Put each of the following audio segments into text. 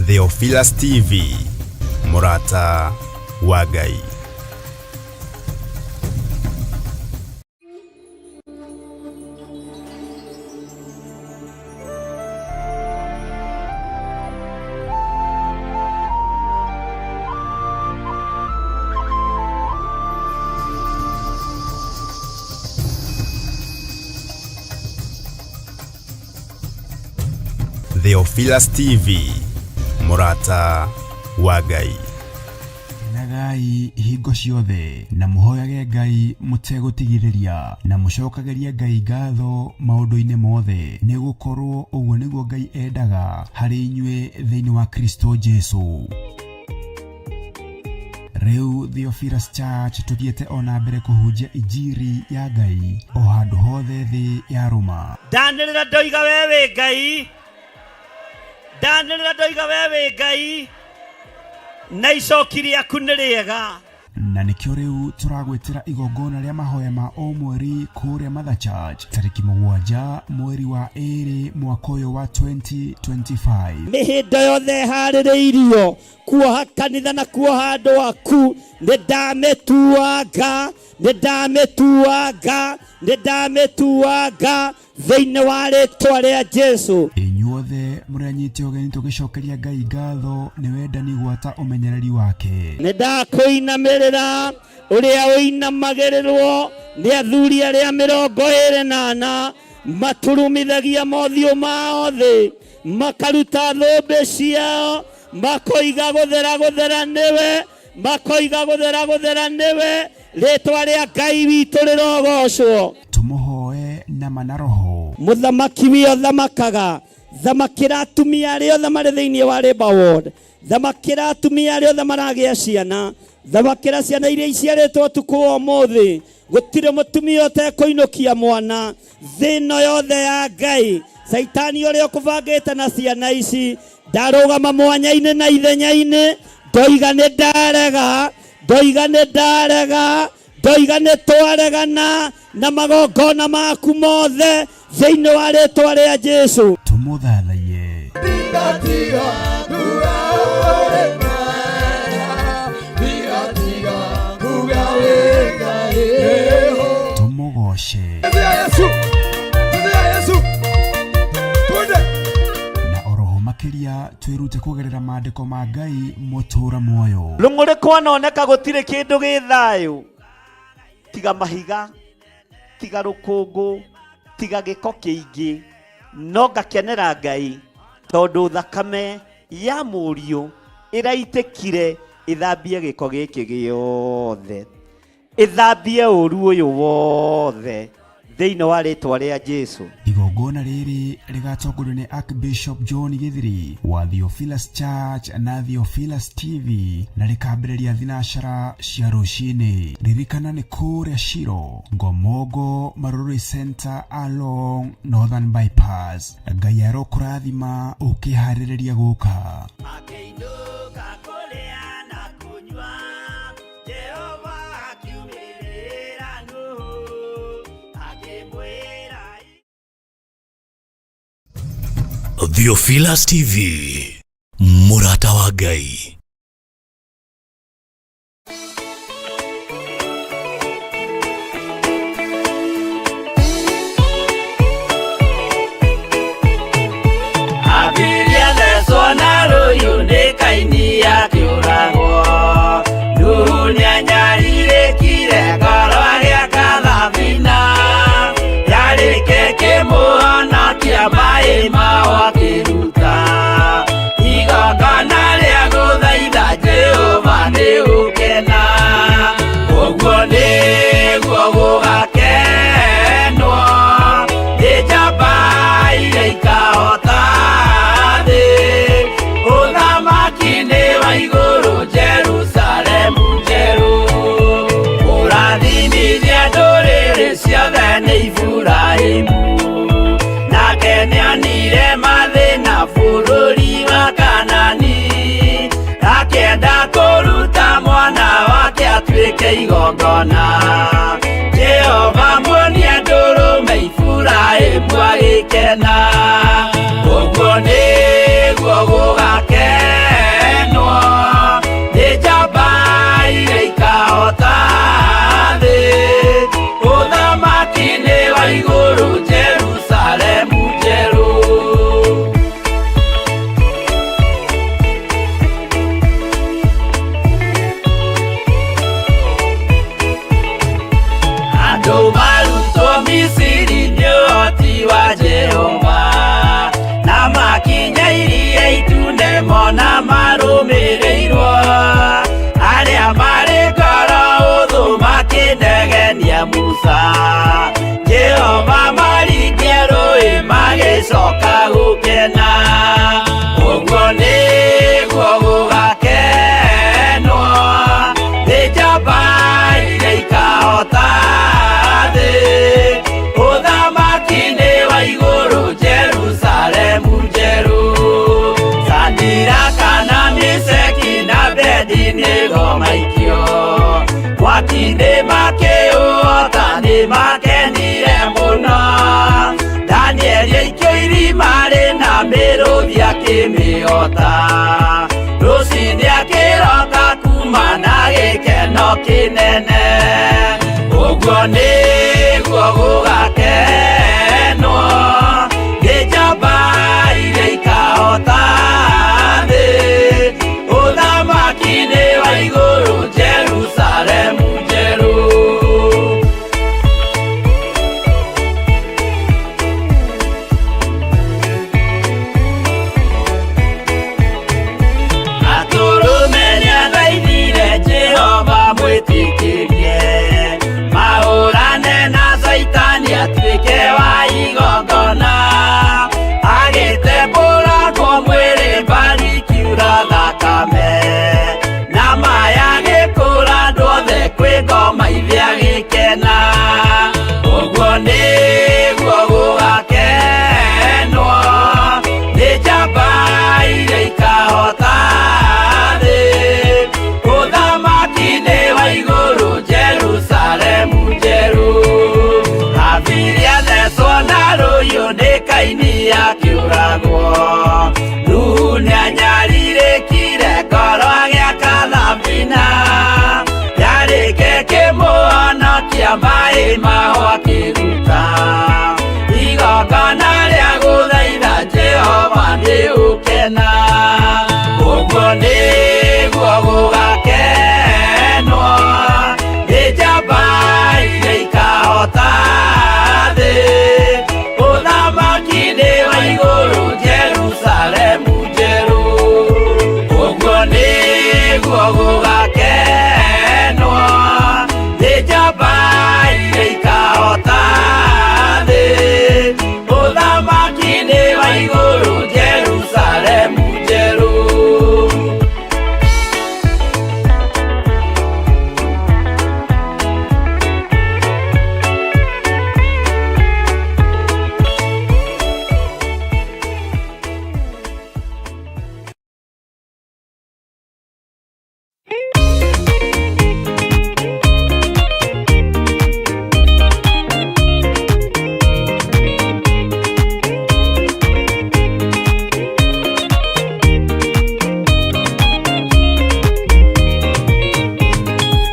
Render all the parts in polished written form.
Theophilus TV, mũrata wa Ngai. Theophilus TV, mũrata wa Ngai. Kenagai hingo ciothe na mũhoyage Ngai mũtegũtigithĩria na mũcokagĩrie Ngai ngatho maũndũ-inĩ mothe, nĩ gũkorwo ũguo nĩguo Ngai endaga harĩ inyuĩ thĩinĩ wa Kristo Jesu. Rĩu Theophilus Church tũthiĩte o na mbere kũhunjia injiri ya Ngai o handũ hothe thĩ yarũma. Ndanĩrĩra ndoiga we wĩ Ngai, ndanĩrĩra ndoiga we wĩ Ngai, na icoki rĩaku nĩ rĩega. Na nĩkĩo rĩu tũragwĩtĩra igongona rĩa mahoya ma o mweri kũrĩa Mother Church tarĩki 7 mweri wa 2 mwaka ũyũ wa 2025. Mĩhĩndo yothe ĩharĩrĩirio kuoha kanitha na kuoha andũ aku, nĩ ndamĩtuanga, nĩ ndamĩtuanga, nĩ ndamĩtuanga thĩinĩ wa rĩtwa rĩa Jesu. Inyuothe mũrĩ anyite ũgeni tũgĩcokeria Ngai ngatho nĩ wendani gwata ũmenyereri wake. Nĩ ndakũinamĩrĩra ũrĩa ũinamagĩrĩrwo nĩ athuri arĩa 24 maturumithagia mothiũ mao thĩ, makaruta thũmbĩ ciao, makoiga gũthera gũthera nĩwe, makoiga gũthera gũthera nĩwe, rĩtwa rĩa Ngai witũ rĩrogocwo. Tũmũhoe na ma na roho. Mũthamaki wio thamakaga, thamakĩra atumia arĩa othe marĩ thĩinĩ wa Labour Ward, thamakĩra atumia arĩa othe maragĩa ciana, thamakĩra ciana iria iciarĩtwo ũtukũ wa ũmũthĩ. Gũtirĩ mũtumia ũtekũinũkia mwana thĩ ĩno yothe ya Ngai. Caitani ũrĩa ũkũbangĩte na ciana ici ndarũgama mwanya-inĩ na ithenya-inĩ, ndoiga nĩ ndarega, ndoiga nĩ ndarega, ndoiga nĩ twaregana na magongona maku mothe thĩinĩ wa rĩtwa rĩa Jesu. Tũmũthathaiye. Tũmũgoce. Na oroho makĩria twĩrute kũgerera maandĩko ma Ngai mũtũra muoyo. Rũng'ũrĩ kwanoneka gũtirĩ kĩndũ gĩ thayũ tiga mahiga, tiga rũkũngũ, tiga gĩko kĩingĩ, no ngakenera Ngai tondũ thakame ya mũriũ ĩraitĩkire ĩthambie gĩko gĩkĩ gĩothe, ĩthambie ũru ũyũ wothe thĩinĩ wa rĩtwa rĩa Jesu. Igongona rĩrĩ rĩgatongorio nĩ Archbishop John Githiri wa Theophilus Church na Theophilus TV na rĩkambĩrĩria thinacara cia rũcinĩ. Ririkana nĩ kũrĩa Shiro, Ngomongo, Marurui Center along Northern Bypass. Ngai arokũrathima ũkĩharĩrĩria gũka. Akĩinũka kũrĩa na kũnyua, Jehova akiumĩrĩra Nuhu, akĩmwĩra. Theophilus TV, mũrata wa Ngai. Abiria thecwo na rũhiũ nĩ Kaini akĩũragwo. Nuhu nĩanyarirĩkire ngoro agĩaka thabina, yarĩke kĩmũhonokia maĩ mao akĩruta. Igongona rĩa gũthaitha Jehova nĩ gũkena, ũguo nĩguo gũgakenwo nĩ njamba iria ikahota thĩ. Ũthamaki nĩ wa igũrũ Jerusalemu njerũ, kũrathimithia ndũrĩrĩ ciothe nĩ Iburahĩmu. Nake nĩonire mathĩna bũrũri wa Kanani, akĩenda kũruta mwana wake atuĩke igongona. Jehova muonie ndũrũme Iburahĩmu agĩkena, ũguo nĩguo gũgakenwo. magĩcoka gũkena. Ũguo nĩguo gũgakenwo nĩ njamba iria ikahota thĩ. Ũthamaki-inĩ wa igũrũ Jerusalemu njerũ. Sadiraka na Meshaki na Abedinego maikio mwaki-inĩ makĩũota nĩ makenire mũno. Danieli aikio irima rĩna mĩrũthi akĩmĩota. Rũcinĩ akĩroka kuma na gĩkeno kĩnene. Ũguo nĩguo gũgakenwo nĩ njamba iria ikahota thĩ. Ũthamaki-inĩ wa igũrũ Jerusalemu njerũ. Atũrũme nĩathaithire Jehova mwĩtĩkĩrie mahũrane na Caitani atuĩke wa igongona. Agĩtembũrangwo mwĩrĩ mbari ikiura thakame na maya agĩkũra andũ othe kwĩ ngoma ithe agĩkena. Ũguo nĩguo gũgakenwo nĩ njamba iria ikahota thĩ. Ũthamaki-inĩ wa igũrũ Jerusalemu njerũ. Habili athecwo na rũhiũ nĩ Kaini akĩũragwo. Nuhu nĩanyarirĩkire ngoro agĩaka thabina. Yarĩke kĩmũhonokia maĩ maho akĩruta. Igongona rĩa gũthaitha Jehova nĩ ũkena. Ũguo nĩguo gũgakenwo nĩ njamba iria ikahota thĩ. Ũthamaki-inĩ wa igũrũ Jerusalemu njerũ. Ũguo nĩguo gũgakenwo nĩ njamba iria ikahota thĩ. Ũthamaki-inĩ wa igũrũ Jerusalemu njerũ.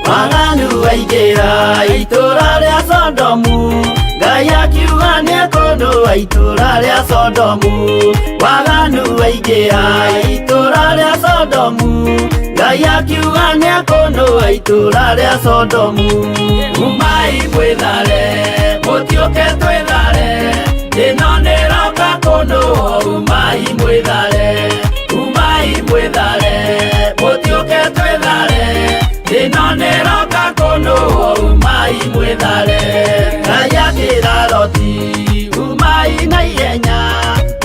Waganu waingĩra itũra rĩa Sodomu, Ngai akiuga nĩekũnũa itũra rĩa Sodomu. Waganu waingĩra itũra rĩa Sodomu, Ngai akiuga nĩekũnũa itũra rĩa Sodomu. Umai mwĩthare, mũtiũke twĩthare, ĩno nĩroka kũnũo. Umai mwĩthare, umai mwĩthare, mũtiũke twĩthare, ĩno nĩroka kũnũo. Umai mwĩthare. Ngai akĩra Loti, umai na ihenya,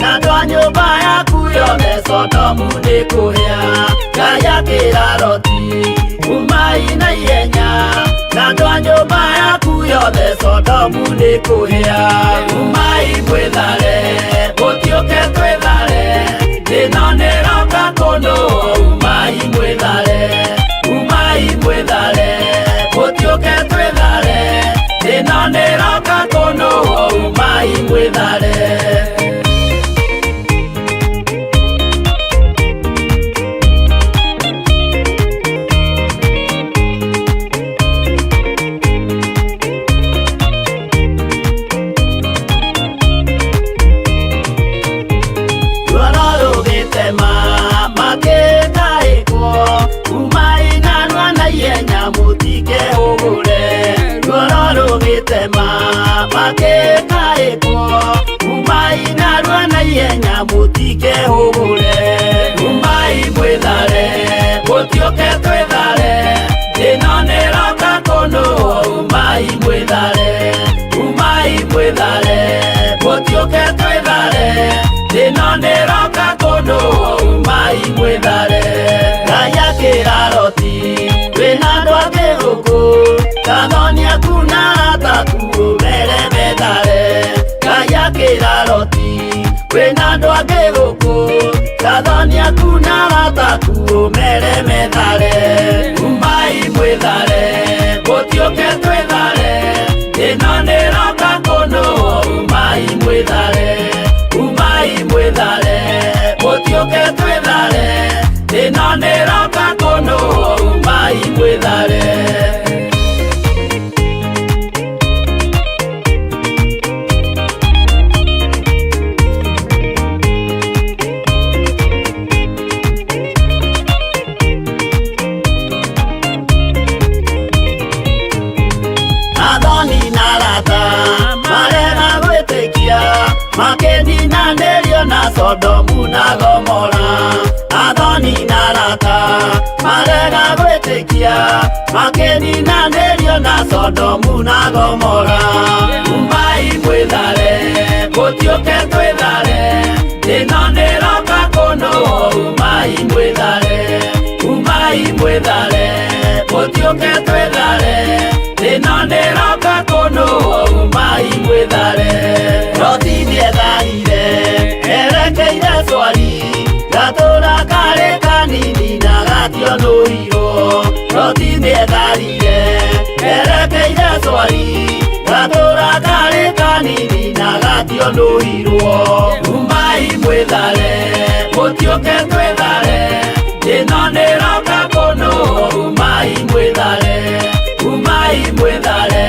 na andũ a nyũmba yaku yothe Sodomu nĩkũhĩa. Ngai akĩra Loti, umai na ihenya, na andũ a nyũmba yaku yothe Sodomu nĩkũhĩa. Umai mwĩthare, mũtiũke twĩthare, ĩno nĩroka kũnũo. Umai mwĩthare, umai mwĩthare, mũtiũke twĩthare, ĩno nĩroka kũnũo. Umai mwĩthare. Ruoro rũgĩtema makĩkaĩkwo, umai narua na ihenya mũtikehũgũre. Ruoro rũgĩtema makĩkaĩkwo, umai narua na ihenya mũtikehũgũre. Umai mwĩthare, mũtiũke twĩthare, ĩno nĩroka kũnũo. Umai mwĩthare, umai mwĩthare, mũtiũke twĩthare, gũkũ Gathoni aku na arata aku ũmere methare Umai mwĩthare mũtiũke twĩthare Ĩno nĩroka kũnũhwo umai mwĩthare Umai mwĩthare mũtiũke twĩthare Ĩno nĩroka kũnũhwo umai mwĩthare. Athoni na arata marega gwĩtĩkia makĩninanĩrio na Sodomu na Gomora. Athoni na arata marega gwĩtĩkia makĩninanĩrio na Sodomu na Gomora. Umai mwĩthare mũtiũke twĩthare ĩno nĩroka kũnũhwo umai mwĩthare umai mwĩthare mũtiũke twĩthare ĩno nĩroka kũnũhwo umai mwĩthare. Loti nĩetharire erekeire Swari gatũra karĩ kanini na gationũirwo. Loti nĩetharire erekeire Swari gatũra karĩ kanini na gationũirwo. Umai mwĩthare mũtiũke twĩthare ĩno nĩroka kũnũhwo umai mwĩthare umai mwĩthare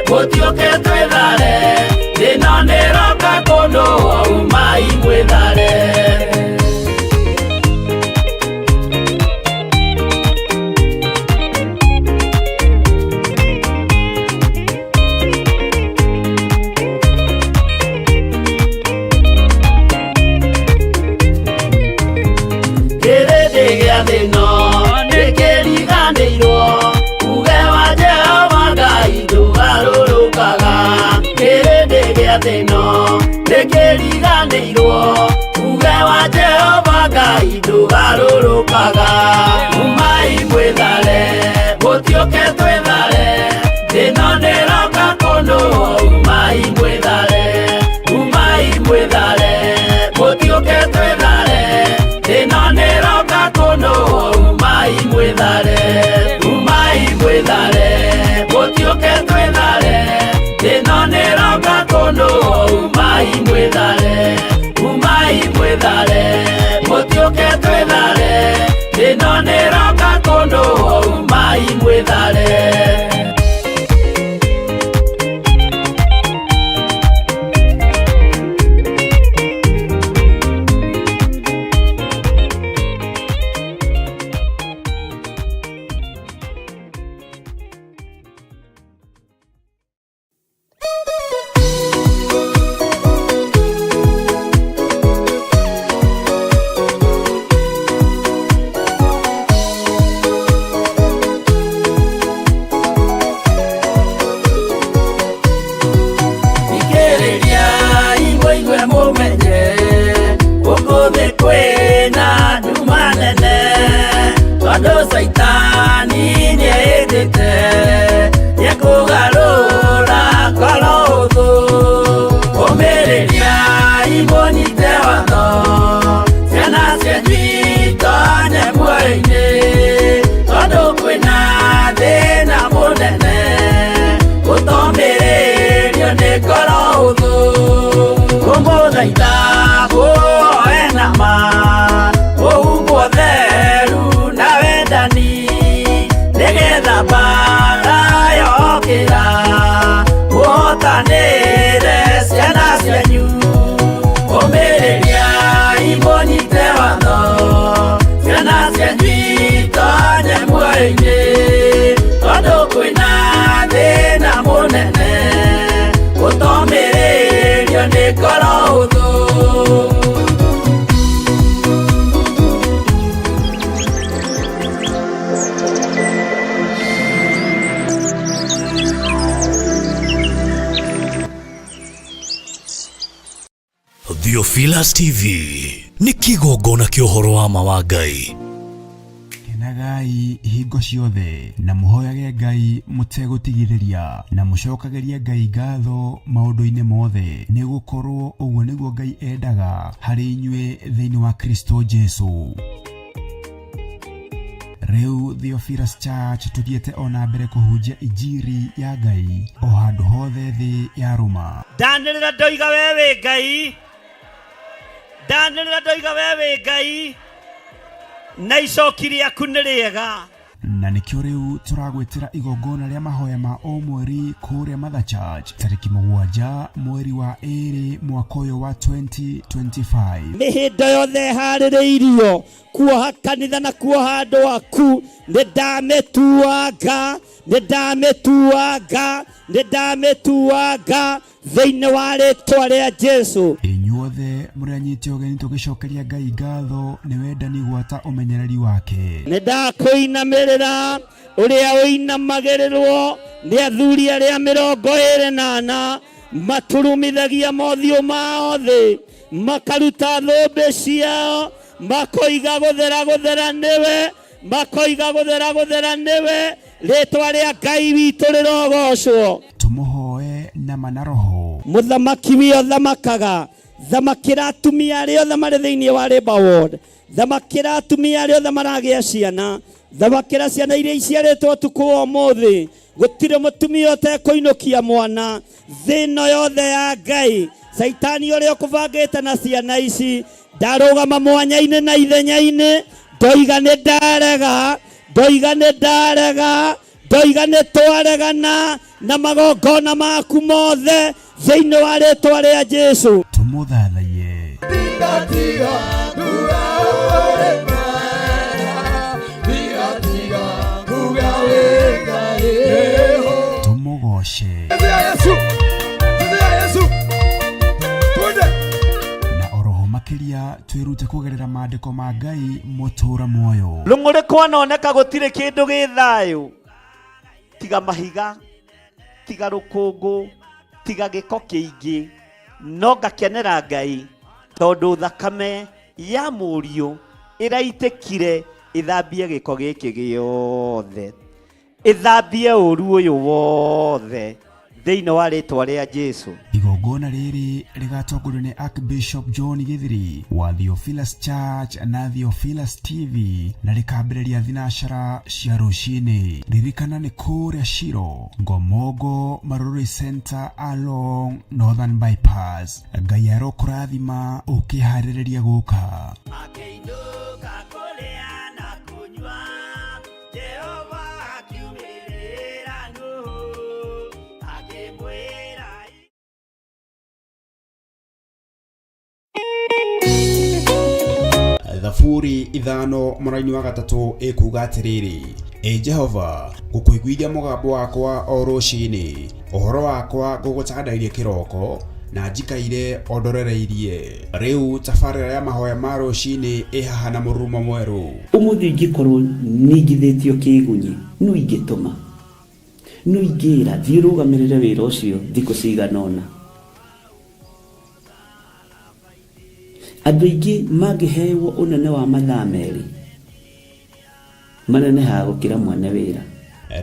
mũtiũke twĩthare ĩno nĩroka kũnũhwo umai mwĩthare. Kĩrĩndĩ gĩa thĩ ĩno nĩkĩriganĩirwo uge wa Jehova Ngai ndũgarũrũkaga. Kĩrĩndĩ gĩa thĩ ĩno nĩkĩriganĩirwo uge wa Jehova Ngai ndũgarũrũkaga. Umai mwĩthare mũtiũke twĩthare ĩno nĩroka kũnũhwo umai mwĩthare umai mwĩthare mũtiũke twĩthare ĩno nĩroka kũnũhwo umai mwĩthare umai mwĩthare mũtiũke twĩthare ĩno nĩroka kũnũhwo umai mwĩthare umai mwĩthare mũtiũke twĩthare ĩno nĩroka kũnũhwo umai mwĩthare. Thikĩrĩria mũigue mũmenye gũkũ thĩ kwĩna nduma nene tondũ Caitani nĩehĩtĩte nĩekũgarũra ngoro hũthũ. Ũmĩrĩria mũnyite watho ciana cianyu itonye muoyo-inĩ tondũ kwĩna thĩna mũnene gũtomĩrĩrio nĩ ngoro hũthũ. Kũmũthaitha mũhoe na ma mũhumbwo theru na wendani nĩgetha mbaara yokĩra mũhotanĩre ciana cianyu. Ũmĩrĩria mũnyite watho ciana cianyu itonye muoyo-inĩ tondũ kwĩna thĩna mũnene gũtomĩrĩrio nĩ ngoro hũthũ. Theophilus TV nĩ kĩgongona kĩa ũhoro wa ma wa Ngai. Kenaga Keneragai hingo ciothe na mũhoyage Ngai mũtegũtigithĩria na mũcokagĩrie Ngai ngatho maũndũ-inĩ mothe, nĩ gũkorwo ũguo nĩguo Ngai endaga harĩ inyuĩ thĩinĩ wa Kristo Jesu. Rĩu Theophilus Church tũthiĩte o na mbere kũhunjia injiri ya Ngai o handũ hothe thĩ yarũma. Ndanĩrĩra ndoiga we wĩ Ngai, ndanĩrĩra ndoiga we wĩ Ngai, na icoki rĩaku nĩ rĩega. Na nĩkĩo rĩu tũragwĩtĩra igongona rĩa mahoya ma o mweri kũrĩa Mother Church tarĩki 7 mweri wa 2 mwaka ũyũ wa 2025. Mĩhĩndo yothe ĩharĩrĩirio kuoha kanitha na kuoha andũ aku, nĩ ndamĩtuanga, nĩ ndamĩtuanga, nĩ ndamĩtuanga thĩinĩ wa rĩtwa rĩa Jesu. Inyuothe mũrĩ anyite ũgeni tũgĩcokeria Ngai ngatho nĩ wendani gwata ũmenyereri wake. Nĩ ndakũinamĩrĩra ũrĩa ũinamagĩrĩrwo nĩ athuri arĩa 24 maturumithagia mothiũ mao thĩ, makaruta thũmbĩ ciao, makoiga gũthera gũthera nĩwe, makoiga gũthera gũthera nĩwe, rĩtwa rĩa Ngai witũ rĩrogocwo. Tũmũhoe na ma na roho. Mũthamaki wĩ ũthamakaga, thamakĩra atumia arĩa othe marĩ thĩinĩ wa Labour Ward, thamakĩra atumia arĩa othe maragĩa ciana, thamakĩra ciana iria iciarĩtwo ũtukũ wa ũmũthĩ. Gũtirĩ mũtumia ũtekũinũkia mwana thĩ ĩno yothe ya Ngai. Caitani ũrĩa ũkũbangĩte na ciana ici ndarũgama mwanya-inĩ na ithenya-inĩ, ndoiga nĩ ndarega, ndoiga nĩ ndarega, ndoiga nĩ twaregana na magongona maku mothe thĩinĩ wa rĩtwa rĩa Jesu. Tũmũthathaiye. Tũmũgoce. Na oroho makĩria twĩrute kũgerera maandĩko ma Ngai mũtũra muoyo. Rũng'ũrĩ kwanoneka gũtirĩ kĩndũ gĩ thayũ, tiga mahiga, tiga rũkũngũ, tiga gĩko kĩingĩ, no ngakenera Ngai tondũ thakame ya mũriũ ĩraitĩkire ĩthambie gĩko gĩkĩ gĩothe, ĩthambie ũru ũyũ wothe thĩinĩ wa rĩtwa rĩa Jesu. Igongona rĩrĩ rĩgatongorio nĩ Archbishop John Githiri wa Theophilus Church na Theophilus TV na rĩkambĩrĩria thinacara cia rũcinĩ. Ririkana nĩ kũrĩa Shiro, Ngomongo, Marurui Center along Northern Bypass. Ngai arokũrathima ũkĩharĩrĩria gũka. Akĩinũka kũrĩa na kũnyua, Jehova akiumĩrĩra Nuhu, akĩmwĩra Thaburi 5 mũraini wa 3 ĩkuga atĩrĩrĩ, Ĩ Jehova, ngũkũiguithia mũgambo wakwa o rũcinĩ, ũhoro wakwa ngũgũtandairie kĩroko, na njikaire o ndorereirie. Rĩu tabarĩra ya mahoya ma rũcinĩ ĩ haha na mũrurumo mwerũ. Ũmũthĩ ingĩkorwo ningithĩtio kĩgunyi, no ingĩtũma, no ingĩra thiĩ ũrũgamĩrĩre wĩra ũcio thikũ cigana ũna. Andũ aingĩ mangĩhewo ũnene wa mathaa 2 manenehaga gũkĩra mwene wĩra.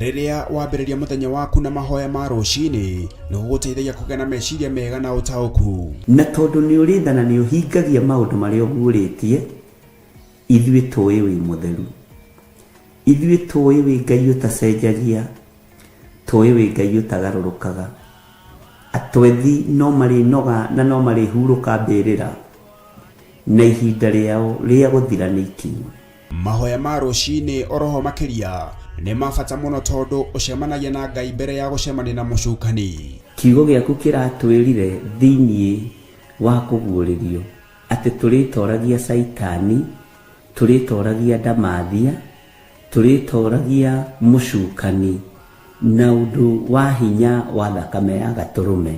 Rĩrĩa wambĩrĩria mũthenya waku na mahoya ma rũcinĩ, nĩ gũgũteithagia kũgĩa na meciria mega na ũtaũku. Na tondũ nĩ ũrĩ tha na nĩ ũhingagia maũndũ marĩa ũguũrĩtie, ithuĩ tũĩ wĩ mũtheru. Ithuĩ tũĩ wĩ Ngai ũtacenjagia, tũĩ wĩ Ngai ũtagarũrũkaga. Atwethi no marĩnoga na no marĩhurũka mbĩrĩra, na ihinda rĩao rĩa gũthira nĩ ikinyu. Mahoya ma rũcinĩ oroho makĩria nĩ ma bata mũno tondũ ũcemanagia na Ngai mbere ya gũcemania na mũcukani. Kiugo gĩaku kĩratwĩrire thĩinĩ wa kũguũrĩrio atĩ tũrĩtoragia Caitani, tũrĩtoragia ndamathia, tũrĩtoragia mũcukani na ũndũ wa hinya wa thakame ya gatũrũme.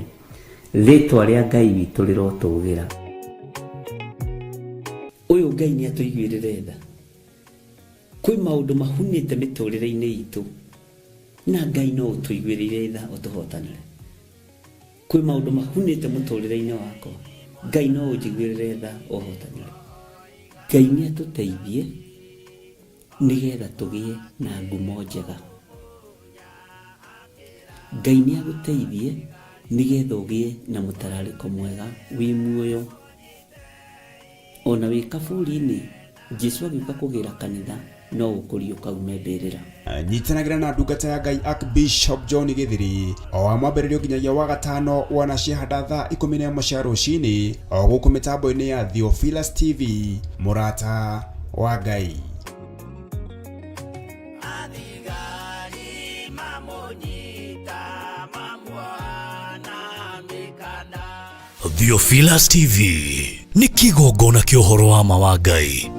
Rĩtwa rĩa Ngai witũ rĩrotũgĩra. Ũyũ Ngai nĩ atũiguĩrĩre tha. Kwĩ maũndũ mahunĩte mĩtũrĩre-inĩ itũ na Ngai no ũtũiguĩrĩire tha ũtũhotanĩre. Kwĩ maũndũ mahunĩte mũtũrĩre-inĩ wakwa, Ngai no ũnjiguĩrĩre tha ũhotanĩre. Ngai nĩ atũteithie. Nĩgetha tũgĩe na ngumo njega. Ngai nĩ agũteithie nĩgetha ũgĩe na mũtararĩko mwega wĩ muoyo. Ona wĩ kaburi-inĩ, Jesu agĩũka kũgĩra kanitha no ũkũriũka ume mbĩrĩra. Nyitanagĩra na ndungata ya Ngai Archbishop John Gĩthiri o wa mwambĩrĩrio nginyagia wa gatano wanaciehanda thaa 11 cia rũcinĩ o gũkũ mĩtambo-inĩ ya Theophilus TV, mũrata wa Ngai. Athigari mamũnyita mamuoha na mĩkanda. Theophilus TV nĩ kĩgongona kĩa ũhoro wa ma wa Ngai.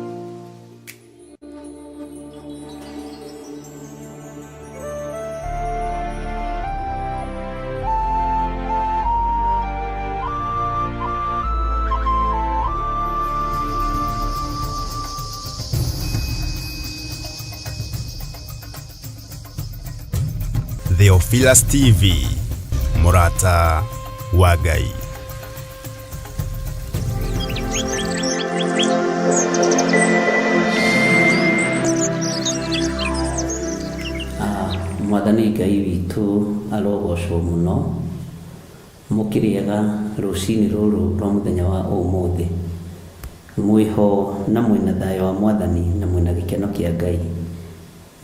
Theophilus TV, mũrata wa Ngai. Mwathani Ngai witũ arogocwo mũno. Mũkĩrĩega rũcinĩ rũrũ rwa mũthenya wa ũmũthĩ. Mwĩho na mwĩna thayũ wa Mwathani na mwĩna gĩkeno kĩa Ngai.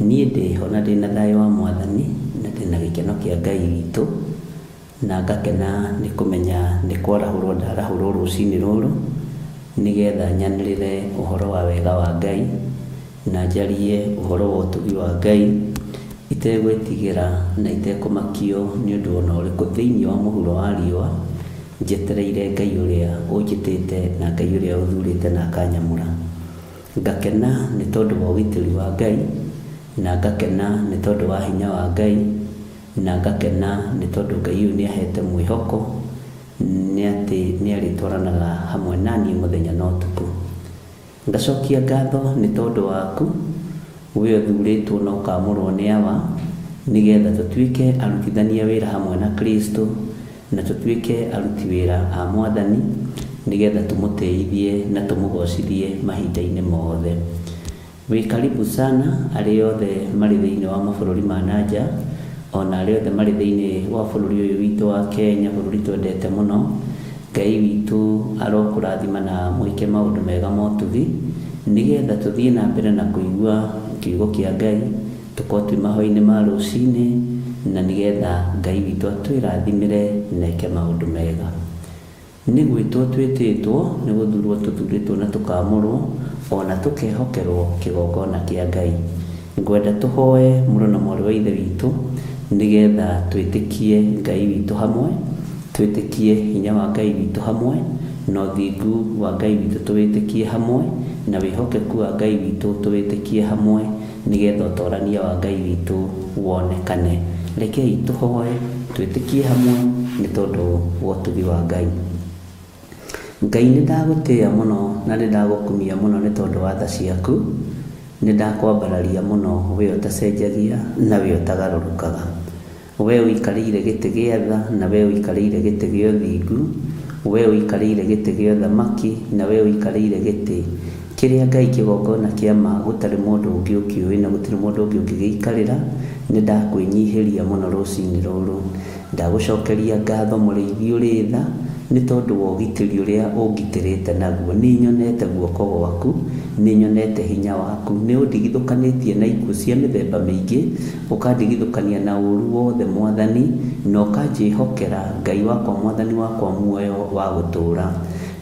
Niĩ ndĩho na ndĩna thayũ wa Mwathani na ndĩna gĩkeno kĩa Ngai witũ, na ngakena nĩ kũmenya nĩ kwarahũrwo ndarahũrwo rũcinĩ rũrũ nĩgetha nyanĩrĩre ũhoro wa wega wa Ngai na njarie ũhoro wa ũtugi wa Ngai itegwĩtigĩra na itekũmakio nĩ ũndũ ona ũrĩkũ thĩinĩ wa mũhuro wa riũa, njetereire Ngai ũrĩa ũnjĩtĩte na Ngai ũrĩa ũthurĩte na akanyamũra. Ngakena nĩ tondũ wa ũgitĩri wa Ngai, na ngakena nĩ tondũ wa hinya wa Ngai, na ngakena nĩ tondũ Ngai ũyũ nĩ ahete mwĩhoko nĩ atĩ nĩ arĩtwaranaga hamwe na niĩ mũthenya na ũtukũ. Ngacokia ngatho nĩ tondũ waku, we ũthurĩtwo na ũkaamũrwo nĩ Awa, nĩgetha tũtuĩke arutithania wĩra hamwe na Kristo, na tũtuĩke aruti wĩra a Mwathani, nĩgetha tũmũtĩithie na tũmũgocithie mahinda-inĩ mothe. Wĩ karibu sana arĩa othe marĩ thĩinĩ wa mabũrũri ma na nja, ona arĩa othe marĩ thĩinĩ wa bũrũri ũyũ witũ wa Kenya, bũrũri twendete mũno. Ngai witũ arokũrathima na mwĩke maũndũ mega ma ũtugi, nĩgetha tũthiĩ na mbere na kũigua kiugo kĩa Ngai, tũkorwo twĩ mahoya-inĩ ma rũcinĩ, na nĩgetha Ngai witũ atwĩrathimĩre na eke maũndũ mega. Nĩ gwĩtwo twĩtĩtwo, nĩ gũthurwo tũthurĩtwo na tũkaamũrwo, o na tũkehokerwo kĩgongona kĩa Ngai. Ngwenda tũhoe mũrũ na mwarĩ wa Ithe witũ, nĩgetha twĩtĩkie Ngai witũ hamwe, twĩtĩkie hinya wa Ngai witũ hamwe, na ũthingu wa Ngai witũ tũwĩtĩkie hamwe, na wĩhokeku wa Ngai witũ tũwĩtĩkie hamwe, nĩgetha ũtorania wa Ngai witũ wonekane. Rekei tũhoe twĩtĩkie hamwe nĩ tondũ wa ũtugi wa Ngai. Ngai nĩ ndagũtĩĩa mũno na nĩ ndagũkumia mũno nĩ tondũ wa tha ciaku, nĩ ndakwambararia mũno we ũtacenjagia na we ũtagarũrũkaga. We ũikarĩire gĩtĩ gĩa tha na we ũikarĩire gĩtĩ gĩa ũthingu, we ũikarĩire gĩtĩ gĩa ũthamaki na we ũikarĩire gĩtĩ kĩrĩa Ngai kĩgongona kĩa ma gũtarĩ mũndũ ũngĩ ũkĩũĩ na gũtirĩ mũndũ ũngĩ ũngĩgĩikarĩra, nĩ ndakwĩnyihĩria mũno rũcinĩ rũrũ. Ndagũcokeria ngatho mũrĩithi ũrĩ tha nĩ tondũ wa ũgitĩri ũrĩa ũngitĩrĩte naguo. Nĩ nyonete guoko gwaku, nĩ nyonete hinya waku, nĩ ũndigithũkanĩtie na ikuũ cia mĩthemba mĩingĩ, ũkandigithũkania na ũũru wothe Mwathani, na ũkanjĩhokera Ngai wakwa Mwathani wakwa muoyo wa gũtũũra.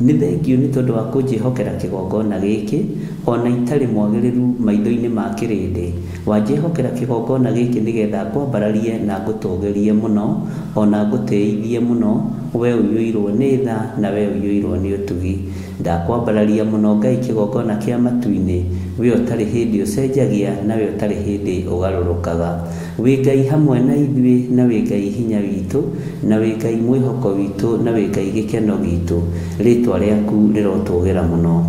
Nĩ thengiũ nĩ tondũ wa kũnjĩhokera kĩgongona gĩkĩ, o na itarĩ mwagĩrĩru maitho-inĩ ma kĩrĩndĩ. Wanjĩhokera kĩgongona gĩkĩ nĩgetha ngwambararie na ngũtũũgĩrie mũno, o na ngũtĩithie mũno, wee ũiyũirwo nĩ tha na wee ũiyũirwo nĩ ũtugi. Ndakwambararia mũno Ngai kĩgongona kĩa matu-inĩ, wee ũtarĩ hĩndĩ ũcenjagia na wee ũtarĩ hĩndĩ ũgarũrũkaga. Wĩ Ngai hamwe na ithuĩ na wĩ Ngai hinya witũ, na wĩ Ngai mwĩhoko witũ na wĩ Ngai gĩkeno gitũ. Rĩĩtwa rĩaku rĩrotũgĩra mũno.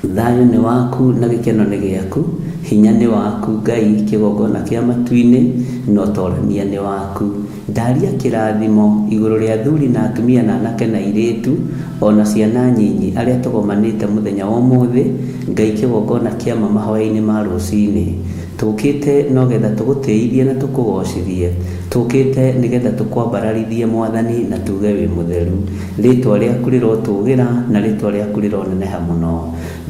Thayũ nĩ waku na gĩkeno nĩ gĩaku, hinya nĩ waku Ngai, kĩgongona kĩa matu-inĩ na ũtorania nĩ waku. Ndaria kĩrathimo igũrũ rĩa athuri na atumia na anake na airĩtu ona ciana nyinyi arĩa tũgomanĩte mũthenya wa ũmũthĩ, Ngai kĩgongona kĩa ma mahoya-inĩ ma rũcinĩ. Tũkĩte no getha tũgũtĩithie na tũkũgocithie, tũkĩte nĩgetha tũkwambararithie Mwathani na tuge wĩ mũtheru. Rĩtwa rĩaku rĩrotũgĩra na rĩtwa rĩaku rĩroneneha mũno.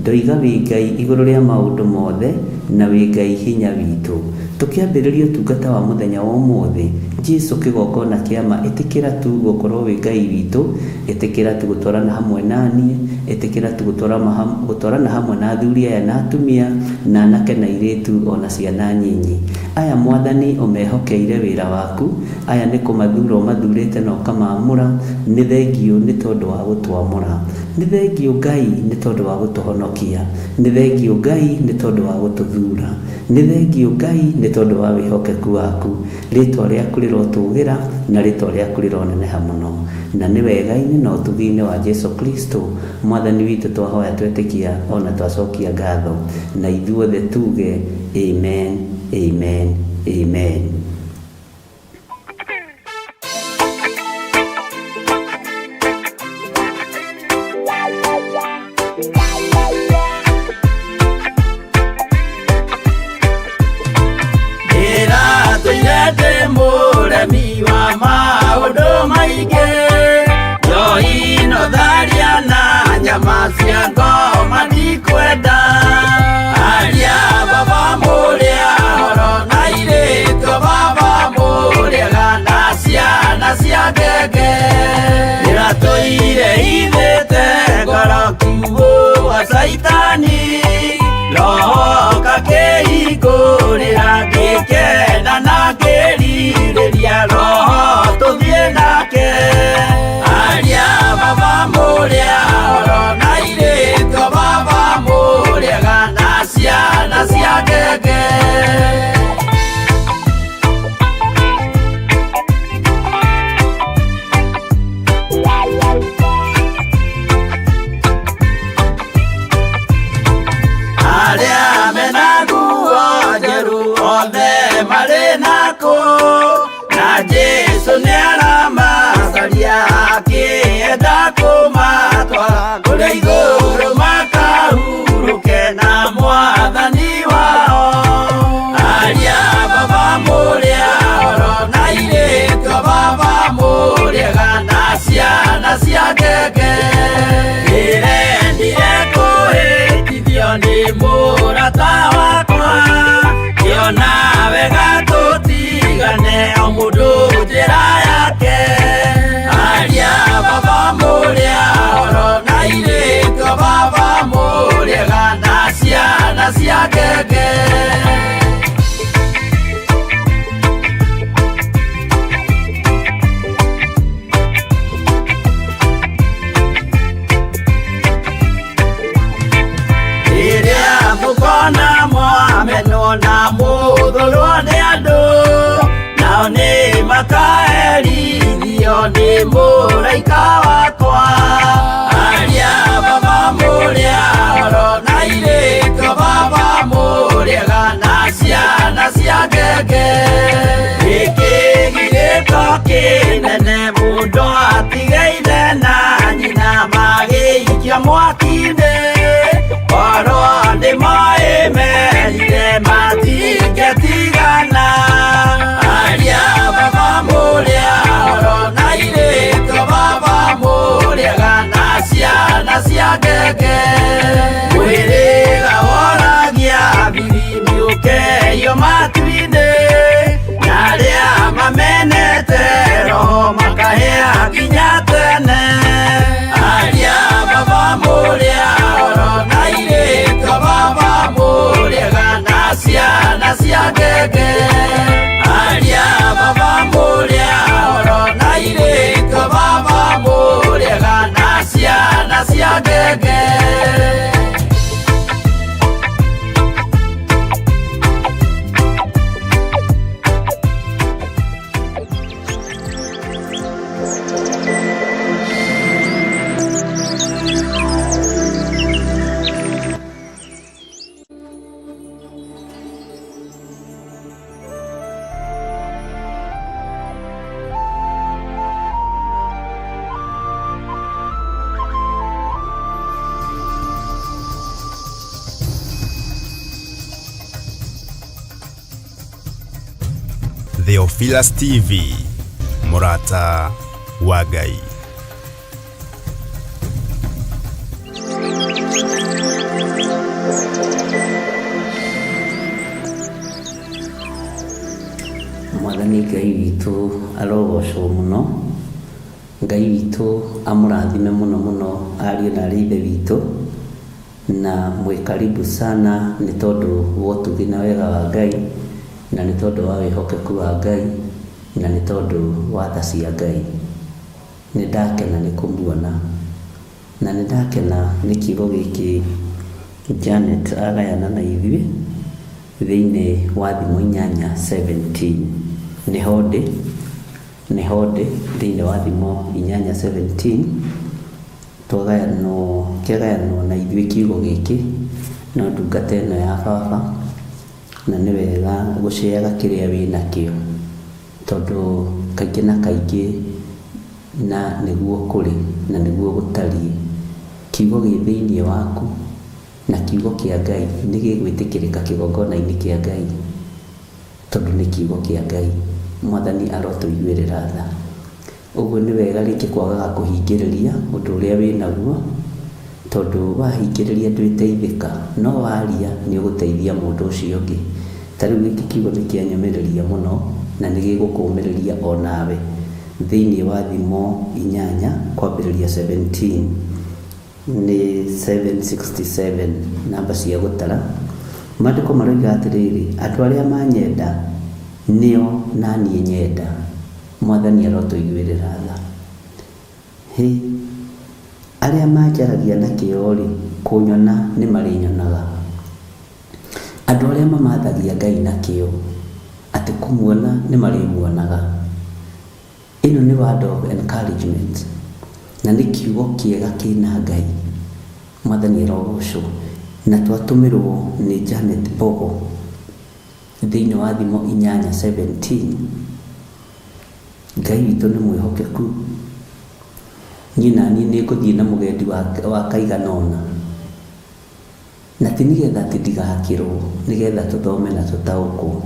Ndoiga wĩ Ngai igũrũ rĩa maũndũ mothe na wĩ Ngai hinya witũ. Tũkĩambĩrĩria ũtungata wa mũthenya wa ũmũthĩ, Jesu kĩgongona kĩa ma, ĩtĩkĩra tu gũkorwo wĩ Ngai witũ, ĩtĩkĩra tu gũtwarana hamwe na niĩ, ĩtĩkĩra tu gũtwarana hamwe na athuri aya na atumia, na anake na airĩtu ona ciana nyinyi. Aya Mwathani ũmehokeire wĩra waku, aya nĩ kũmathura ũmathurĩte na ũkamaamũra, nĩ thengiũ nĩ tondũ wa gũtwamũra. Nĩ thengiũ Ngai nĩ tondũ wa gũtũhonokia. Nĩ thengiũ Ngai nĩ tondũ wa gũtũthura. Nĩ thengiũ Ngai nĩ tondũ wa wĩhokeku waku. Rĩtwa rĩaku rĩrotũgĩra na rĩtwa rĩaku rĩroneneha mũno. Na nĩ wega-inĩ na ũtugi-inĩ wa Jesu Kristo Mwathani witũ twahoya twetĩkia ona twacokia ngatho. Na ithuothe tuge amen, amen, amen. Ndĩratũire ndĩ mũremi wa maũndũ maingĩ, njohi no tharia na nyama cia ngoma ndikwenda. Aria baba mũrĩa horo na airĩtu baba mũrĩega na ciana cia ngenge. Ndĩratũire ithĩte ngoro kiugũ wa Caitani, roho kakĩhingũrĩra ngĩkena na ngĩrirĩria roho tũthiĩ nake. Aria baba mũrĩa horo na airĩtu baba mũrĩega na ciana cia ngenge. Arĩa mena nguo njerũ othe marĩ nakũ, na Jesũ nĩaramacaria akĩenda kũmatwara kũrĩa igũrũ makahurũke na Mwathani wao. Aria baba mũrĩa horo na airĩtu baba mũrĩega na ciana cia ngenge. Ndĩrendire kũhĩtithio nĩ mũrata wakwa, ngĩona wega tũtigane o mũndũ njĩra yake. Aria baba mũrĩa horo na airĩtu baba mũrĩega na ciana cia ngenge. Rĩrĩa mũkona mwamenwo na mũthũrwo nĩ andũ, nao nĩ makaherithio nĩ mũraika wakwa. Aria baba mũrĩa horo na airĩtu baba mũrĩega na ciana cia ngenge. Gĩkĩ gĩgĩko kĩnene mũndũ atige ithe na nyina magĩikio mwaki-inĩ, korwo nĩ moĩ merire matingĩtigana. Aria baba mũrĩa horo na airĩtu baba mũrĩega na ciana cia ngenge. Mwĩrĩga woragia biri nĩũkeio matu-inĩ, na arĩa mamenete roho Theophilus TV, mũrata wa Ngai. Mwathani Ngai witũ arogocwo mũno. Ngai witũ amũrathime mũno mũno ariũ na arĩ ithe witũ, na mwĩ karibu sana nĩ tondũ wa ũtugi na wega wa Ngai, na nĩ tondũ wa wĩhokeku wa Ngai, na nĩ tondũ wa tha cia Ngai. Nĩ ndakena nĩ kũmuona, na nĩ ndakena nĩ kiugo gĩkĩ Janet agayana na ithuĩ thĩinĩ wa Thimo 8:17. Nĩho ndĩ, nĩho ndĩ thĩinĩ wa Thimo 8:17, twagayanwo, kĩagayanwo na ithuĩ kiugo gĩkĩ, no ndungata ĩno ya baba, na nĩ wega gũceaga kĩrĩa wĩnakĩo, tondũ kaingĩ na kaingĩ na nĩguo kũrĩ na nĩguo gũtariĩ. Kiugo gĩ thĩinĩ waku na kiugo kĩa Ngai nĩ gĩgwĩtĩkĩrĩka kĩgongona-inĩ kĩa Ngai, tondũ nĩ kiugo kĩa Ngai. Mwathani arotũiguĩrĩra tha. Ũguo nĩ wega rĩngĩ kwagaga kũhingĩrĩria ũndũ ũrĩa wĩnaguo, tondũ wahingĩrĩria ndwĩteithĩka, no waria nĩ ũgũteithia mũndũ ũcio ũngĩ. Ta rĩu gĩkĩ kiugo nĩ kĩanyũmĩrĩria mũno na nĩ gĩgũkũmĩrĩria o nawe. Thĩinĩ wa Thimo 8 kwambĩrĩria 17 nĩ 767 namba cia gũtara, maandĩko maroiga atĩrĩrĩ, andũ arĩa manyenda nĩo naniĩ nyenda. Mwathani arotũiguĩrĩra tha. Hĩ, arĩa manjaragia na kĩo-rĩ, kũnyona nĩ marĩnyonaga. Andũ arĩa mamathagia Ngai na kĩo, atĩ kũmuona nĩ marĩmuonaga. Ĩno nĩ word of encouragement, na nĩ kiugo kĩega kĩna Ngai. Mwathani arogocwo. Na twatũmĩrwo nĩ Janet Mbogo thĩinĩ wa Thimo 8:17. Ngai witũ nĩ mwĩhokeku. Niĩ naniĩ nĩ ngũthiĩ na mũgendi wa kaigana ũna. Na ti nĩgetha atĩ ndigakĩrwo, nĩgetha tũthome na tũtaũkwo.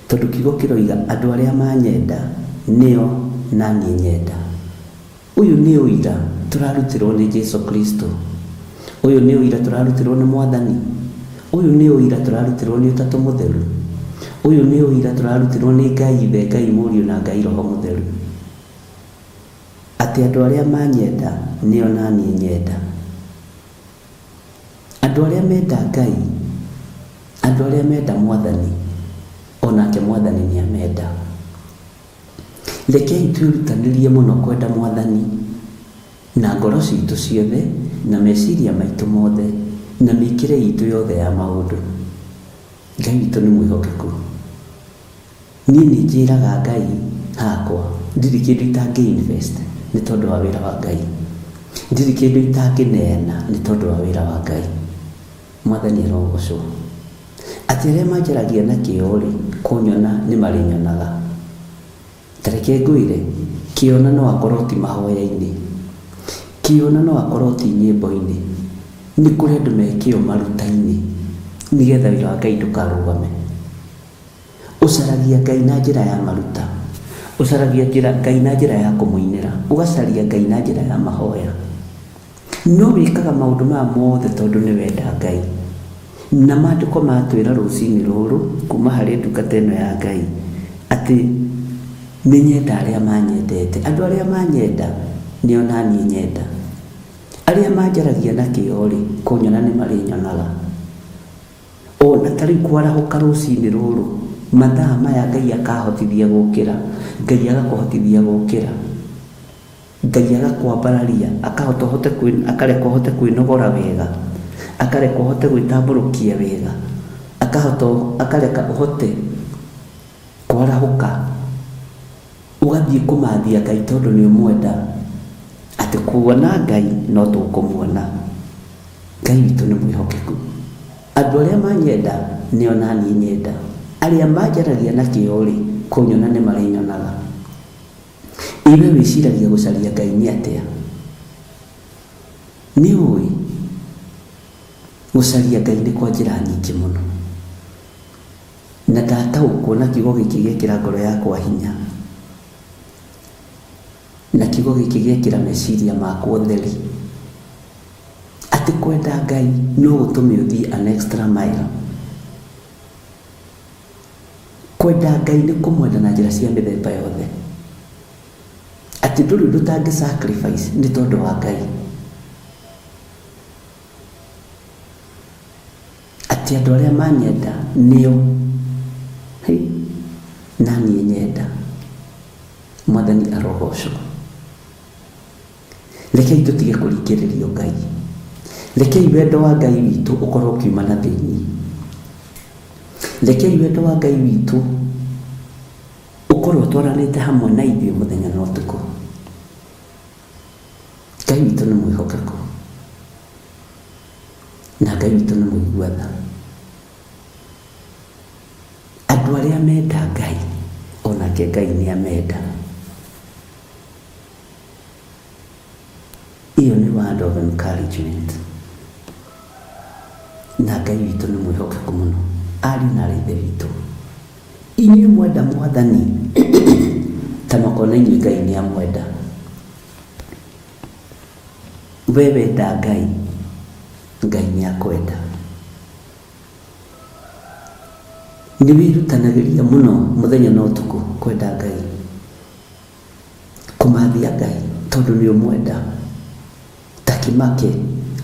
Tondũ kiugo kĩroiga andũ arĩa manyenda nĩo naniĩ nyenda. Ũyũ nĩ ũira tũrarutĩrwo nĩ Jesu Kristo. Ũyũ nĩ ũira tũrarutĩrwo nĩ Mwathani. Ũyũ nĩ ũira tũrarutĩrwo nĩ Ũtatũ Mũtheru. Ũyũ nĩ ũira tũrarutĩrwo nĩ Ngai Ithe, Ngai Mũriũ na Ngai Roho Mũtheru. Atĩ andũ arĩa manyenda nĩo naniĩ nyenda. Andũ arĩa menda Ngai, andũ arĩa menda Mwathani, onake Mwathani nĩ amenda. Rekei twĩrutanĩrie mũno kwenda Mwathani na ngoro citũ ciothe, na meciria maitũ mothe, na mĩkĩre itũ yothe ya maũndũ. Ngai witũ nĩ mwĩhokeku. Niĩ nĩ njĩraga Ngai hakwa, ndirĩ kĩndũ itangĩ invest nĩ tondũ wa wĩra wa Ngai. Ndirĩ kĩndũ itangĩneana nĩ tondũ wa wĩra wa Ngai. Mwathani arogocwo. Atĩ arĩa manjaragia na kĩo-rĩ, kũnyona nĩ marĩnyonaga. Ta reke ngwĩre, kĩona no akorwo ti mahoya-inĩ, kĩona no akorwo ti nyĩmbo-inĩ, nĩ kũrĩ andũ me kĩo maruta-inĩ, nĩgetha wĩra wa Ngai ndũkarũgame. Ũcaragia Ngai na njĩra ya maruta, ũcaragia Ngai na njĩra ya kũmũinĩra, ũgacaria Ngai na njĩra ya mahoya. No wĩkaga maũndũ maya mothe tondũ nĩ wenda Ngai. Na maandĩko matwĩra rũcinĩ rũrũ kuma harĩ ndungata ĩno ya Ngai atĩ nĩ nyenda arĩa manyendete. Andũ arĩa manyenda nĩo naniĩ nyenda. Arĩa manjaragia na kĩo-rĩ, kũnyona nĩ marĩnyonaga. Ona ta rĩu kwarahũka rũcinĩ rũrũ, mathaa maya Ngai akahotithia gũkĩra, Ngai agakũhotithia gũkĩra. Ngai agakwambararia, akahota ũhote kwĩ, akareka ũhote kwĩnogora wega, akareka ũhote gwĩtambũrũkia wega, akahota, akareka ũhote kwarahũka, ũgathiĩ kũmathia Ngai tondũ nĩ ũmwenda, atĩ kuona Ngai no tũkũmuona. Ngai witũ nĩ mwĩhokeku. Andũ arĩa manyenda nĩo naniĩ nyenda, arĩa manjaragia na kĩo-rĩ, kũnyona nĩ marĩnyonaga. Iwe wĩciragia gũcaria Ngai nĩ atĩa? Nĩ ũĩ gũcaria Ngai nĩ kwa njĩra nyingĩ mũno. Na Ndataũkwo na kiugo gĩkĩ gĩekĩra ngoro yakwa hinya, na kiugo gĩkĩ gĩekĩra meciria makwa ũtheri, atĩ kwenda Ngai no gũtũme ũthiĩ an extra mile. Kwenda Ngai nĩ kũmwenda na njĩra cia mĩthemba yothe, atĩ ndũrĩ ũndũ ũtangĩ sacrifice nĩ tondũ wa Ngai. Atĩ andũ arĩa manyenda nĩo hĩ, na niĩ nyenda. Mwathani arogocwo. Rekei tũtige kũringĩrĩrio Ngai. Rekei wendo wa Ngai witũ ũkorwo ũkiuma na thĩinĩ. Rekei wendo wa Ngai witũ ũkorwo ũtwaranĩte hamwe na ithuĩ mũthenya na ũtukũ. Ngai witũ nĩ mwĩhokeku na Ngai witũ nĩ mũigua tha. Andũ arĩa menda Ngai, onake Ngai nĩ amenda. Ĩyo nĩ word of encouragement. Na Ngai witũ nĩ mwĩhokeku mũno. Ariũ na aarĩ a Ithe witũ, inyuĩ mwenda Mwathani, ta makona inyuĩ Ngai nĩ amwenda. We wenda Ngai, Ngai nĩ akwenda. Nĩ wĩrutanagĩria mũno mũthenya na ũtukũ kwenda Ngai, kũmathia Ngai tondũ nĩ ũmwenda. Ta kĩmake,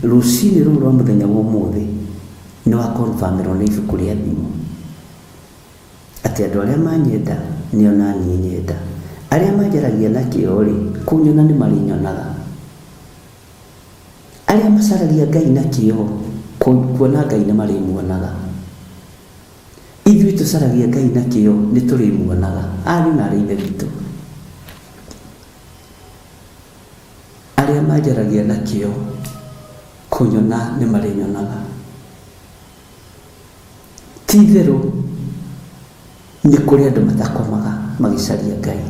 rũcinĩ rũrũ rwa mũthenya wa ũmũthĩ nĩ wa confirm ĩrwo nĩ ibuku rĩa thimo. Atĩ andũ arĩa manyenda nĩo na niĩ nyenda. Arĩa manjaragia na kĩyo-rĩ, kũnyona nĩmarĩnyonaga. Arĩa macaragia Ngai na kĩyo, kuona Ngai nĩmarĩmuonaga. Ithuĩ tũcaragia Ngai na kĩyo nĩtũrĩmuonaga. Ariũ na aarĩ a Ithe witũ, arĩa manjaragia na kĩyo, kũnyona nĩmarĩnyonaga. Ti itherũ nĩ kũrĩ andũ matakomaga magĩcaria Ngai.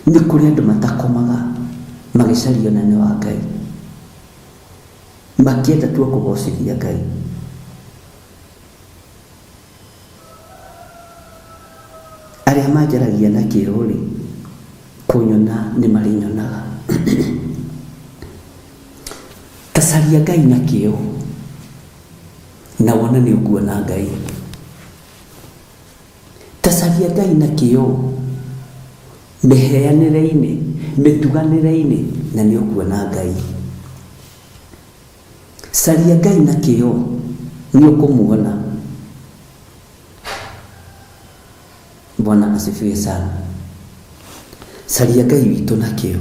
Nĩ kũrĩ andũ matakomaga magĩcaria ũnene wa Ngai. Makĩenda tu o kũgocithia Ngai. Arĩa manjaragia na kĩyo-rĩ, kũnyona nĩ marĩnyonaga. Ta caria Ngai na kĩyo, na wone nĩ ũkuona Ngai. Ta caria Ngai na kĩyo mĩheanĩre-inĩ, mĩtuganĩre-inĩ, na nĩ ũkuona Ngai. Caria Ngai na kĩyo, nĩ ũkũmuona. Bwana asifiwe sana. Caria Ngai witũ na kĩyo,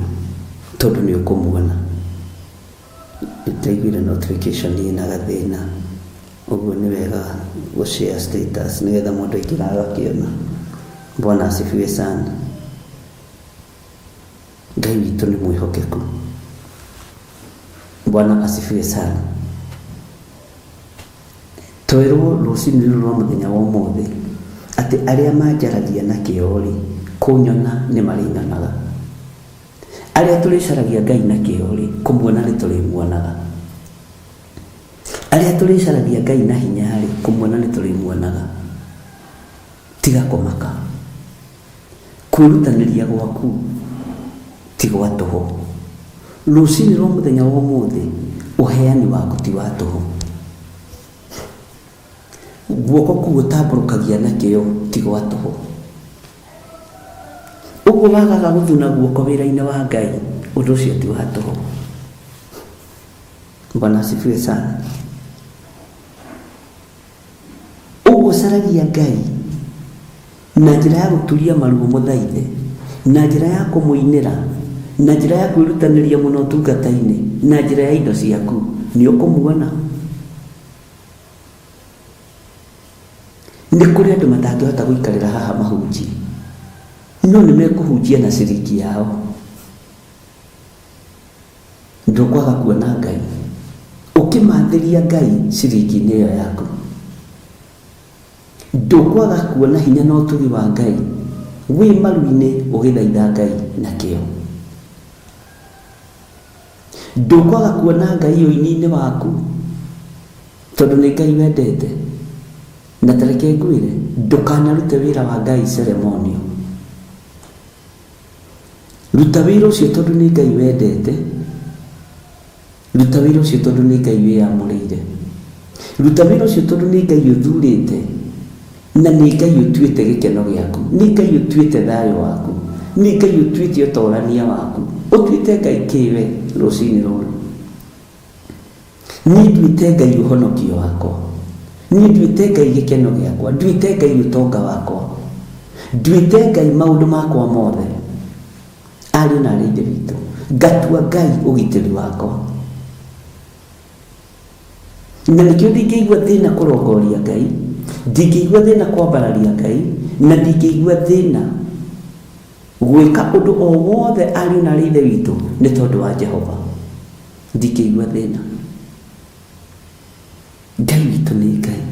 tondũ nĩ ũkũmuona. Nĩndaiguire notification ĩna gathĩna, ũguo nĩ wega gũ share status nĩgetha mũndũ aingĩra agakĩona. Bwana asifiwe sana. Ngai witũ nĩ mwĩhokeku. Bwana asifiwe sana. Twerwo rũcinĩ rũrũ rwa mũthenya wa ũmũthĩ atĩ arĩa manjaragia na kĩyo-rĩ, kũnyona nĩ marĩnyonaga. Arĩa tũrĩcaragia Ngai na kĩyo-rĩ, kũmuona nĩ tũrĩmuonaga. Arĩa tũrĩcaragia Ngai na hinya-rĩ, kũmuona nĩ tũrĩmuonaga. Tiga kũmaka. Kwĩrutanĩria gwaku ti gwa tũhũ. Rũcinĩ rwa mũthenya wa ũmũthĩ, ũheani waku ti wa tũhũ. Guoko kũu ũtambũrũkagia na kĩyo ti gwa tũhũ. Ũguo wagaga gũthuna guoko wĩra-inĩ wa Ngai, ũndũ ũcio ti wa tũhũ. Bwana asifiwe sana. Ũguo caragia Ngai na njĩra ya gũturia maru ũmũthaithe, na njĩra ya kũmũinĩra, na njĩra ya kwĩrutanĩria mũno ũtungata-inĩ, na njĩra ya indo ciaku, nĩ ũkũmuona. Nĩ kũrĩ andũ matangĩhota gũikarĩra haha mahunjie, no nĩ mekũhunjia na ciringi yao. Ndũkwaga kuona Ngai ũkĩmathĩria Ngai ciringi-inĩ ĩyo yaku. Ndũkwaga kuona hinya na ũtugi wa Ngai wĩ maru-inĩ ũgĩthaitha Ngai na kĩyo. Ndũkwaga kuona Ngai ũini-inĩ waku tondũ nĩ Ngai wendete. Na ta reke ngwĩre, ndũkanarute wĩra wa Ngai ceremonial. Ruta wĩra ũcio tondũ nĩ Ngai wendete, ruta wĩra ũcio tondũ nĩ Ngai wĩyamũrĩire, ruta wĩra ũcio tondũ nĩ Ngai ũthurĩte na nĩ Ngai ũtuĩte gĩkeno gĩaku, nĩ Ngai ũtuĩte thayũ waku, nĩ Ngai ũtuĩte ũtorania waku. Ũtuĩte Ngai kĩ we rũcinĩ rũrũ? Niĩ nduĩte Ngai ũhonokio wakwa, niĩ nduĩte Ngai gĩkeno gĩakwa, nduĩte Ngai ũtonga wakwa, nduĩte Ngai maũndũ makwa mothe. Ariũ na aarĩ a Ithe witũ, ngatua Ngai ũgitĩri wakwa. Na nĩkĩo ndingĩigua thĩna kũrongoria Ngai, ndingĩigua thĩna kwambararia Ngai, na ndingĩigua thĩna gwĩka ũndũ o wothe ariũ na aarĩ a Ithe witũ nĩ tondũ wa Jehova. Ndingĩigua thĩna. Ngai witũ nĩ Ngai.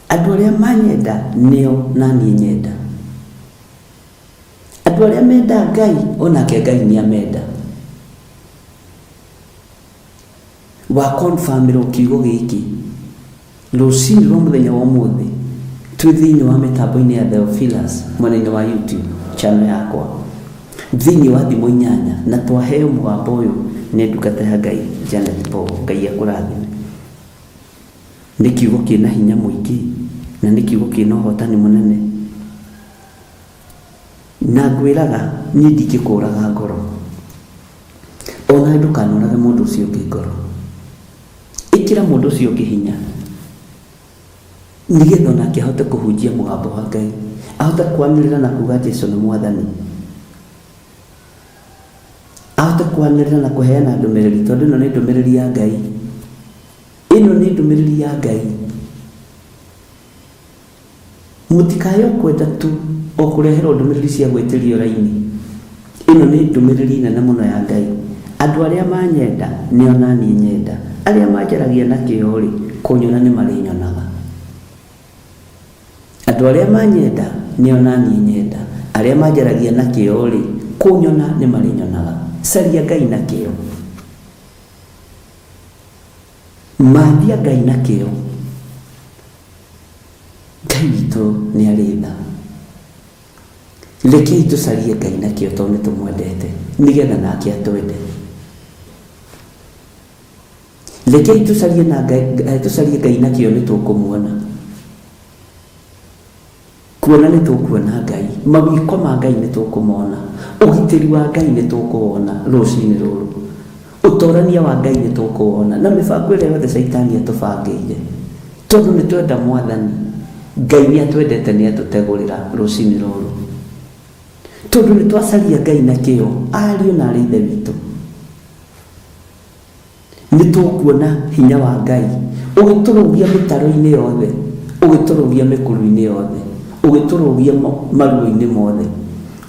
Andũ arĩa manyenda nĩo na niĩ nyenda. Andũ arĩa menda Ngai onake Ngai nĩ amenda. Wa confirmĩrwo kiugo gĩkĩ rũcinĩ rwa mũthenya wa ũmũthĩ twĩ thĩinĩ wa mĩtambo-inĩ ya Theophilus mwena-inĩ wa YouTube channel yakwa thĩinĩ wa thimũ inyanya na twaheo mũgambo ũyũ nĩ ndungata ya Ngai Janet Paul. Ngai akũrathime. Nĩ kiugo kĩna hinya mũingĩ na nĩ kiugo kĩna ũhotani mũnene. Na ngwĩraga niĩ ndingĩkũraga ngoro, onawe ndũkanorage mũndũ ũcio ũngĩ ngoro. Ĩkĩra mũndũ ũcio ũngĩ hinya nĩgetha onake ahote kũhunjia mũgambo wa Ngai, ahote kwanĩrĩra na kuga Jesu nĩ Mwathani, ahote kwanĩrĩra na kũheana ndũmĩrĩri, tondũ ĩno nĩ ndũmĩrĩri ya Ngai. Ĩno nĩ ndũmĩrĩri ya Ngai. Mũtikae o kwenda tu o kũreherwo ndũmĩrĩri cia gwĩtĩrio raini. Ĩno nĩ ndũmĩrĩri nene mũno ya Ngai. Andũ arĩa manyenda nĩo na niĩ nyenda. Arĩa manjaragia na kĩyo-rĩ, kũnyona nĩ marĩnyonaga. Andũ arĩa manyenda nĩo na niĩ nyenda. Arĩa manjaragia na kĩyo-rĩ, kũnyona nĩ marĩnyonaga. Caria Ngai na kĩyo. Mathia Ngai na kĩyo. Ngai witũ nĩ arĩ tha. Rekei tũcarie Ngai na kĩyo tondũ nĩ tũmwendete nĩgetha nake atwende. Rekei tũcarie na Ngai, eh, tũcarie Ngai na kĩyo nĩ tũkũmuona. Kuona nĩ tũkuona Ngai, mawĩko ma Ngai nĩ tũkũmona, ũgitĩri wa Ngai nĩ tũkũwona rũcinĩ rũrũ, ũtorania wa Ngai nĩ tũkũwona, na mĩbango ĩrĩa yothe caitani atũbangĩire. Tondũ nĩ twenda Mwathani, Ngai nĩ atwendete nĩ atũtegũrĩra rũcinĩ rũrũ. Tondũ nĩ twacaria Ngai na kĩyo, ariũ na arĩ Ithe witũ. Nĩ tũkuona hinya wa Ngai ũgĩtũrũgia mĩtaro-inĩ yothe, ũgĩtũrũgia mĩkuru-inĩ yothe, ũgĩtũrũgia maruo-inĩ mothe,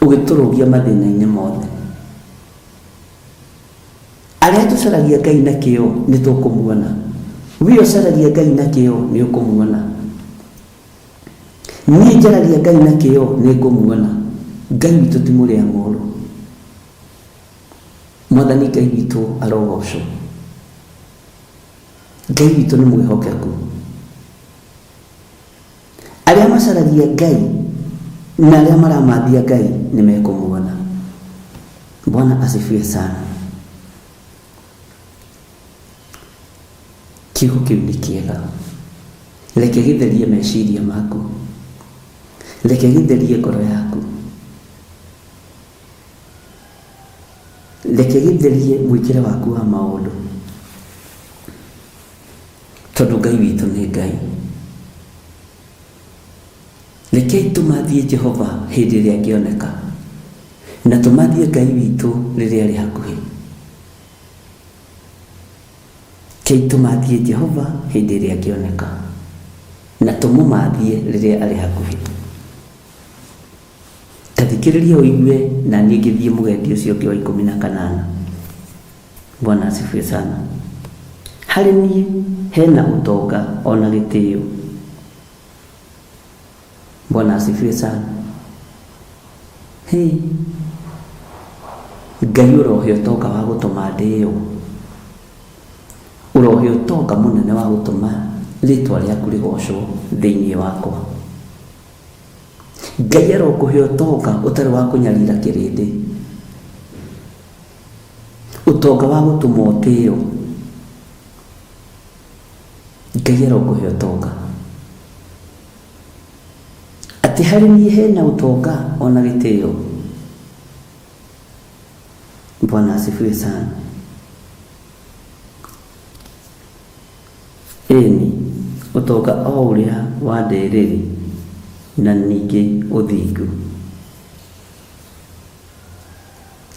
ũgĩtũrũgia mathĩna-inĩ mothe. Arĩa tũcaragia Ngai na kĩyo nĩ tũkũmuona. We ũcaragia Ngai na kĩyo nĩ ũkũmuona. Niĩ njaragia Ngai na kĩyo nĩ ngũmuona. Ngai witũ ti mũrĩa ng'ũũrũ. Mwathani Ngai witũ arogocwo. Ngai witũ nĩ mwĩhokeku. Arĩa macaragia Ngai na arĩa maramathia Ngai nĩ mekũmuona. Bwana asifiwe sana. Kiugo kĩu nĩ kĩega. Reke gĩtherie meciria maku. Reke gĩtherie ngoro yaku. Reke gĩtherie mwĩkĩre waku wa maũndũ, tondũ Ngai witũ nĩ Ngai. Rekei tũmathie Jehova hĩndĩ ĩrĩa angĩoneka, na tũmathie Ngai witũ rĩrĩa arĩ hakuhĩ. Rekei tũmathie Jehova hĩndĩ ĩrĩa angĩoneka, na tũmũmathie rĩrĩa arĩ hakuhĩ. Ta thikĩrĩria ũigue na niĩ ngĩthiĩ mũgendi ũcio ũngĩ wa 18. Bwana asifiwe sana. Harĩ niĩ hena ũtonga ona gĩtĩo. Bwana asifiwe sana. Hey. Ngai ũrohe ũtonga wa gũtũma ndĩo. Ũrohe ũtonga mũnene wa gũtũma Rĩtwa rĩaku rĩgocwo thĩinĩ wakwa. Ngai arokũhe ũtonga ũtarĩ wa kũnyarira kĩrĩndĩ, ũtonga wa gũtũma ũtĩo. Ngai arokũhe ũtonga. Atĩ harĩ niĩ hena ũtonga ona gĩtĩo. Bwana asifiwe sana. Ĩni, ũtonga o ũrĩa wa ndĩrĩrĩ, na ningĩ ũthingu.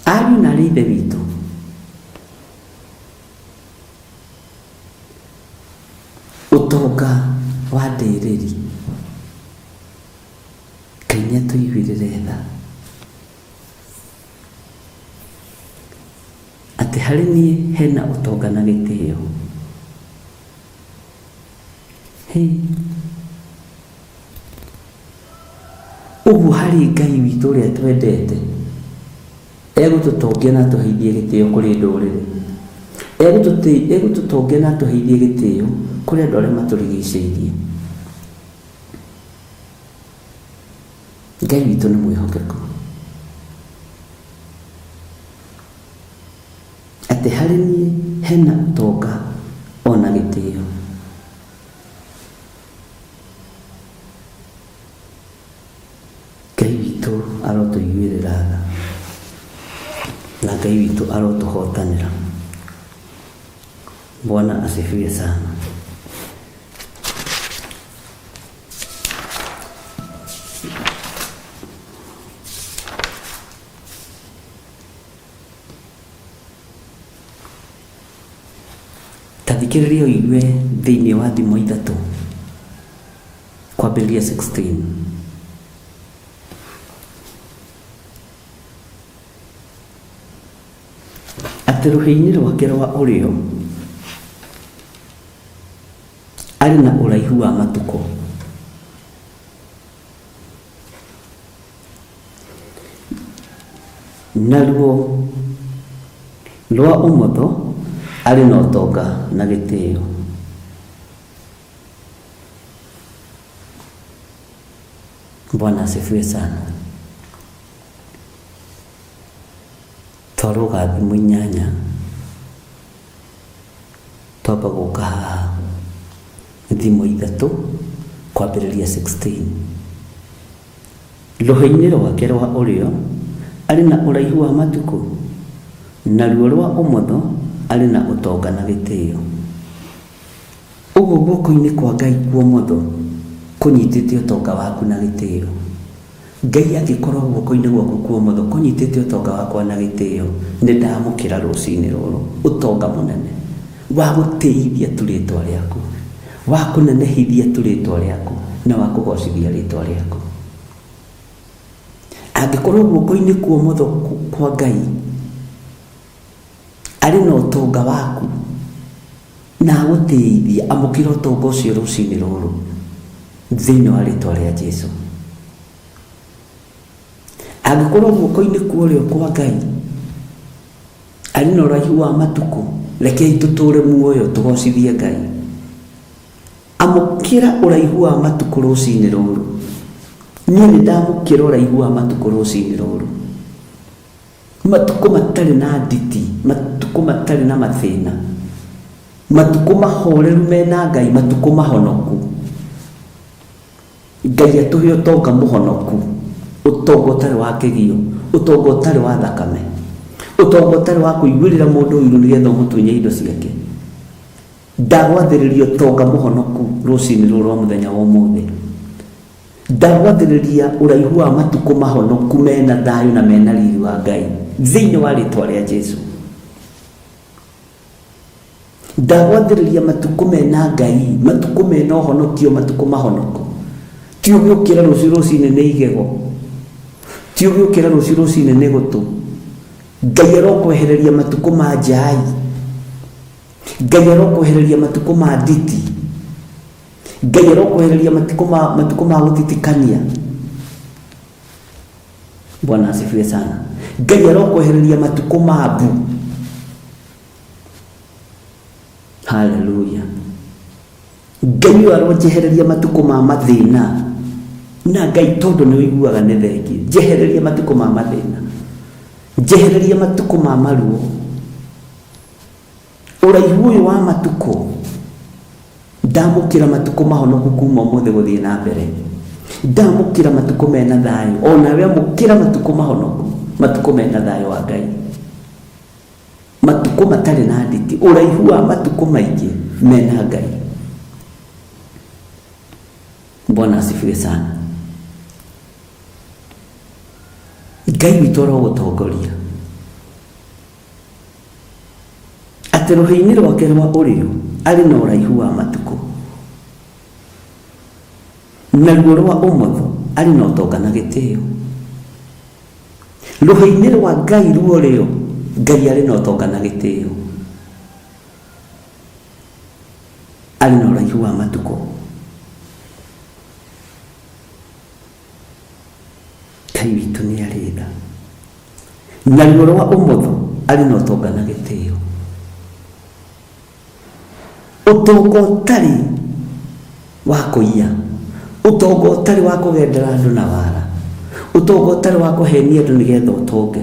Ariũ na aarĩ a Ithe witũ, ũtonga wa ndĩrĩrĩ, Ngai nĩ atũiguĩrĩre tha. Atĩ harĩ niĩ hena ũtonga na gĩtĩo. Hĩ. Ũguo harĩ Ngai witũ ũrĩa twendete, egũtũtongia na atũheithie gĩtĩo kũrĩ ndũrĩrĩ. Egũtũtongia na atũheithie gĩtĩo kũrĩ andũ arĩa matũrigicĩirie. Ngai witũ nĩ mwĩhokeku. Atĩ harĩ niĩ hena ũtonga ona gĩtĩo. Ngai witũ arotũiguĩrĩra tha na Ngai witũ arotũhotanĩra. Bwana asifiwe sana. Ta thikĩrĩria ũigue thĩinĩ wa Thimo 3 kwambĩrĩria 16. Atĩ rũhĩ-inĩ rwake rwa ũrĩo arĩ na ũraihu wa matukũ. Naruo rwa ũmotho arĩ na ũtonga na gĩtĩo. Bwana asifiwe sana. Twarũga thimũ inyanya, twamba gũka haha thimũ ithatũ kwambĩrĩria 16. Rũhĩ-inĩ rwake rwa ũrĩo arĩ na ũraihu wa matukũ, naruo rwa ũmotho arĩ na ũtonga na gĩtĩo. Ũguo guoko-inĩ kwa Ngai kwa ũmotho kũnyitĩte ũtonga waku na gĩtĩo. Ngai angĩkorwo guoko-inĩ gwaku kwa ũmotho kũnyitĩte ũtonga wakwa na gĩtĩo, nĩ ndamũkĩra rũcinĩ rũrũ ũtonga mũnene wa gũtĩithia tu rĩtwa rĩaku, wa kũnenehithia tu rĩtwa rĩaku, na wa kũgocithia rĩtwa rĩaku. Angĩkorwo guoko-inĩ kwa ũmotho kwa Ngai arĩ na ũtonga waku na agũtĩithie, amũkĩra ũtonga ũcio rũcinĩ rũrũ thĩinĩ wa rĩtwa rĩa Jesu. Angĩkorwo guoko-inĩ kwa ũrĩo kwa Ngai arĩ na ũraihu wa matukũ, rekei tũtũre muoyo tũgocithie Ngai. Amũkĩra ũraihu wa matukũ rũcinĩ rũrũ. Niĩ nĩ ndamũkĩra ũraihu wa matukũ rũcinĩ rũrũ. Matukũ matarĩ na nditi, matukũ matarĩ na mathĩna, matukũ mahoreru mena Ngai, matukũ mahonoku. Ngai atũhe ũtonga mũhonoku, ũtonga ũtarĩ wa kĩgio, ũtonga ũtarĩ wa thakame, ũtonga ũtarĩ wa kũiguĩrĩra mũndũ ũiru nĩgetha ũmũtunye indo ciake. Ndagwathĩrĩria ũtonga mũhonoku rũcinĩ rũrũ rwa mũthenya wa ũmũthĩ. Ndagwathĩrĩria ũraihu wa matukũ mahonoku mena thayũ na mena riri wa Ngai thĩinĩ wa rĩtwa rĩa Jesu. Ndagwathĩrĩria matukũ mena Ngai, matukũ mena ũhonokio, matukũ mahonoku. Ti ũgĩũkĩra rũciũ rũcinĩ nĩ igego, ti ũgĩũkĩra rũciũ rũcinĩ nĩ gũtũ. Ngai arokwehereria matukũ ma njai, Ngai arokwehereria matukũ ma nditi. Ngai arokwehereria matukũ ma matukũ ma gũtitikania. Bwana asifiwe sana. Ngai arokwehereria matukũ ma mbu. Haleluya. Ngai ũyũ aronjehereria matukũ ma mathĩna. Na Ngai tondũ nĩ ũiguaga nĩ thengiũ, njehereria matukũ ma mathĩna, njehereria matukũ ma maruo. Ũraihu ũyũ wa matukũ, ndamũkĩra matukũ mahonoku kuma ũmũthĩ gũthiĩ na mbere. Ndamũkĩra matukũ mena thayũ, o nawe amũkĩra matukũ mahonoku, matukũ mena thayũ wa Ngai. Matukũ matarĩ na nditi, ũraihu wa matukũ maingĩ mena Ngai. Bwana asifiwe sana. Ngai witũ arogũtongoria atĩ rũhĩ-inĩ rwake rwa ũrĩo arĩ na ũraihu wa matukũ, naruo rwa ũmotho arĩ na ũtonga na gĩtĩo. Rũhĩ-inĩ rwa Ngai rwa ũrĩo, Ngai arĩ na ũtonga na gĩtĩo. Arĩ na ũraihu wa matukũ. Ngai witũ nĩ arĩ tha. Naruo rwa ũmotho arĩ na ũtonga na gĩtĩo. Ũtonga ũtarĩ wa kũiya, ũtonga ũtarĩ wa kũgendera andũ na wara, ũtonga ũtarĩ wa kũhenia andũ nĩgetha ũtonge.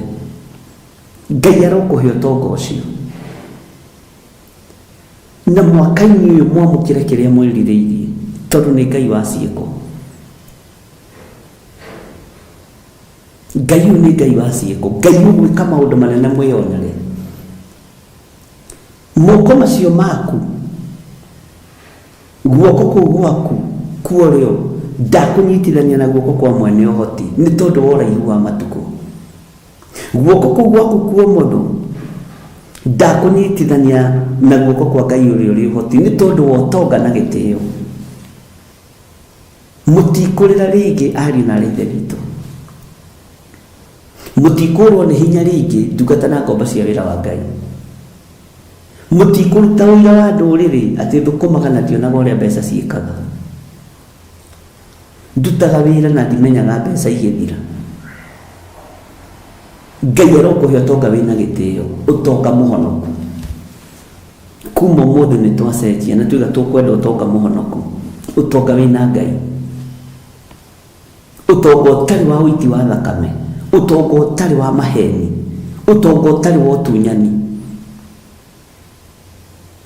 Ngai arokũhe ũtonga ũcio. Na mwaka-inĩ ũyũ mwamũkĩre kĩrĩa mwĩrirĩirie, tondũ nĩ Ngai wa ciĩko. Ngai ũyũ nĩ Ngai wa ciĩko, Ngai ũgwĩka maũndũ manene mwĩyonere. Moko macio maku, guoko kũu gwaku kwa ũrĩo, ndakũnyitithania na guoko kwa mwene ũhoti nĩ tondũ wa ũraihu wa matukũ. Guoko kũu gwaku kwa ũmotho, ndakũnyitithania na guoko kwa Ngai ũrĩa ũrĩ ũhoti nĩ tondũ wa ũtonga na gĩtĩo. Mũtikũrĩra rĩngĩ ariũ na aarĩ a Ithe witũ. Mũtikũrwo nĩ hinya rĩngĩ ndungata na ngombo cia wĩra wa Ngai. Mũtikũruta ũira wa ndũrĩrĩ atĩ thũkũmaga na ndionaga ũrĩa mbeca ciĩkaga. Ndutaga wĩra na ndimenyaga mbeca igĩthira. Ngai arokũhe ũtonga wĩna gĩtĩo, ũtonga mũhonoku. Kuma ũmũthĩ nĩ twacenjia na tuiga tũkwenda ũtonga mũhonoku, ũtonga wĩna Ngai. Ũtonga ũtarĩ wa ũiti wa thakame, ũtonga ũtarĩ wa maheni, ũtonga ũtarĩ wa ũtunyani.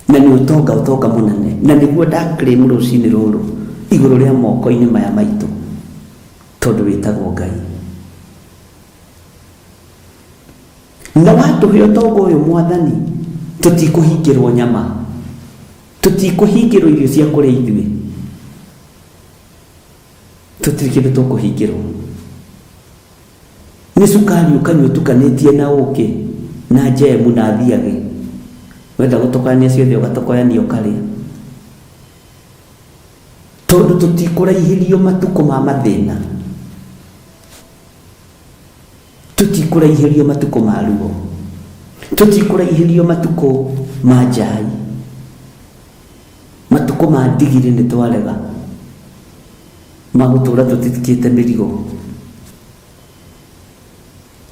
Na nĩ ũtonga ũtonga mũnene, na nĩguo nda claim rũcinĩ rũrũ igũrũ rĩa moko-inĩ maya maitũ, tondũ wĩtagwo Ngai. Na watũhe ũtonga ũyũ Mwathani, tũtikũhingĩrwo nyama, tũtikũhingĩrwo irio cia kũrĩa ithuĩ. Tũtirĩ kĩndũ tũkũhingĩrwo. Nĩ cukari ũkanyua ũtukanĩtie na ũkĩ na njemu na thiagĩ. Wenda gũtukania ciothe ũgatokoyania ũkarĩa. Tondũ tũtikũraihĩrio matukũ ma mathĩna. Tũtikũraihĩrio matukũ ma ruo. Tũtikũraihĩrio matukũ ma njai. Matukũ ma ndigiri nĩ twarega, ma gũtũũra tũtitikĩte mĩrigo.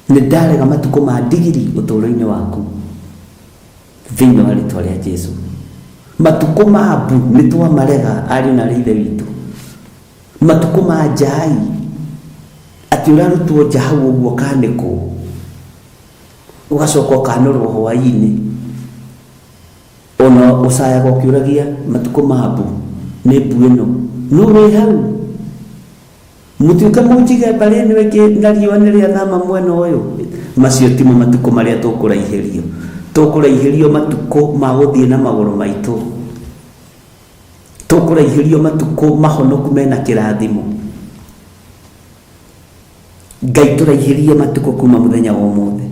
Nĩ ndarega matukũ ma ndigiri ũtũũro-inĩ waku, thĩinĩ wa rĩtwa rĩa Jesu. Matukũ ma mbu nĩ twamarega ariũ na aarĩ a Ithe witũ. Matukũ ma njai, atĩ ũrarutwo nja hau ũguo ũkanĩkwo, ũgacoka ũkanũrwo hwaĩ-inĩ. Ona ũcayaga ũkĩũragia matukũ ma mbu nĩ mbu ĩno nũ wĩ hau? Mũtiũke mũnjige mbarĩ ĩno ĩngĩ na riũa nĩ rĩathama mwena ũyũ. Macio timo matukũ marĩa tũkũraihĩrio. Tũkũraihĩrio matukũ ma gũthiĩ na magũrũ maitũ. Tũkũraihĩrio matukũ mahonoku mena kĩrathimo. Ngai tũraihĩrie matukũ kuma mũthenya wa ũmũthĩ.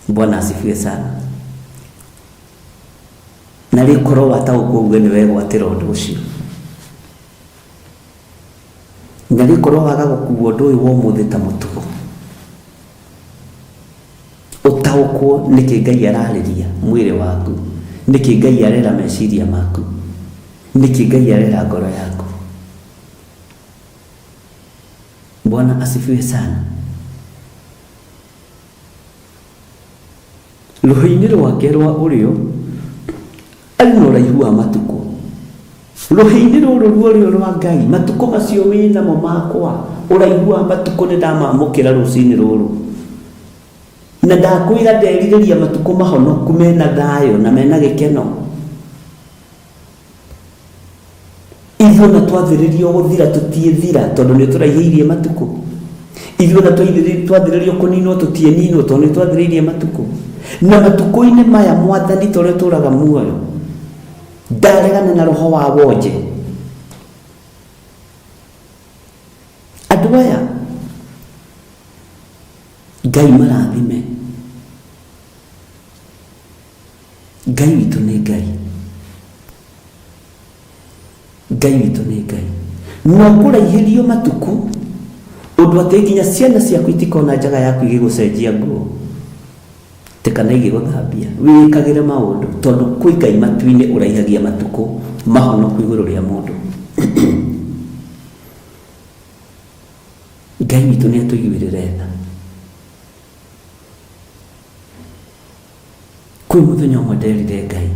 Bwana asifiwe sana. Na rĩu korwo wataũkwo uge nĩ wegwatĩra ũndũ ũcio. Na rĩu korwo waga gũkua ũndũ ũyũ wa ũmũthĩ ta mũtugo. Ũtaũkwo nĩkĩ Ngai ararĩria mwĩrĩ waku, nĩkĩ Ngai arera meciria maku, nĩkĩ Ngai arera ngoro yaku. Bwana asifiwe sana. Rũhĩ-inĩ rwake rwa ũrĩo arĩ na ũraihu wa matukũ. Rũhĩ-inĩ rũrũ ruorĩo rwa Ngai, matukũ macio wĩ namo makwa, ũraihu wa matukũ nĩ ndamamũkĩra rũcinĩ rũrũ. Na ndakwĩra nderirĩria matukũ mahonoku mena thayũ na mena gĩkeno. Ithuĩ ona twathĩrĩrio gũthira tũtiĩthira tondũ nĩ ũtũraihĩirie matukũ. Ithuĩ ona twathĩrĩrio kũninwo tũtiĩninwo tondũ nĩ ũtwathĩrĩirie matukũ. Na matukũ-inĩ maya Mwathani ta ũrĩa ũtũraga muoyo, ndaregana na roho wa wonje. Andũ aya Ngai marathime. Ngai witũ nĩ Ngai. Ngai witũ nĩ Ngai. Na ũkũraihĩrio matukũ ũndũ atĩ nginya ciana ciaku itikona njaga yaku igĩgũcenjia nguo atĩ kana igĩgũthambia. Wĩĩkagĩre maũndũ tondũ kwĩ Ngai matu-inĩ ũraihagia matukũ mahonoku igũrũ rĩa mũndũ. Ngai witũ nĩ atũiguĩrĩre tha. Kwĩ mũthenya ũmwe nderire Ngai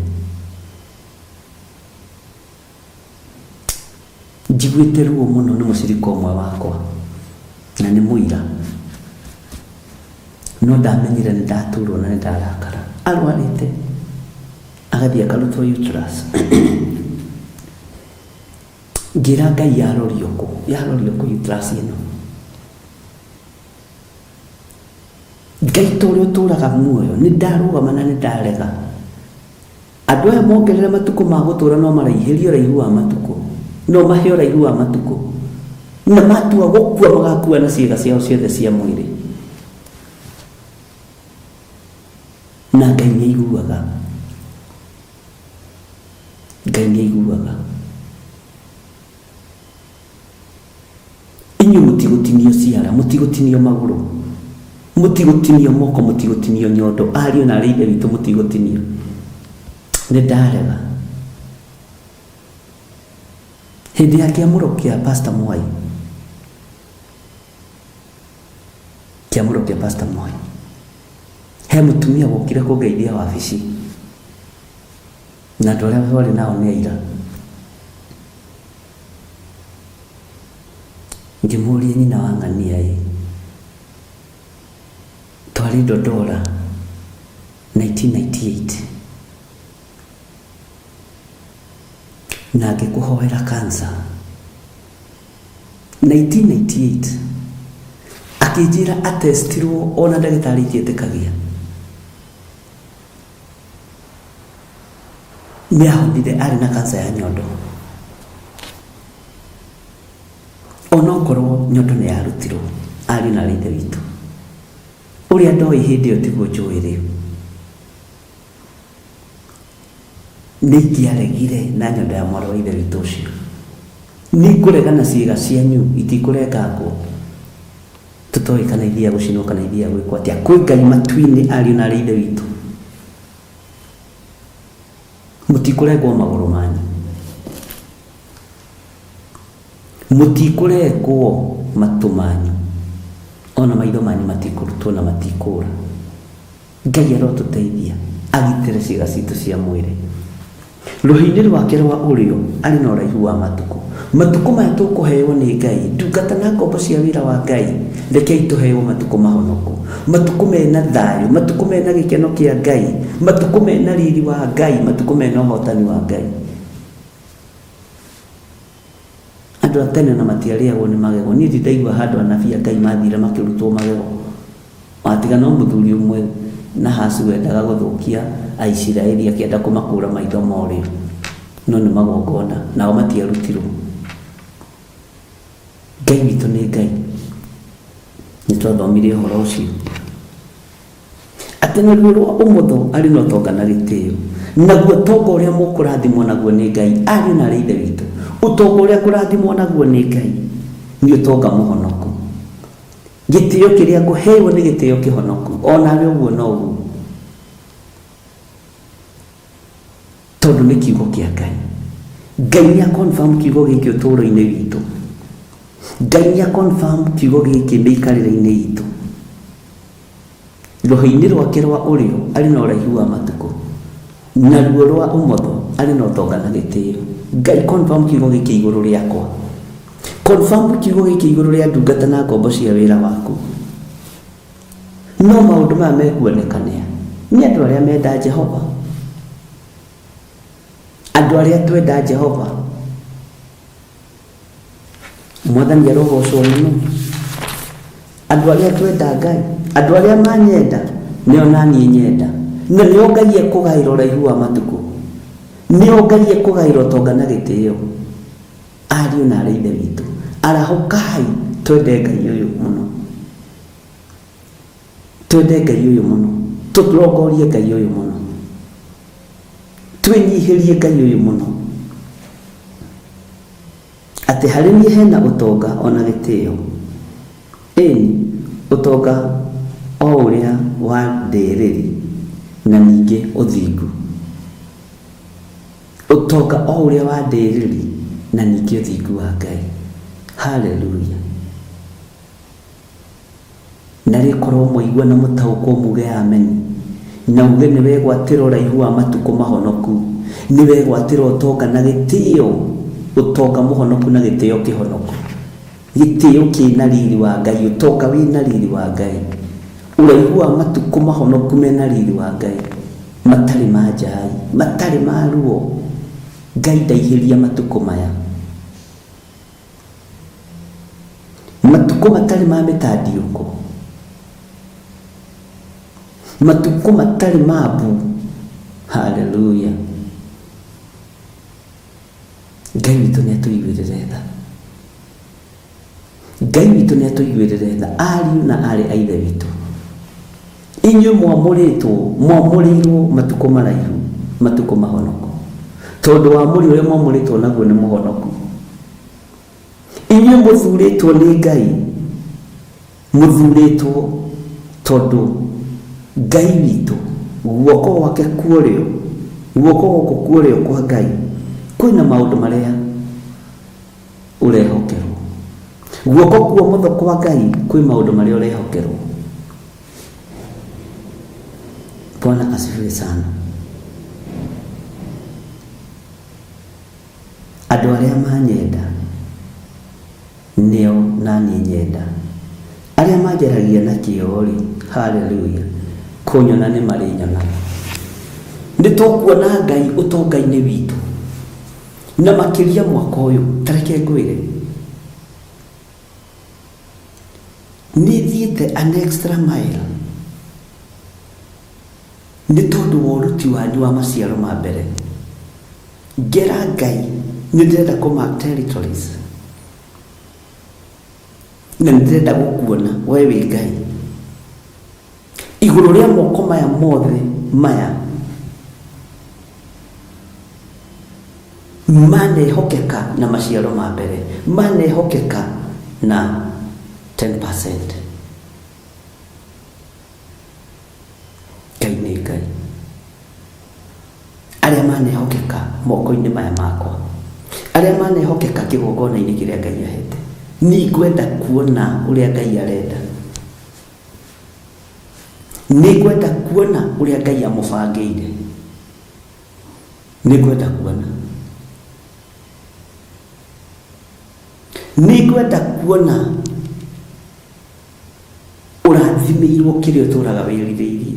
njiguĩte ruo mũno nĩ mũcirika ũmwe wakwa na nĩ mũira no ndamenyire nĩ ndaturwo na nĩ ndarakara arwarĩte agathiĩ akarutwo uterus ngĩra Ngai yarorio kũ yarorio kũ uterus ĩno Ngai ta ũrĩa ũtũũraga muoyo, nĩ ndarũgama na nĩ ndarega. Andũ aya mongerere matukũ ma gũtũũra no maraihĩrie ũraihu wa matukũ, no mahe ũraihu wa matukũ, na matua gũkua magakua na ciĩga ciao ciothe cia mwĩrĩ. Na Ngai nĩ aiguaga. Ngai nĩ aiguaga. Inyuĩ mũtigũtinio ciara, mũtigũtinio magũrũ, mũtigũtinio moko, mũtigũtinio nyondo, ariũ na aarĩ a Ithe witũ mũtigũtinio. Nĩ ndarega. Hĩndĩ ya kĩamũro kĩa Pastor Mwai, kĩamũro kĩa Pastor Mwai, he mũtumia wokire kũngeithia wabici, na andũ arĩa twarĩ nao nĩ aira. Ngĩmũria nyina wa ng'ania ĩ, twarĩ Dodora 1998 na ngĩkũhoera cancer 1998 akĩnjĩra atestirwo ona ndagĩtarĩ itietĩkagia nĩ ahonire arĩ na kansa ya nyondo onokorwo nyondo nĩ yarutirwo ariũ na arĩ ithe witũ ũrĩa ndoĩ hĩndĩ ĩyo tiguo njũĩ rĩu nĩ ingĩaregire na nyondo ya mwarĩ wa ithe witũ ũcio nĩ ngũrega na ciĩga cianyu itikũrengangwo tũtoĩ kana ithiaga gũcinwo kana ithiaga gwĩkwo atĩa kwĩ Ngai matu-inĩ ariũ na arĩ ithe witũ mũtikũrengwo magũrũ manyu mũtikũrengwo matũ manyu ona maitho manyu matikũrutwo na matikũra Ngai arotũteithia agitĩre ciĩga citũ cia mwĩrĩ. Rũhĩ-inĩ rwake rwa ũrĩo arĩ na ũraihu wa matukũ. Matukũ maya tũkũheo nĩ Ngai, ndungata na ngombo cia wĩra wa Ngai, rekei tũheo matukũ mahonoku, matukũ mena thayũ, matukũ mena gĩkeno kĩa Ngai, matukũ mena riri wa Ngai, matukũ mena ũhotani wa Ngai. Andũ a tene ona matiarĩagwo nĩ magego. Niĩ ndirĩ ndaigua handũ anabii a Ngai mathire makĩrutwo magego. Watiga no mũthuri ũmwe Nahasu wendaga gũthũkia Aisiraeli akĩenda kũmakũra maitho ma ũrĩo. No nĩ magongona, nao matiarutirwo. Ngai witũ nĩ Ngai. Nĩ twathomire ũhoro ũcio. Atĩ naruo rwa ũmotho arĩ na ũtonga na gĩtĩo, naguo ũtonga ũrĩa mũkũrathimwo naguo nĩ Ngai, ariũ na aarĩ a Ithe witũ, ũtonga ũrĩa ngũrathimwo naguo nĩ Ngai nĩ ũtonga mũhonoku. Gĩtĩo kĩrĩa ngũheo nĩ gĩtĩo kĩhonoku, o nawe ũguo noguo. Tondũ nĩ kiugo kĩa Ngai. Ngai nĩ a confirm kiugo gĩkĩ ũtũũro-inĩ witũ. Ngai nĩ a confirm kiugo gĩkĩ mĩikarĩre-inĩ itũ. Rũhĩ-inĩ rwake rwa ũrĩo arĩ na ũraihu wa matukũ, naruo rwa ũmotho arĩ na ũtonga na gĩtĩo. Ngai confirm kiugo gĩkĩ igũrũ rĩakwa, confirm kiugo gĩkĩ igũrũ rĩa ndungata na ngombo cia wĩra waku. No maũndũ maya mekuonekanĩa nĩ andũ arĩa menda Jehova, andũ arĩa twenda Jehova. Mwathani arogocwo mũno. Andũ arĩa twenda Ngai, andũ arĩa manyenda nĩo naniĩ nyenda, na nĩo Ngai ekũgaĩra ũraihu wa matukũ, nĩo Ngai ekũgaĩra ũtonga na gĩtĩo. Ariũ na arĩ ithe witũ, arahũkai twende Ngai ũyũ mũno, twende Ngai ũyũ mũno, tũrongorie Ngai ũyũ mũno, twĩnyihĩrie Ngai ũyũ mũno, atĩ harĩ niĩ hena ũtonga ona gĩtĩo. Ĩni, ũtonga o ũrĩa wa ndĩrĩri na ningĩ ũthingu. Ũtonga o ũrĩa wa ndĩrĩri na ningĩ ũthingu wa Ngai. Haleluya! Na rĩ korwo mwaigua na mũtaũkwo muge ameni, na uge nĩ wegwatĩra ũraihu wa matukũ mahonoku, nĩ wegwatĩra ũtonga na gĩtĩo, ũtonga mũhonoku na gĩtĩo kĩhonoku. Gĩtĩo kĩna riri wa Ngai, ũtonga wĩna riri wa Ngai, ũraihu wa matukũ mahonoku mena riri wa Ngai, matarĩ ma njai, matarĩ ma ruo. Ngai ndaihĩria matukũ maya. Matukũ matarĩ ma mĩtandiũko, matukũ matarĩ ma mbu. Haleluya! Ngai witũ nĩ atũiguĩrĩre tha. Ngai witũ nĩ atũiguĩrĩre tha, ariũ na aarĩ a Ithe witũ. Inyuĩ mwamũrĩtwo, mwamũrĩirwo matukũ maraihu, matukũ mahonoku. Tondũ wamũri ũrĩa mwamũrĩtwo naguo nĩ mũhonoku. Inyuĩ mũthurĩtwo nĩ Ngai, mũthurĩtwo tondũ Ngai witũ, guoko gwake kuorĩo, guoko gũkũ kuorĩo kwa Ngai, kwĩna maũndũ marĩa ũrehokerwo. Guoko kuomotho kwa Ngai kwĩ maũndũ marĩa ũrehokerwo. Bwana asifiwe sana. Andũ arĩa manyenda nĩo naniĩ nyenda, arĩa manjaragia na kĩo-rĩ, haleluya, kũnyona nĩ marĩnyonaga. Nĩ tũkuona Ngai ũtonga-inĩ witũ, na makĩria mwaka ũyũ. Ta reke ngwĩre, nĩ thiĩte an extra mile nĩ tondũ wa ũruti wanyu wa maciaro ma mbere. Ngera Ngai nĩ ndĩrenda kũ mark territories na nĩ ndĩrenda gũkuona we wĩ Ngai igũrũ rĩa moko maya mothe maya manehokeka na maciaro ma mbere, manehokeka na 10%. Ngai nĩ Ngai. Arĩa manehokeka moko-inĩ maya makwa, arĩa manehokeka kĩgongona-inĩ kĩrĩa Ngai ahete, niĩ ngwenda kuona ũrĩa Ngai arenda. Nĩ ngwenda kuona ũrĩa Ngai amũbangĩire. Nĩ ngwenda kuona. Nĩ ngwenda kuona ũrathimĩirwo kĩrĩa ũtũraga wĩrirĩirie.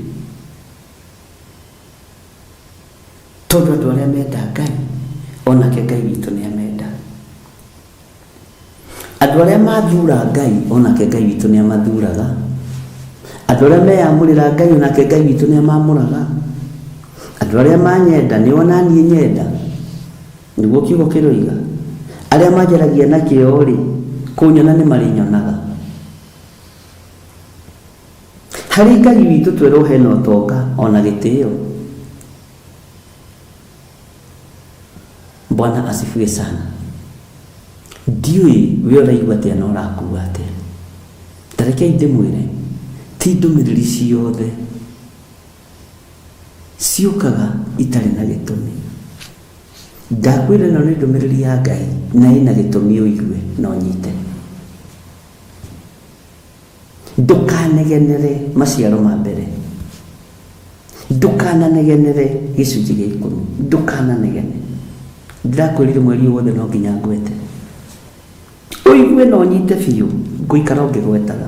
Tondũ andũ arĩa menda Ngai, onake Ngai witũ nĩ amenda. Andũ arĩa mathura Ngai, onake Ngai witũ nĩ amathuraga. Andũ arĩa meyamũrĩra Ngai, onake Ngai witũ nĩ amamũraga. Andũ arĩa manyenda, nĩo naniĩ nyenda. Nĩguo kiugo kĩroiga. Arĩa manjaragia na kĩo-rĩ, kũnyona nĩ marĩnyonaga. Harĩ Ngai witũ twerwo hena ũtonga ona gĩtĩo. Bwana asifiwe sana. Ndiũĩ we ũraigua atĩa na ũrakua atĩa. Ta rekei ndĩmwĩre, ti ndũmĩrĩri ciothe ciũkaga itarĩ na gĩtũmi. Ndakwĩra ĩno nĩ ndũmĩrĩri ya Ngai na ĩna gĩtũmi ũigue na ũnyite. Ndũkanegenere maciaro ma mbere. Ndũkananegenere gĩcunjĩ gĩa ikũmi. Ndũkananegene. Ndĩrakwĩrire mweri ũyũ wothe no nginya ngwete. Ũigue na ũnyite biũ, ngũikara ũngĩgwetaga.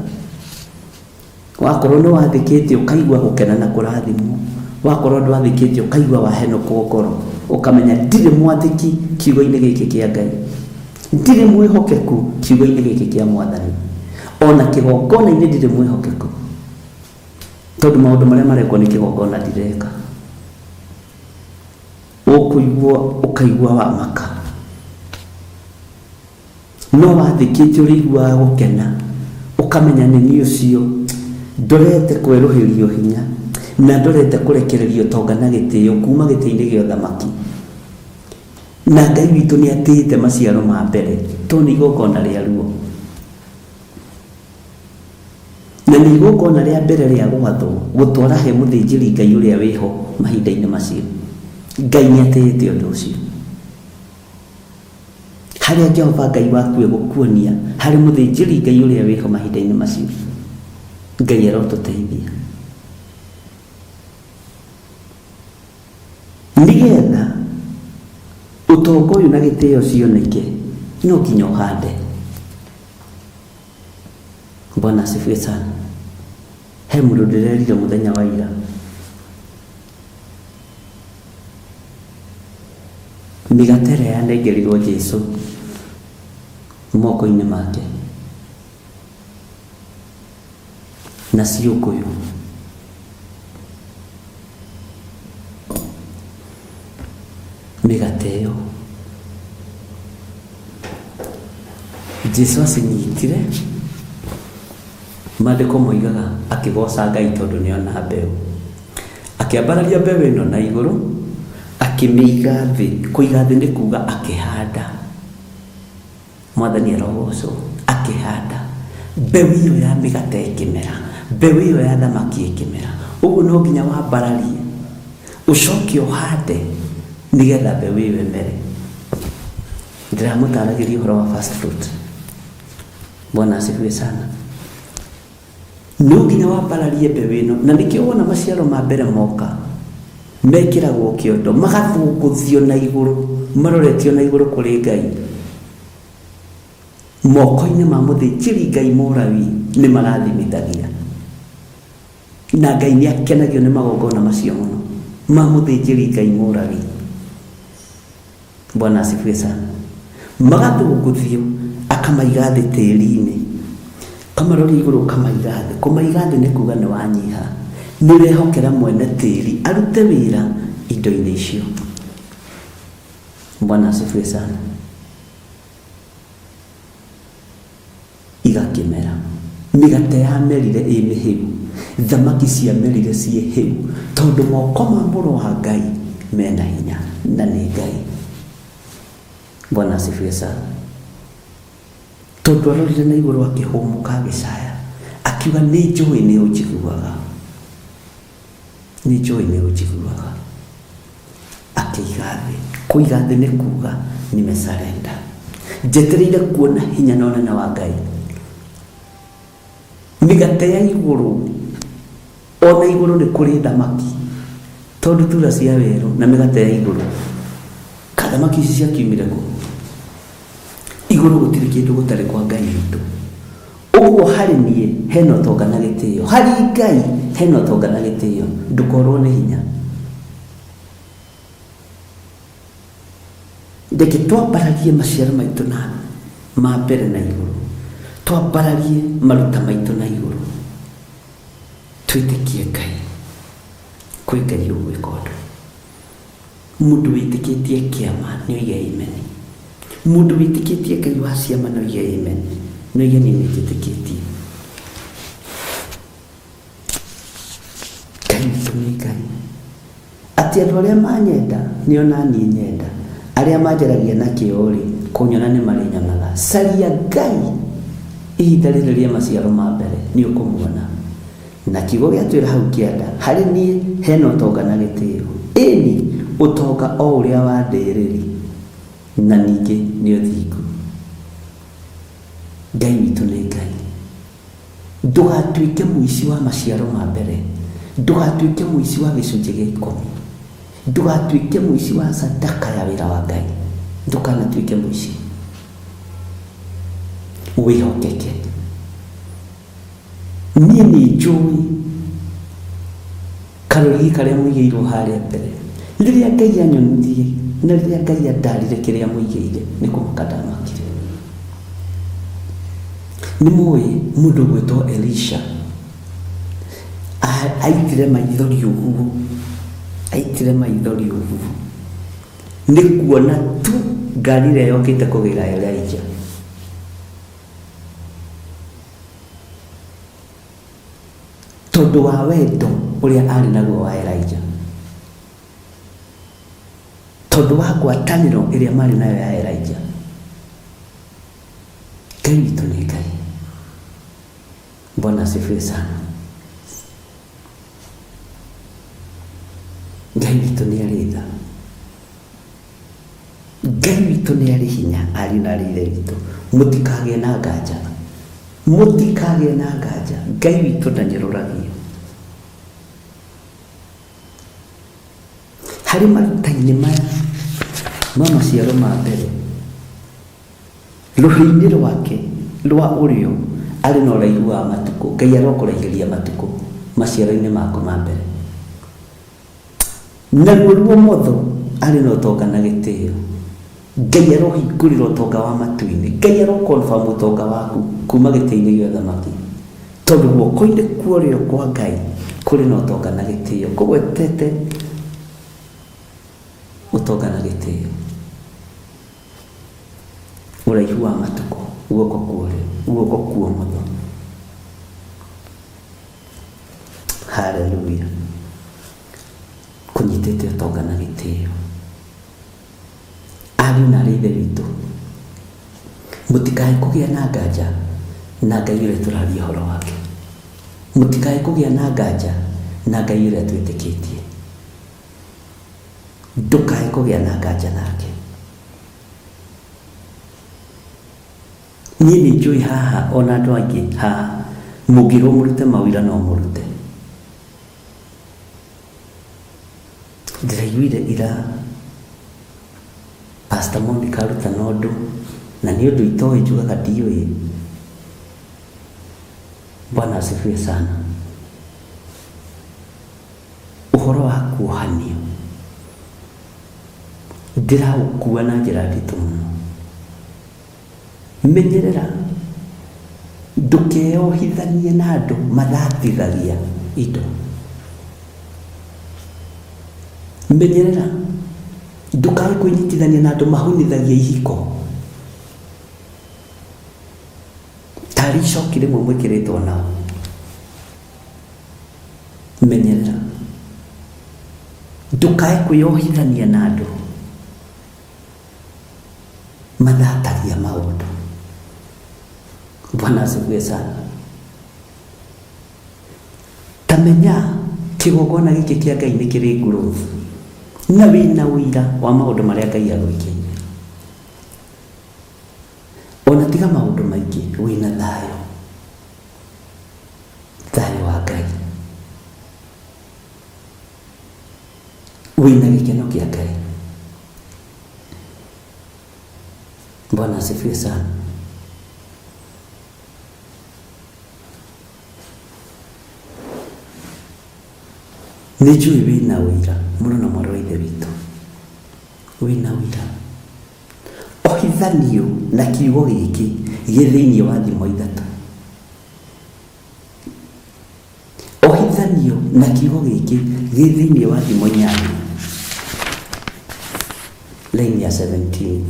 Wakorwo nĩ wathĩkĩte ũkaigua gũkena na kũrathimwo. Wakorwo ndwathĩkĩte ũkaigua wahenũkwo ngoro, ũkamenya ndirĩ mwathĩki kiugo-inĩ gĩkĩ kĩa Ngai. Ndirĩ mwĩhokeku kiugo-inĩ gĩkĩ kĩa Mwathani. Ona kĩgongona-inĩ ndirĩ mwĩhokeku. Tondũ maũndũ marĩa marekwo nĩ kĩgongona ndireka. Ũkũigua ũkaigua wamaka. No wathĩkĩte ũrĩiguaga gũkena, ũkamenya nĩ niĩ ũcio ndorete kwerũhĩrio hinya na ndorete kũrekererio ũtonga na gĩtĩo kuma gĩtĩ-inĩ gĩa ũthamaki. Na Ngai witũ nĩ atĩĩte maciaro ma mbere tondũ nĩ igongona rĩa ruo. Na nĩ igongona rĩa mbere rĩa gwathwo gũtwara he mũthĩnjĩri Ngai ũrĩa wĩho mahinda-inĩ macio. Ngai nĩ atĩĩte ũndũ ũcio. Harĩa Jehova Ngai waku egũkuonia harĩ mũthĩnjĩri Ngai ũrĩa wĩho mahinda-inĩ macio. Ngai arotũteithia. Nĩgetha ũtonga ũyũ na gĩtĩo cioneke, no nginya ũhande. Bwana asifiwe sana. He mũndũ ndĩrerire mũthenya wa ira. Mĩgate ĩrĩa yanengerirwo Jesu moko-inĩ make na ciũngũyũ. Mĩgate ĩyo Jesu acinyitire, maandĩko moigaga akĩgoca Ngai tondũ nĩ ona mbeũ. Akĩambararia mbeũ ĩno na igũrũ, akĩmĩiga thĩ. Kũiga thĩ nĩ kuga akĩhanda. Mwathani arogocwo. Akĩhanda. Mbeũ ĩyo ya mĩgate ĩkĩmera. Mbeũ ĩyo ya thamaki ĩkĩmera. Ũguo no nginya wambararie, ũcoke ũhande nĩgetha mbeũ ĩyo ĩmere. Ndĩramũtaragĩria ũhoro wa first fruit. Bwana asifiwe sana. No nginya wambararie mbeũ ĩno, na nĩkĩo wona maciaro ma mbere moka mekĩragwo kĩondo, magathũngũthio na igũrũ, maroretio na igũrũ kũrĩ Ngai. Moko-inĩ ma mũthĩnjĩri Ngai Mũlawi nĩ marathimithagia, na Ngai nĩ akenagio nĩ magongona macio mũno ma mũthĩnjĩri Ngai Mũlawi. Bwana asifiwe sana. Magathũngũthio akamaiga thĩ tĩri-inĩ, kamaroria igũrũ ũkamaiga thĩ. Kũmaiga thĩ nĩ kuga nĩ wanyiha, nĩ ũrehokera mwene tĩri arute wĩra indo-inĩ icio. Bwana asifiwe sana. Igakĩmera. Mĩgate yamerire ĩ mĩhĩu, thamaki ciamerire ciĩ hĩu, tondũ moko ma Mũrũ wa Ngai mena hinya na nĩ Ngai. Bwana asifiwe sana. Tondũ arorire na igũrũ akĩhũmũka agĩcaya, akiuga nĩ njũĩ nĩ ũnjiguaga. Nĩ njũĩ nĩ ũnjiguaga. Akĩiga thĩ. Kũiga thĩ nĩ kuga nimesarenda. Njetereire kuona hinya na ũnene wa Ngai. Mĩgate ya igũrũ, ona igũrũ nĩ kũrĩ thamaki, to ndutura cia werũ na mĩgate ya igũrũ. Ka thamaki ici ciakiumire kũ? Igũrũ gũtirĩ kĩndũ gũtarĩ kwa Ngai witũ. Ũguo harĩ niĩ hena ũtonga na gĩtĩo, harĩ Ngai hena ũtonga na gĩtĩo. Ndũkorwo nĩ hinya. Reke twambararie maciaro maitũ na ma mbere na igũrũ, twambararie maruta maitũ na igũrũ, twĩtĩkie Ngai. Kwĩ Ngai ũgwĩka ũndũ. Mũndũ wĩtĩkĩtie kĩama nĩ oige amen. Mũndũ wĩtĩkĩtie Ngai wa ciama nĩ oige amen. Nĩ oige niĩ nĩ njĩtĩkĩtie. Ngai witũ nĩ Ngai. Atĩ andũ arĩa manyenda nĩo na niĩ nyenda, arĩa manjaragia na kĩyo-rĩ, kũnyona nĩ marĩnyonaga. Caria Ngai ihinda rĩrĩ rĩa maciaro ma mbere, nĩ ũkũmuona. Na kiugo gĩatwĩra hau kĩanda, harĩ niĩ hena ũtonga na gĩtĩo. Ĩni, ũtonga o ũrĩa wa ndĩrĩri, na ningĩ nĩ ũthingu. Ngai witũ nĩ Ngai. Ndũgatuĩke mũici wa maciaro ma mbere, ndũgatuĩke mũici wa gĩcunjĩ gĩa ikũmi, ndũgatuĩke mũici wa sadaka ya wĩra wa Ngai. Ndũkanatuĩke mũici. Wĩhokeke. Niĩ nĩ njũĩ karũrigi karĩa mũigĩirwo harĩa mbere. Rĩrĩa Ngai anyonirie na rĩrĩa Ngai andarire kĩrĩa mũigĩire, nĩ kũmaka ndamakire. Nĩ mũĩ mũndũ ũgwĩtwo Elisha aitire maithori ũguo, aitire maithori ũguo nĩ kuona tu ngari ĩrĩa yokĩte kũgĩra Elijah. Tondũ wa wendo ũrĩa arĩ naguo wa Elijah. Tondũ wa ngwatanĩro ĩrĩa marĩ nayo ya Elijah. Ngai witũ nĩ Ngai. Bwana asifiwe sana. Ngai witũ nĩ arĩ tha. Ngai witũ nĩ arĩ hinya, ariũ na arĩ ithe witũ. Mũtikagĩe na nganja. Mũtikagĩe na nganja. Ngai witũ ndanyũrũragio. Harĩ maruta-inĩ maya ma maciaro ma mbere, Rũhĩ-inĩ rwake rwa ũrĩo arĩ na ũraihu wa matukũ, Ngai arokũraihĩria matukũ maciaro-inĩ maku ma mbere. Naruo rwa ũmotho arĩ na ũtonga na gĩtĩo, Ngai arohingũrĩra ũtonga wa matu-inĩ, Ngai aro confirm ũtonga waku kuma gĩtĩ-inĩ gĩa ũthamaki, tondũ guoko-inĩ kwa ũrĩo kwa Ngai kũrĩ na ũtonga na gĩtĩo. Kũgwetete ũtonga na gĩtĩo. Ũraihu wa matukũ, guoko kwa ũrĩo, guoko kwa ũmotho. Haleluya. Kũnyitĩte ũtonga na gĩtĩo. Ariũ na arĩ ithe witũ, mũtikae kũgĩa na nganja na Ngai ũrĩa tũraria ũhoro wake. Mũtikae kũgĩa na nganja na Ngai ũrĩa twĩtĩkĩtie. Ndũkae kũgĩa na nganja nake. Niĩ nĩ njũĩ haha ona andũ angĩ haha mũngĩrwo mũrute mawĩra no mũrute. Ndĩraiguire ira Pastor Monica arutana ũndũ na nĩ ũndũ itoĩ njugaga ndiũĩ. Bwana asifiwe sana. Ũhoro wa kuohanio ndĩraũkua na njĩra nditũ mũno. Menyerera ndũkeyohithanie na andũ mathatithagia indo. Menyerera ndũkae kwĩnyitithania na andũ mahunithagia ihiko. Tarĩ icoki rĩmwe mwĩkĩrĩtwo nao. Menyerera ndũkae kwĩyohithania na andũ mathatagia maũndũ. Bwana asifiwe sana. Ta menya kĩgongona gĩkĩ kĩa Ngai nĩ kĩrĩ growth na wĩna ũira wa maũndũ marĩa Ngai agwĩkĩire. Ona tiga maũndũ maingĩ wĩna thayũ. Thayũ wa Ngai. Wĩna gĩkeno kĩa Ngai. Bwana asifiwe sana. Nĩ njũĩ wĩna ũira mũno na mwarĩ wa ithe witũ. Wĩna ũira. Ohithanio na kiugo gĩkĩ gĩ thĩinĩ wa thimo ithatũ. Ohithanio na kiugo gĩkĩ gĩ thĩinĩ wa thimo inyanya line ya 17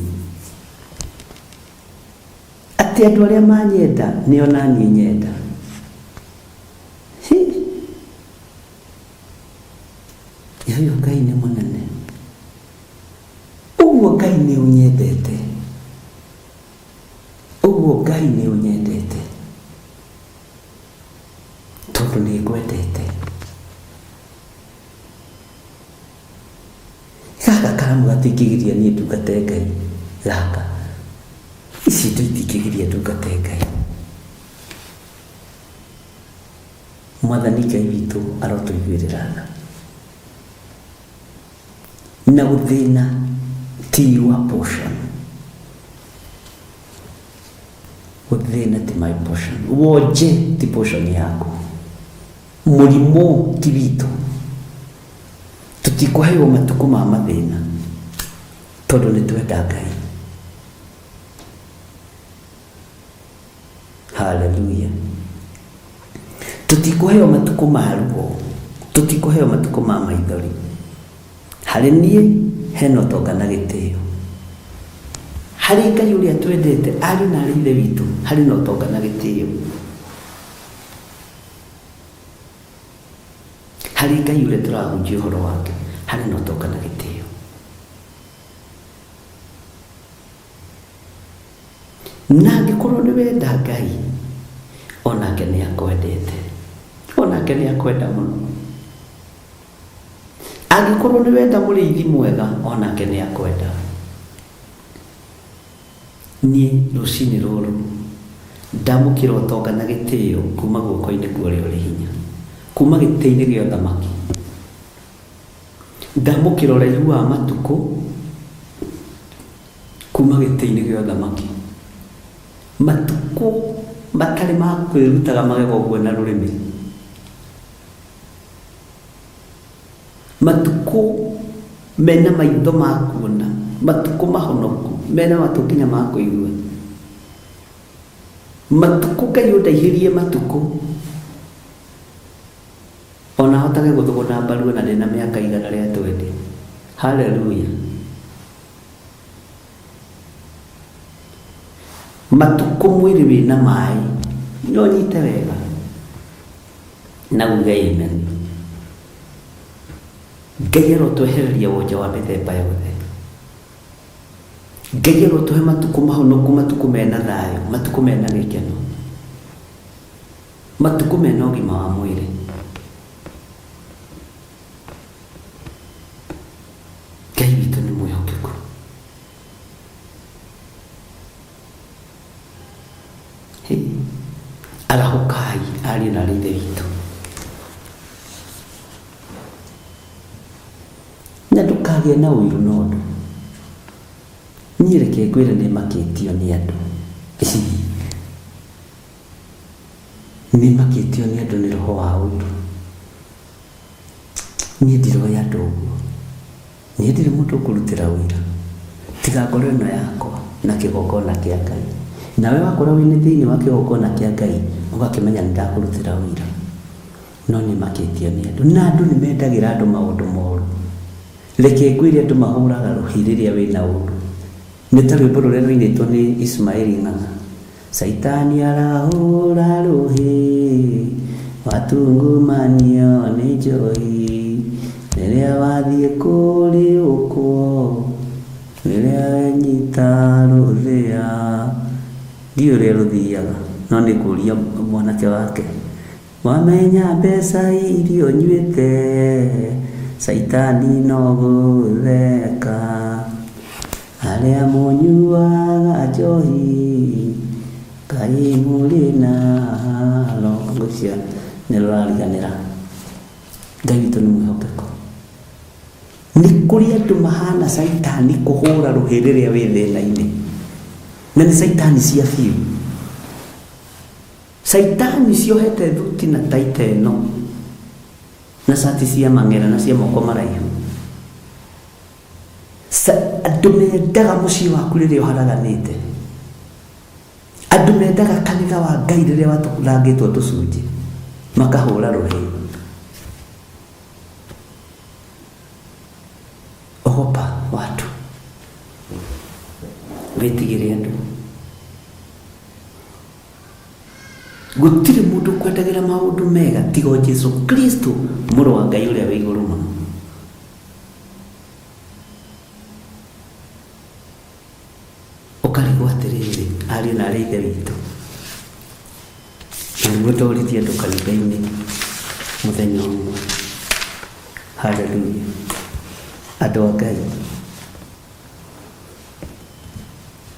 atĩ andũ arĩa manyenda nĩo naniĩ nyenda. Hi. Ũyũ Ngai nĩ mũnene. Ũguo Ngai nĩ ũnyendete. Ũguo Ngai nĩ ũnyendete. Tondũ nĩ ngwendete. Gaka karamu gatingĩgiria niĩ ndungate Ngai. Gaka. Ici indo itingĩgiria ndungate Ngai. Mwathani Ngai witũ arotũiguĩrĩra tha. Na gũthĩna. Ti your portion. Gũthĩna ti my portion. Wonje ti portion yaku. Mũrimũ ti witũ. Tũtikũheo matukũ ma mathĩna tondũ nĩ twenda Ngai. Haleluya. Tũtikũheo matukũ ma ruo, tũtikũheo matukũ ma maithori. Harĩ niĩ hena ũtonga na gĩtĩo. Harĩ Ngai ũrĩa twendete, ariũ na aarĩ a Ithe witũ, harĩ na ũtonga na gĩtĩo. Harĩ Ngai ũrĩa tũrahunjia ũhoro wake, harĩ na ũtonga na gĩtĩo. Na angĩkorwo nĩ wenda Ngai, onake nĩ akwendete. Onake nĩ akwenda mũno. Angĩkorwo nĩ wenda mũrĩithi mwega, onake nĩ akwenda. Niĩ rũcinĩ rũrũ ndamũkĩra ũtonga na gĩtĩo kuma guoko-inĩ kwa ũrĩa ũrĩ hinya, kuma gĩtĩ-inĩ gĩa ũthamaki. Ndamũkĩra ũraihu wa matukũ kuma gĩtĩ-inĩ gĩa ũthamaki. Matukũ matarĩ ma kwĩrutaga magego ũguo na rũrĩmĩ. Matukũ mena maitho ma kuona, matukũ mahonoku, mena matũ nginya ma kũigua. Matukũ Ngai ũndaihĩrie matukũ, ona hotage gũthũgũna mbaru ona ndĩna mĩaka 120. Haleluya. Matukũ mwĩrĩ wĩna maĩ, no nyite wega na uge amen. Ngai arotwehereria wonje wa mĩthemba yothe. Ngai arotũhe matukũ mahonoku, matukũ mena thayũ, matukũ mena gĩkeno, matukũ mena ũgima wa mwĩrĩ. Ngai witũ nĩ mwĩhokeku. Hey, arahũkai ariũ na aarĩ a Ithe witũ. Na ndũkagĩe na ũiru na ũndũ. Niĩ reke ngwĩre nĩ makĩtio nĩ andũ. Nĩ makĩtio nĩ andũ nĩ roho wa ũiru. Niĩ ndiroĩ andũ ũguo. Niĩ ndirĩ mũndũ ngũrutĩra ũira. Tiga ngoro ĩno yakwa na kĩgongona kĩa Ngai. Nawe wakora wĩ thĩinĩ wa kĩgongona kĩa Ngai, ũgakĩmenya nĩ ndakũrutĩra ũira. No nĩ makĩtio nĩ andũ. Na andũ nĩ mendagĩra andũ maũndũ moru. Reke ngwĩre andũ mahũraga rũhĩ rĩrĩa wĩna ũru. Nĩ ta rwĩmbo rũrĩa rũinĩtwo nĩ Ismaili Ng'ang'a. Caitani arahũra rũhĩ, watungumanio nĩ njohi, rĩrĩa wathiĩ kũrĩũkwo, rĩrĩa wenyita rũthĩa. Ndiũĩ ũrĩa rũthiaga, no nĩ ngũria mwanake wake. Wamenya mbeca iria ũnyuĩte, caitani no gũtheka. Arĩa mũnyuaga njohi, kaĩ mũrĩ na haro. Ngwĩciria nĩ rũrariganĩra. Ngai witũ nĩ mwĩhokeku. Nĩ kũrĩ andũ mahana caitani kũhũra rũhĩ rĩrĩa wĩ thĩna-inĩ. Na nĩ caitani cia biũ. Caitani ciohete thuti na taita ĩno na cati cia mang'era na cia moko maraihu. Andũ mendaga mũciĩ waku rĩrĩa ũharaganĩte. Andũ mendaga kanitha wa Ngai rĩrĩa watũrangĩtwo tũcunjĩ, makahũra rũhĩ. Ogopa watu. Wĩtigĩre andũ. Gũtirĩ mũndũ ũkwendagĩra maũndũ mega tiga o Jesu Kristo mũrũ wa Ngai ũrĩa wĩ igũrũ mũno. Ũkarigwo atĩrĩrĩ, ariũ na aarĩ a Ithe witũ, na nĩguo ndoririe andũ kanitha-inĩ mũthenya ũmwe. Haleluya. Andũ a Ngai,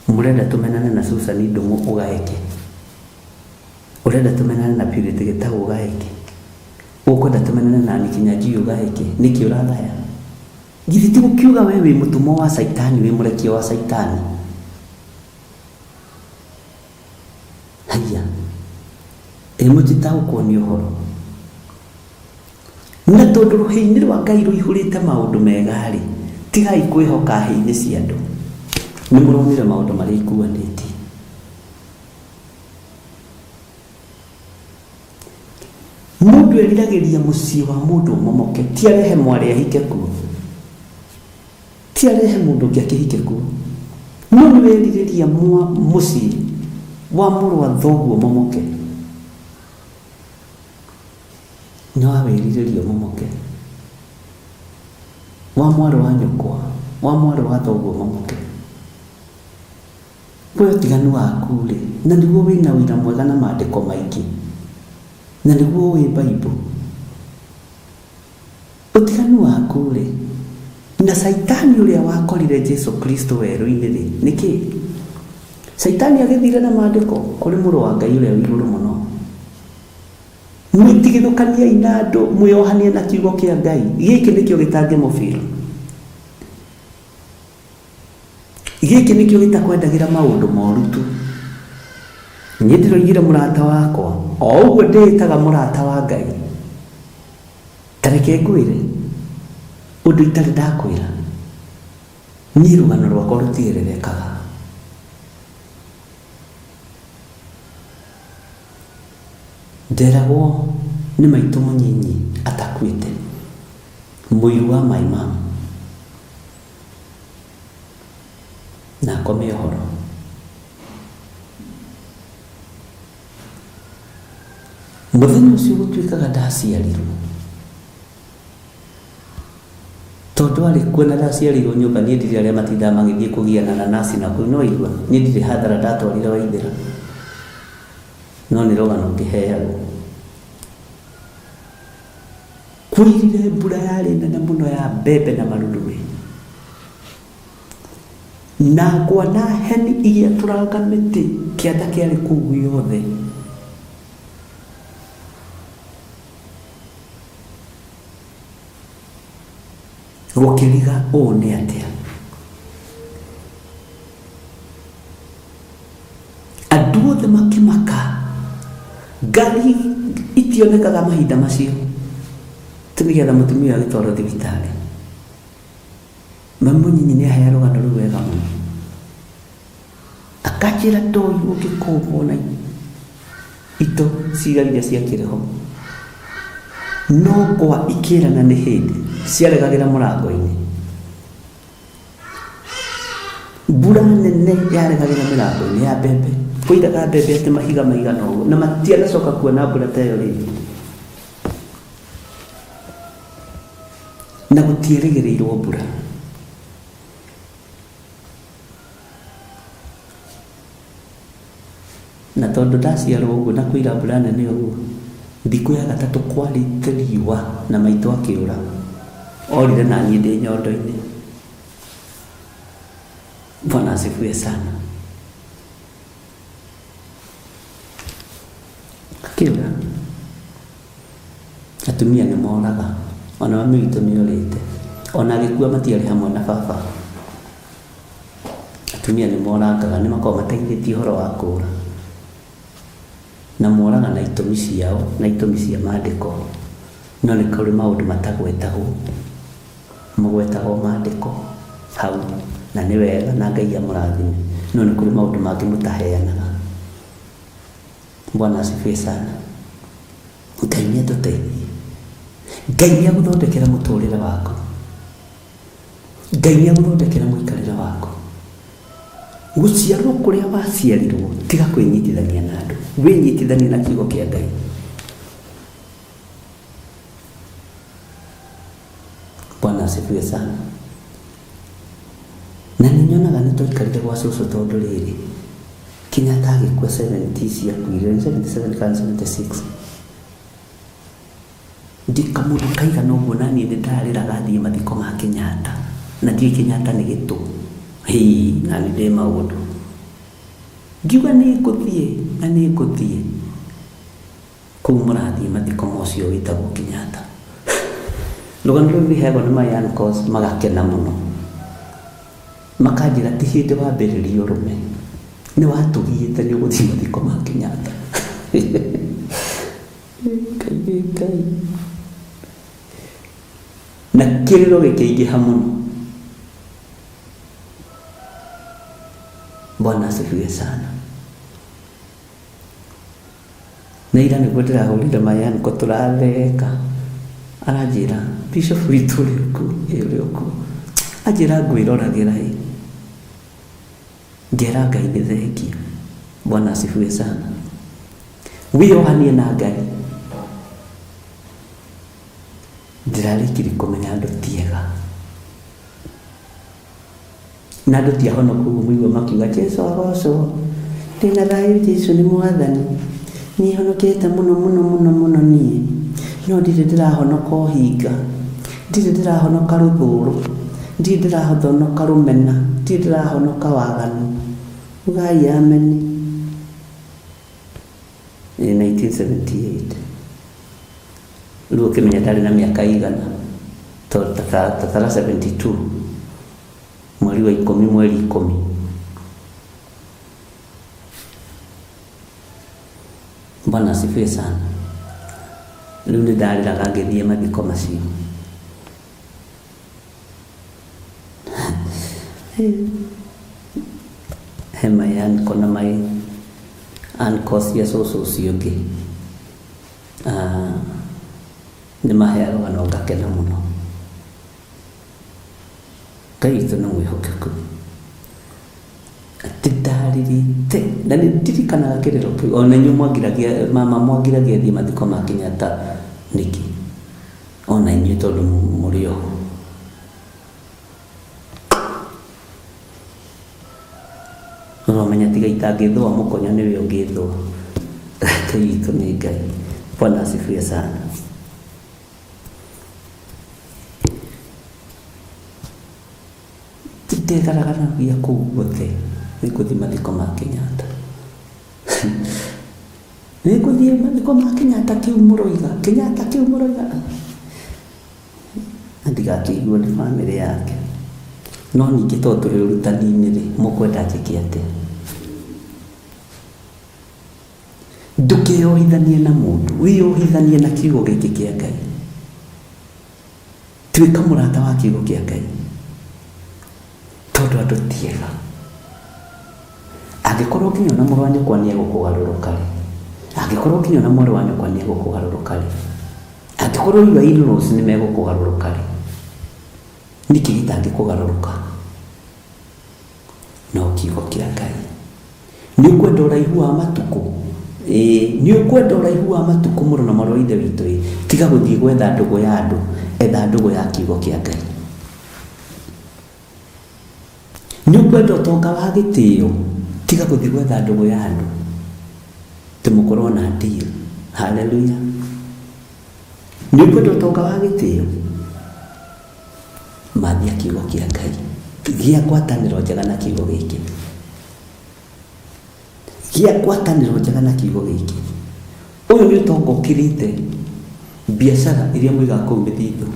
mũrenda tũmenane na Susan Ndung'u ũgaĩke? Ũrenda tũmenane na Purity Gĩtaũ ũgaĩke? Ũkwenda tũmenane na Anne Kinyanjui ũgaĩke? Nĩkĩ ũragaya? Githĩ ti gũkiuga we wĩ mũtũmwo wa Caitani, wĩ mũrekio wa Caitani? Haiya, ĩ mũtitaũkwo nĩ ũhoro? Na tondũ rũhĩ-inĩ rwa Ngai rũihũrĩte maũndũ mega-rĩ, tigai kwĩhoka hĩ-inĩ cia andũ. Nĩ mũronire maũndũ marĩa ikuanĩtie. Mũndũ eriragĩria mũciĩ wa mũndũ ũmomoke, ti arehe mwarĩ ahike kuo, ti arehe mũndũ ũngĩ akĩhike kuo. No nĩ werirĩria mũciĩ wa mũrũ wa thoguo ũmomoke. Nĩ wawĩrirĩria ũmomoke. Wa mwarĩ wa nyũkwa, wa mwarĩ wa thoguo ũmomoke. We ũtiganu waku-rĩ, na nĩguo wĩna ũira mwega na maandĩko maingĩ, na nĩguo ũĩ Bible. Ũtiganu waku-rĩ, na Caitani ũrĩa wakorire Jesu Kristo werũ-inĩ-rĩ, nĩ kĩĩ? Caitani agĩthire na maandĩko kũrĩ Mũrũ wa Ngai ũrĩa wĩ igũrũ mũno. Mwĩtigithũkaniei na andũ, mwĩohanie na kiugo kĩa Ngai. Gĩkĩ nĩkĩo gĩtangĩmũbĩra. Gĩkĩ nĩkĩo gĩtakwendagĩra maũndũ moru tu. Niĩ ndĩroigire mũrata wakwa, o ũguo ndĩĩtaga mũrata wa Ngai. Ta reke ngwĩre ũndũ itarĩ ndakwĩra, niĩ rũgano rwakwa rũtiererekaga. Nderagwo nĩ maitũ mũnyinyi atakuĩte, mũiru wa my mum. Na akome ũhoro. Mũthenya ũcio gũtuĩkaga ndaciarirwo, tondũ arĩ kuo na ndaciarĩirwo nyũmba, niĩ ndirĩ arĩa matindaga magĩthiĩ kũgiana na naci na kũu, no waigua, niĩ ndirĩ hathara ndatwarire Waithĩra, no nĩ rũgano ngĩheagwo. Kwoirire mbura yarĩ nene mũno ya mbembe na marurumĩ, na ngwa na heni igĩatũranga mĩtĩ kĩanda kĩarĩ kũu gĩothe. Gũkĩriga ũũ nĩ atĩa? Andũ othe makĩmaka. Ngari itionekaga mahinda macio. Ti nĩgetha mũtumia ũyũ agĩtwarwo thibitarĩ. Mami mũnyinyi nĩ ahea rũgano rũu wega mũno. Akanjĩra ndoirwo ngĩkũmbwo na ito ciga iria ciakĩrĩ ho. No ngwa ikĩrana nĩ hĩndĩ ciaregagĩra mũrango-inĩ. Mbura nene yaregagĩra mĩrango-inĩ ya mbembe. Kwoiraga mbembe atĩ mahiga maigana ũguo na matianacoka kuona mbura ta ĩyo rĩngĩ. Na gũtierĩgĩrĩirwo mbura. Na tondũ ndaciarwo ũguo na kũira mbura nene ũguo, thikũ ya gatatũ kwarĩte riũa na maitũ akĩũra. Orire na niĩ ndĩ nyondo-inĩ. Bwana asifiwe sana. Akĩũra. Atumia nĩ moraga. Ona mami witũ nĩ orĩte. Ona agĩkua matiarĩ hamwe na baba. Atumia nĩ morangaga, nĩ makoragwo mateithĩtie ũhoro wa kũũra. Na moraga na itũmi ciao na itũmi cia maandĩko. No nĩ kũrĩ maũndũ matagwetagwo, magwetagwo maandĩko hau, na nĩ wega na Ngai amũrathime. No nĩ kũrĩ maũndũ mangĩ mũtaheanaga. Bwana asifiwe sana. Ngai nĩ atũteithie. Ngai nĩ agũthondekera mũtũrĩre waku. Ngai nĩ agũthondekera mũikarĩre waku. Gũciarwo kũrĩa waciarirwo, tiga kwĩnyitithania na andũ, wĩnyitithanie na kiugo kĩa Ngai. Bwana asifiwe sana. Na nĩ nyonaga nĩ twaikarire gwa cũcũ tondũ rĩrĩ, Kenyatta agĩkua 70 ciakuire, 77 kana 76. Ndĩ kamũndũ kaigana ũguo na niĩ nĩ ndarĩraga thiĩ mathiko ma Kenyatta. Na ndiũĩ Kenyatta nĩ gĩtũ. Hĩĩ, na niĩ ndĩ maũndũ. Ngiuga nĩ ngũthiĩ na nĩ ngũthiĩ. Kũu mũrathiĩ mathiko ma ũcio wĩtagwo Kenyatta. Rũgano rũu rũheagwo nĩ my uncles magakena mũno. Makanjĩra ti hĩndĩ wambĩrĩria ũrũme. Nĩ watũgiĩte nĩ ũgũthiĩ mathiko ma Kenyatta. Ngai wĩ Ngai. Na kĩrĩro gĩkĩingĩha mũno. Bwana asifiwe sana. Na ira nĩguo ndĩrahũrire my uncle tũratheka. Aranjĩra bishop witũ ũrĩ okuo, ĩ ũrĩ okuo. Anjĩra ngwĩroragĩra ĩ. Ngera Ngai nĩ thengiũ. Bwana asifiwe sana. Wĩyohanie na Ngai. Ndĩrarĩkirie kũmenya andũ ti ega. Na andũ ti ahonoku ũguo mũigua makiuga Jesu agocwo. Ndĩna thayũ Jesu nĩ mwathani. Niĩ honokete mũno mũno mũno mũno niĩ. No ndirĩ ndĩrahonoka ũhinga. Ndirĩ ndĩrahonoka rũthũũro. Ndirĩ ndĩrahonoka rũmena. Ndirĩ ndĩrahonoka waganu. Ugai ameni. In 1978. Rĩu ũkĩmenya ndarĩ na mĩaka igana. Tondũ tatara 72. Mweri wa ikũmi mweri ikũmi. Bwana asifiwe sana. Rĩu nĩ ndarĩraga ngĩthiĩ mathiko macio. He my uncle na my uncle cia cũcũ ũcio ũngĩ. Nĩ maheaga rũgano ngakena mũno. Ngai witũ nĩ mwĩhokeku. Atĩ ndarĩrĩte na nĩ ndirikanaga kĩrĩro kĩu ona inyuĩ mwangiragia mama mwangiragia thiĩ mathiko ma Kenyatta nĩkĩ? Ona inyuĩ tondũ mũrĩ oho. Ũramenya tiga itangĩthũa mũkonyo nĩwe ũngĩthũa. Ngai witũ nĩ Ngai. Bwana asifiwe sana. Ndegaragaragia kũu guothe nĩngũthiĩ mathiko ma Kenyatta. Nĩngũthiĩ mathiko ma Kenyatta kĩu mũroiga, Kenyatta kĩu mũroiga. Na ndigakĩiguo nĩ bamĩrĩ yake. No ningĩ tondũ tũrĩ ũrutani-inĩ rĩ, mũkwenda njĩke atĩa? Ndũkeyohithanie na mũndũ, wĩyohithanie na kiugo gĩkĩ kĩa Ngai. Tuĩka mũrata wa kiugo kĩa Ngai. Tondũ andũ ti ega. Angĩkorwo nginya ona mũrũ wa nyũkwa nĩ egũkũgarũrũka rĩ, angĩkorwo nginya ona mwarĩ wa nyũkwa nĩ egũkũgarũrũka rĩ, angĩkorwo your in-laws nĩ megũkũgarũrũka rĩ, nĩkĩ gĩtangĩkũgarũrũka? No kiugo kĩa Ngai. Nĩ ũkwenda ũraihu wa matukũ? Ĩĩ, nĩ ũkwenda ũraihu wa matukũ mũrũ na mwarĩ wa Ithe witũ ĩ, tiga gũthiĩ gwetha ndũgũ ya andũ, etha ndũgũ ya kiugo kĩa Ngai. Nĩ ũkwenda ũtonga wa gĩtĩo? Tiga gũthiĩ gwetha ndũgũ ya andũ, atĩ mũkorwo na deal. Haleluya. Nĩ ũkwenda ũtonga wa gĩtĩo? Mathia kiugo kĩa Ngai. Gĩa ngwatanĩro njega na kiugo gĩkĩ. Gĩa ngwatanĩro njega na kiugo gĩkĩ. Ũyũ nĩ ũtonga ũkĩrĩte biacara iria mũigaga kũu mĩthithũ.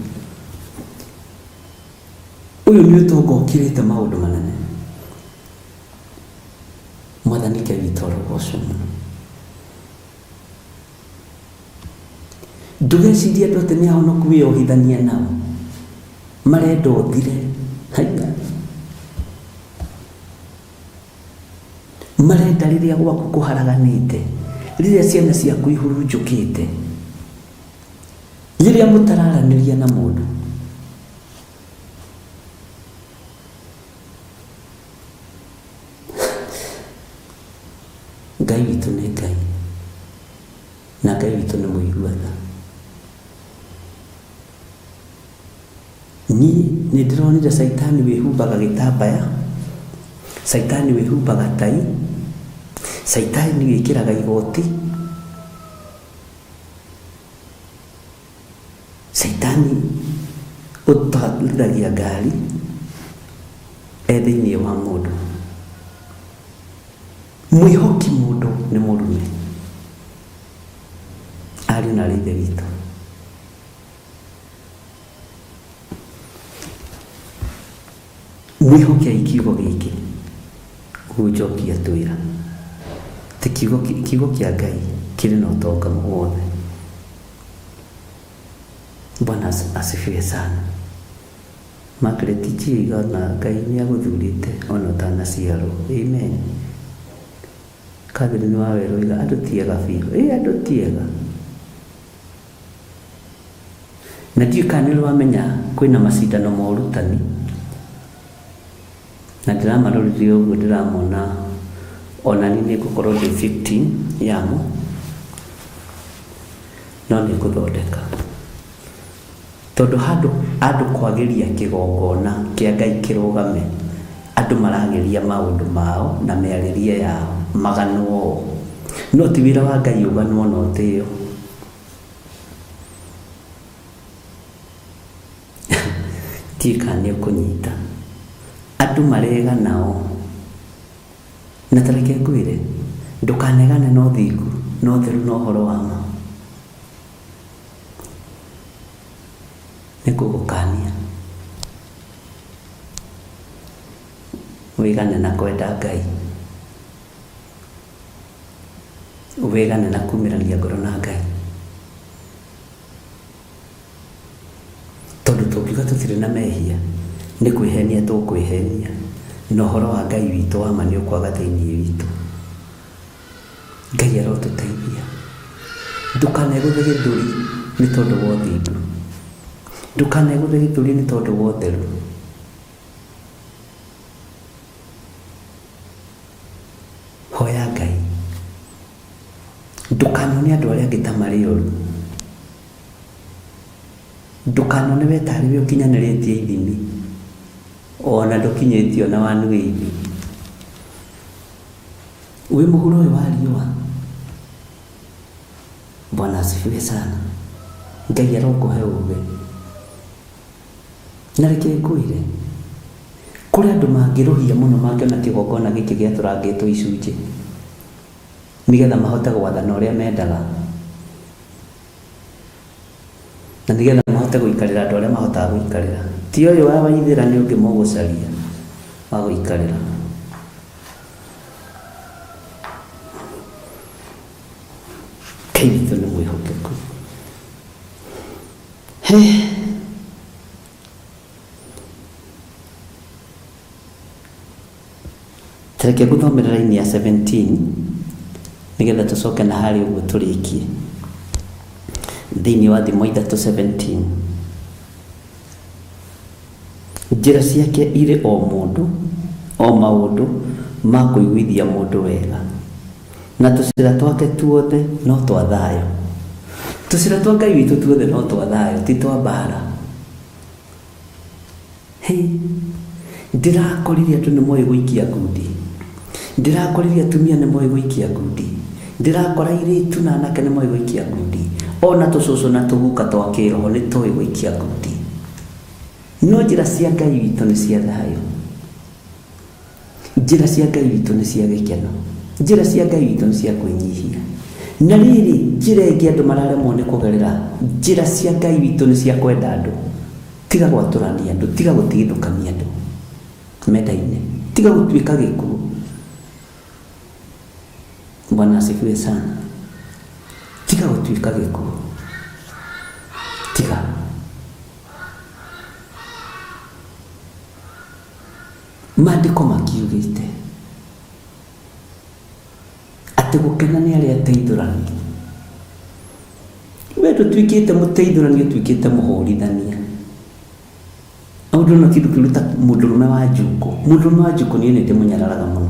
Ũyũ nĩ ũtonga ũkĩrĩte maũndũ manene. Mwathani Ngai witũ arogocwo mũno. Ndũgecirie andũ atĩ nĩ ahonoku wĩyohithanie nao. Marenda ũthire. Haiya. Marenda rĩrĩa gwaku kũharaganĩte, rĩrĩa ciana ciaku ihurunjũkĩte, rĩrĩa mũtararanĩria na mũndũ. Ngai witũ nĩ Ngai, na Ngai witũ nĩ mũigua tha. Niĩ nĩ ndĩronire caitani wĩhumbaga gĩtambaya, caitani wĩhumbaga tai, caitani wĩkĩraga igoti, caitani ũtwarithagia ngari e thĩiniĩ wa mũndũ. Mwĩhoki mũndũ nĩ mũrume. Ariũ na aarĩ a Ithe witũ. Mwĩhokei kiugo gĩkĩ ũguo Njoki atwĩra. Ti kiugo kiugo kĩa Ngai kĩrĩ na ũtonga wothe. Bwana asifiwe sana. Margaret Njiga na Ngai nĩ agũthurĩte ona ũtanaciarwo. Amen. Catherine Wawerũ oiga andũ ti ega biũ. Ĩ andũ ti ega. Na ndiũĩ kana nĩ ũrĩ wamenya kwĩna macindano ma ũrutani, na ndĩramarorire ũguo ndĩramona ona niĩ nĩ ngũkorwo ndĩ victim yamo, no nĩ ngũthondeka. Tondũ handũ andũ kwagĩria kĩgongona kĩa Ngai kĩrũgame, andũ maragĩria maũndũ mao na mĩarĩrie yao, maganwo o. No ti wĩra wa Ngai ũganwo na ũtĩo. Ndiũĩ kana nĩ ũkũnyita. Andũ maregana o. Na ta reke ngwĩre, ndũkanegane na ũthingu, na ũtheru na ũhoro wa ma. Nĩ ngũgũkania wĩgane na kwenda Ngai, wĩgane na kumĩrania ngoro na Ngai. Tondũ tũngiuga tũtirĩ na mehia, nĩ kwĩhenia tũkwĩhenia, na ũhoro wa Ngai witũ wa ma nĩ ũkwaga thĩinĩ witũ. Ngai arotũteithia. Ndũkanegũthe gĩthũri nĩ tondũ wa ũthingu. Ndũkanegũthe gĩthũri nĩ tondũ wa ũtheru. Hoya Ngai. Ndũkanone andũ arĩa angĩ ta marĩ oru. Ndũkanone we tarĩ we ũkinyanĩrĩtie ithimi, ona ndũkinyĩtie ona one eighty. Wĩ mũhuro ũyũ wa riũa. Bwana asifiwe sana. Ngai arokũhe ũgĩ. Na reke ngwĩre, kũrĩ andũ mangĩrũhia mũno mangĩona kĩgongona gĩkĩ gĩatũrangĩtwo icunjĩ, nĩgetha mahote gwathana ũrĩa mendaga, na nĩgetha mahote gũikarĩra andũ arĩa mahotaga gũikarĩra. Ti ũyũ wa Waithĩra nĩ ũngĩ mũgũcaria wa gũikarĩra. Ngai witũ nĩ mwĩhokeku. He. Tareke ngũthomere raini ya 17 nĩgetha tũcoke na harĩa ũguo tũrĩkie. Thĩinĩ wa Thimo 3:17. Njĩra ciake irĩ o mũndũ, o maũndũ ma kũiguithia mũndũ wega, na tũcĩra twake tuothe no twa thayũ. Tũcĩra twa Ngai witũ tuothe no twa thayũ, ti twa mbaara. Hĩ! Ndĩrakorire andũ nĩ moĩ gũikia ngundi. Ndĩrakorire atumia nĩ moĩ gũikia ngundi. Ndĩrakora airĩtu na anake nĩ moĩ gũikia ngundi. Ona tũcũcũ na tũguka twa kĩroho nĩ tũĩ gũikia ngundi. No njĩra cia Ngai witũ nĩ cia thayũ. Njĩra cia Ngai witũ nĩ cia gĩkeno. Njĩra cia Ngai witũ nĩ cia kwĩnyihia. Na rĩrĩ, njĩra ĩngĩ andũ mararemwo nĩ kũgerera, njĩra cia Ngai witũ nĩ cia kwenda andũ. Tiga gwatũrania andũ, tiga gũtigithũkania andũ mendaine, tiga gũtuĩka gĩkuũ. Bwana asifiwe sana. Tiga gũtuĩka gĩkuũ. Tiga. Maandĩko makiugĩte atĩ gũkena nĩ arĩa ateithũrani. We ndũtuĩkĩte mũteithũrani ũtuĩkĩte mũhũrithania. Na ndũrona kĩndũ kĩũru ta mũndũrũme wa njukũ. Mũndũrũme wa njukũ niĩ nĩ ndĩmũnyararaga mũno.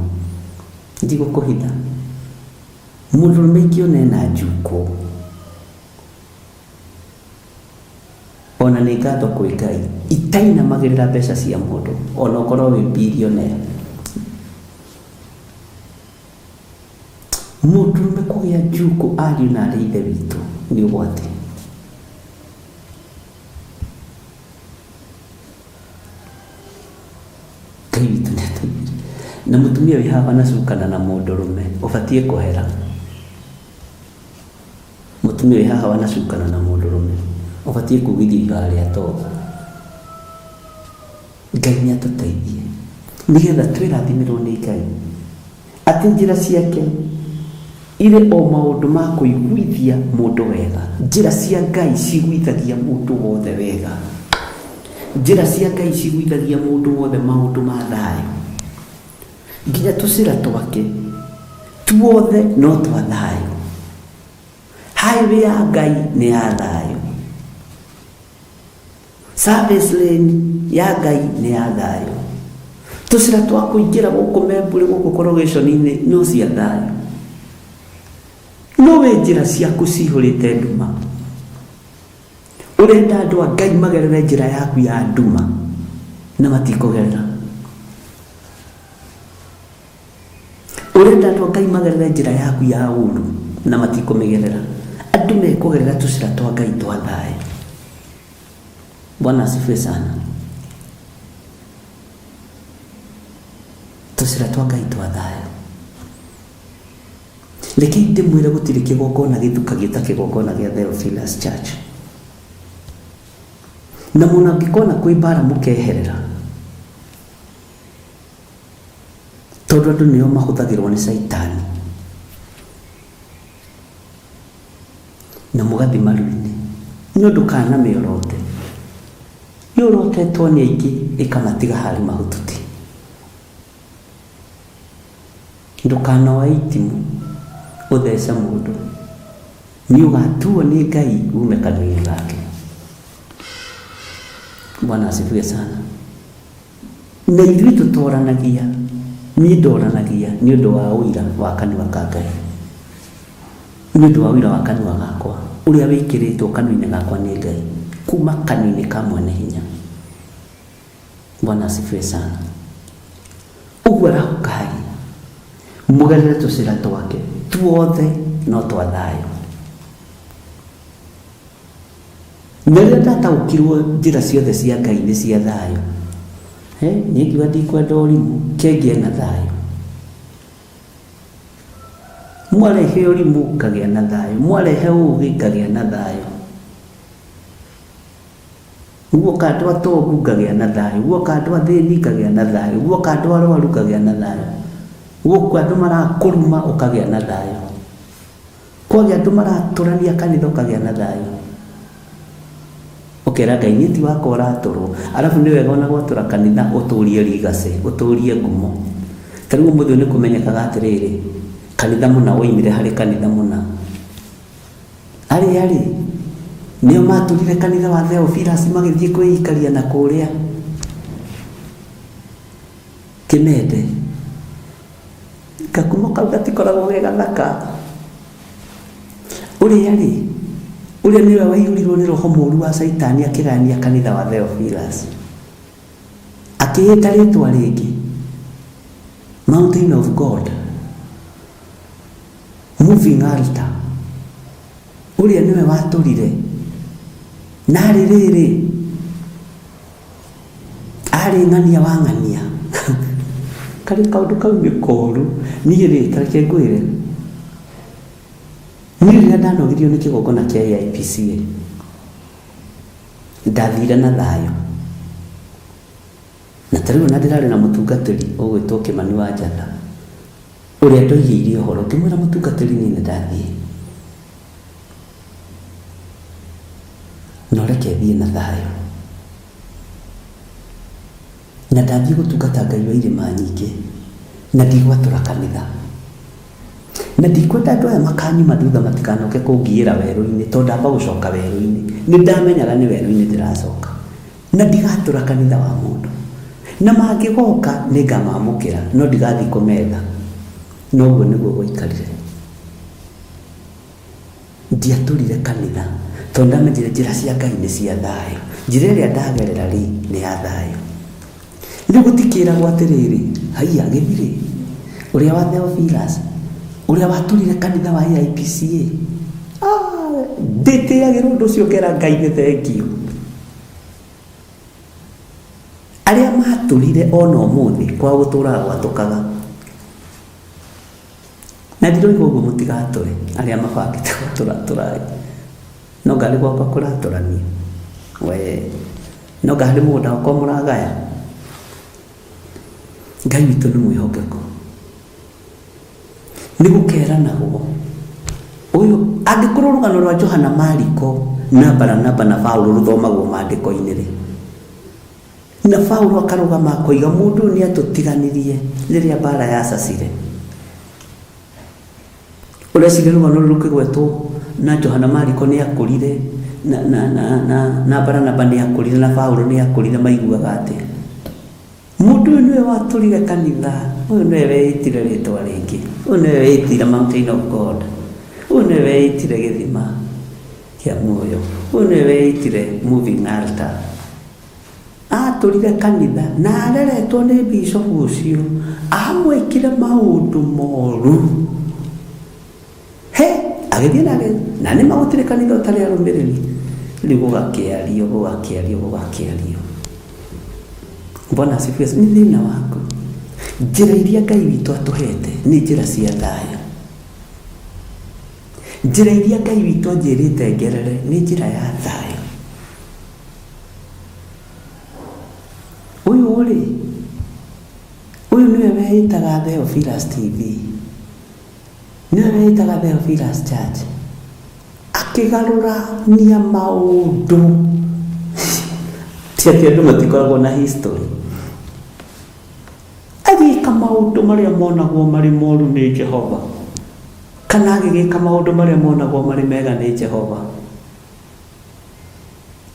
Ndigũkũhitha. Mũndũrũme ingĩona ena njukũ, Ona nĩ ngatho kwĩ Ngai itainamagĩrĩra mbeca cia mũndũ ona ũkorwo wĩ billionaire. Mũndũrũme kũgĩa njukũ ariũ na arĩ ithe witũ nĩ ũgwati. Ngai witũ nĩ atũigire. Na mũtumia wĩ haha wanacukana na mũndũrũme ũbatiĩ kũhera. Mũtumia wĩ haha wanacukana na mũndũrũme ũbatiĩ kugithio ihoya rĩa toba. Ngai nĩ atũteithie. Nĩgetha twĩrathimĩrwo nĩ Ngai. Atĩ njĩra ciake irĩ o maũndũ ma kũiguithia mũndũ wega. Njĩra cia Ngai ciguithagia mũndũ wothe wega. Njĩra cia Ngai ciguithagia mũndũ wothe maũndũ ma thayũ. Nginya tũcĩra twake tuothe no twa thayũ. Highway ya Ngai nĩ ya thayũ. Service lane ya Ngai nĩ ya thayũ. Tũcĩra twa kũingĩra gũkũ Membũrĩ gũkũ korogation-inĩ no cia thayũ. No we njĩra ciaku cihũrĩte nduma. Ũrenda andũ a Ngai magerere njĩra yaku ya nduma na matikũgerera. Ũrenda andũ a Ngai magerere njĩra yaku ya ũru na matikũmĩgerera. Andũ mekũgerera tũcĩra twa Ngai twa thayũ. Bwana asifiwe sana. Tũcĩra twa Ngai twa thayũ. Rekei ndĩmwĩre gũtirĩ kĩgongona gĩthukagio ta kĩgongona gĩa Theophilus Church. Na mũno angĩkona kwĩ mbara mũkeherera. Tondũ andũ nĩo mahũthagĩrwo nĩ caitani. Na mũgathiĩ maru-inĩ. No ndũkanamĩorote. Yorotetwo nĩ aingĩ ĩkamatiga harĩ mahututi. Ndũkanoe itimũ ũthece mũndũ. Nĩ ũgatuo nĩ Ngai ume kanua-inĩ gake. Bwana asifiwe sana. Na ithuĩ tũtoranagia, niĩ ndoranagia nĩ ũndũ wa ũira wa kanua ka Ngai. Nĩ ũndũ wa ũira wa kanua gakwa, ũrĩa wĩkĩrĩtwo kanua-inĩ gakwa nĩ Ngai, kuma kanua-inĩ ka mwene hinya. Bwana asifiwe sana. Ũguo arahũkai, mũgerere tũcĩra twake tuothe no twa thayũ. Na rĩrĩa ndataũkirwo njĩra ciothe cia Ngai nĩ cia thayũ, he, niĩ ngiuga ndikwenda ũrimũ, ke ngĩe na thayũ. Mwarehe ũrimũ ngagĩa na thayũ, mwarehe ũgĩ ngagĩa na thayũ. Guoka andũ atongu ngagĩa na thayũ, guoka andũ athĩni ngagĩa na thayũ, guoka andũ arwaru ngagĩa na thayũ, guoka andũ marakũruma ũkagĩa na thayũ, kwagĩa andũ maratũrania kanitha ũkagĩa na thayũ. Ũkera Ngai niĩ ti wakwa ũratũrwo. Arabu nĩ wega ona gwatũra kanitha ũtũrie legacy, ũtũrie ngumo. Ta rĩu ũmũthĩ ũyũ nĩ kũmenyekaga atĩrĩrĩ, kanitha mũna woimire harĩ kanitha mũna. Arĩa rĩ, nĩo matũrire kanitha wa Theophilus magĩthiĩ kwĩikaria na kũrĩa Kĩmende. Gakumo kau gatikoragwo ge gathaka. Ũrĩa rĩ, ũrĩa nĩwe waiyũrirwo nĩ roho mũru wa Caitani akĩgayania kanitha wa Theophilus. Akĩĩta rĩtwa rĩngĩ, Mountain of God. Moving altar. Ũrĩa nĩwe watũrire. Na arĩ rĩrĩ, arĩ ng'ania wa ng'ania. Karĩ kaũndũ kau nĩ koru. Niĩ rĩ, ta reke ngwĩre. Niĩ rĩrĩa ndanogirio nĩ kĩgongona kĩa AIPCA, ndathire na thayũ. Na ta rĩu ona ndĩrarĩ na mũtungatĩri ũgwĩtwo Kĩmani wa Njatha. Ũrĩa ndoigĩire ũhoro, ngĩmwĩra mũtungatĩri niĩ nĩ ndathiĩ. Na ũreke thiĩ na thayũ. Na ndathiĩ gũtungata Ngai wa irĩma nyingĩ, na ndigwatũra kanitha. Na ndikwenda andũ aya makanyuma thutha matikanoke kũngiĩra werũ-inĩ, tondũ ndamba gũcoka werũ-inĩ. Nĩ ndamenyaga nĩ werũ-inĩ ndĩracoka. Na ndigatũra kanitha wa mũndũ. Na mangĩgoka nĩngamamũkĩra, no ndigathiĩ kũmetha. Na ũguo nĩguo gwaikarire. Ndiatũrire kanitha, tondũ ndamenyire njĩra cia Ngai nĩ cia thayũ. Njĩra ĩrĩa ndagerera rĩ, nĩ ya thayũ. Rĩu gũtikĩragwo atĩrĩrĩ, haiya gĩthirĩ, ũrĩa wa Theophilus, ũrĩa watũrire kanitha wa AIPCA. Ah, ndĩtĩagĩra ũndũ ũcio ngera Ngai nĩ thengiũ. Arĩa matũrire ona ũmũthĩ kwao gũtũraga gwatũkaga. Na ndiroiga ũguo mũtigatũre, arĩa mabangĩte gwatũra tũrai. No ngarĩ gwakwa kũratũranio. We, no nga harĩ mũgũnda wakwa mũragaya. Ngai witũ nĩ mwĩhokeku. Nĩ gũkeranagwo ũyũ angĩkorwo rũgano rwa Johana Mariko na Baranaba na Paulo rũthomagwo maandĩko-inĩ rĩ, na Paulo akarũgama akoiga mũndũ ũyũ nĩ atũtiganirie rĩrĩa mbara yacacire. Ũreciria rũgano rũrũ rũkĩgwetwo na Johana Mariko nĩ akũrire na, na, na, na, na Baranaba nĩ akũrire na Paulo nĩ akũrire maiguaga atĩa? Mũndũ ũyũ nĩwe watũrire kanitha, ũyũ nĩwe weĩtire rĩtwa rĩngĩ, ũyũ nĩwe weĩtire Mountain of God, ũyũ nĩwe weĩtire gĩthima kĩa muoyo, ũyũ nĩwe weĩtire moving altar. Atũrire kanitha na areretwo nĩ bishopu ũcio, amwĩkire maũndũ moru. He, agĩthiĩ na agĩ, na nĩ ma gũtirĩ kanitha ũtarĩ arũmĩrĩri. Rĩu gũgakĩario, gũgakĩario, gũgakĩario. Bwana asifiwe. Nĩ thĩna waku. Njĩra iria Ngai witũ atũhete nĩ njĩra cia thayũ. Njĩra iria Ngai witũ anjĩrĩte ngerere nĩ njĩra ya thayũ. Ũyũ rĩ, ũyũ nĩwe weĩtaga Theophilus TV. Nĩwe weĩtaga Theophilus Church. Akĩgarũrania maũndũ. Ti atĩ andũ matikoragwo na history. Agĩka maũndũ marĩa monagwo marĩ moru nĩ Jehova, kana agĩgĩka maũndũ marĩa monagwo marĩ mega nĩ Jehova.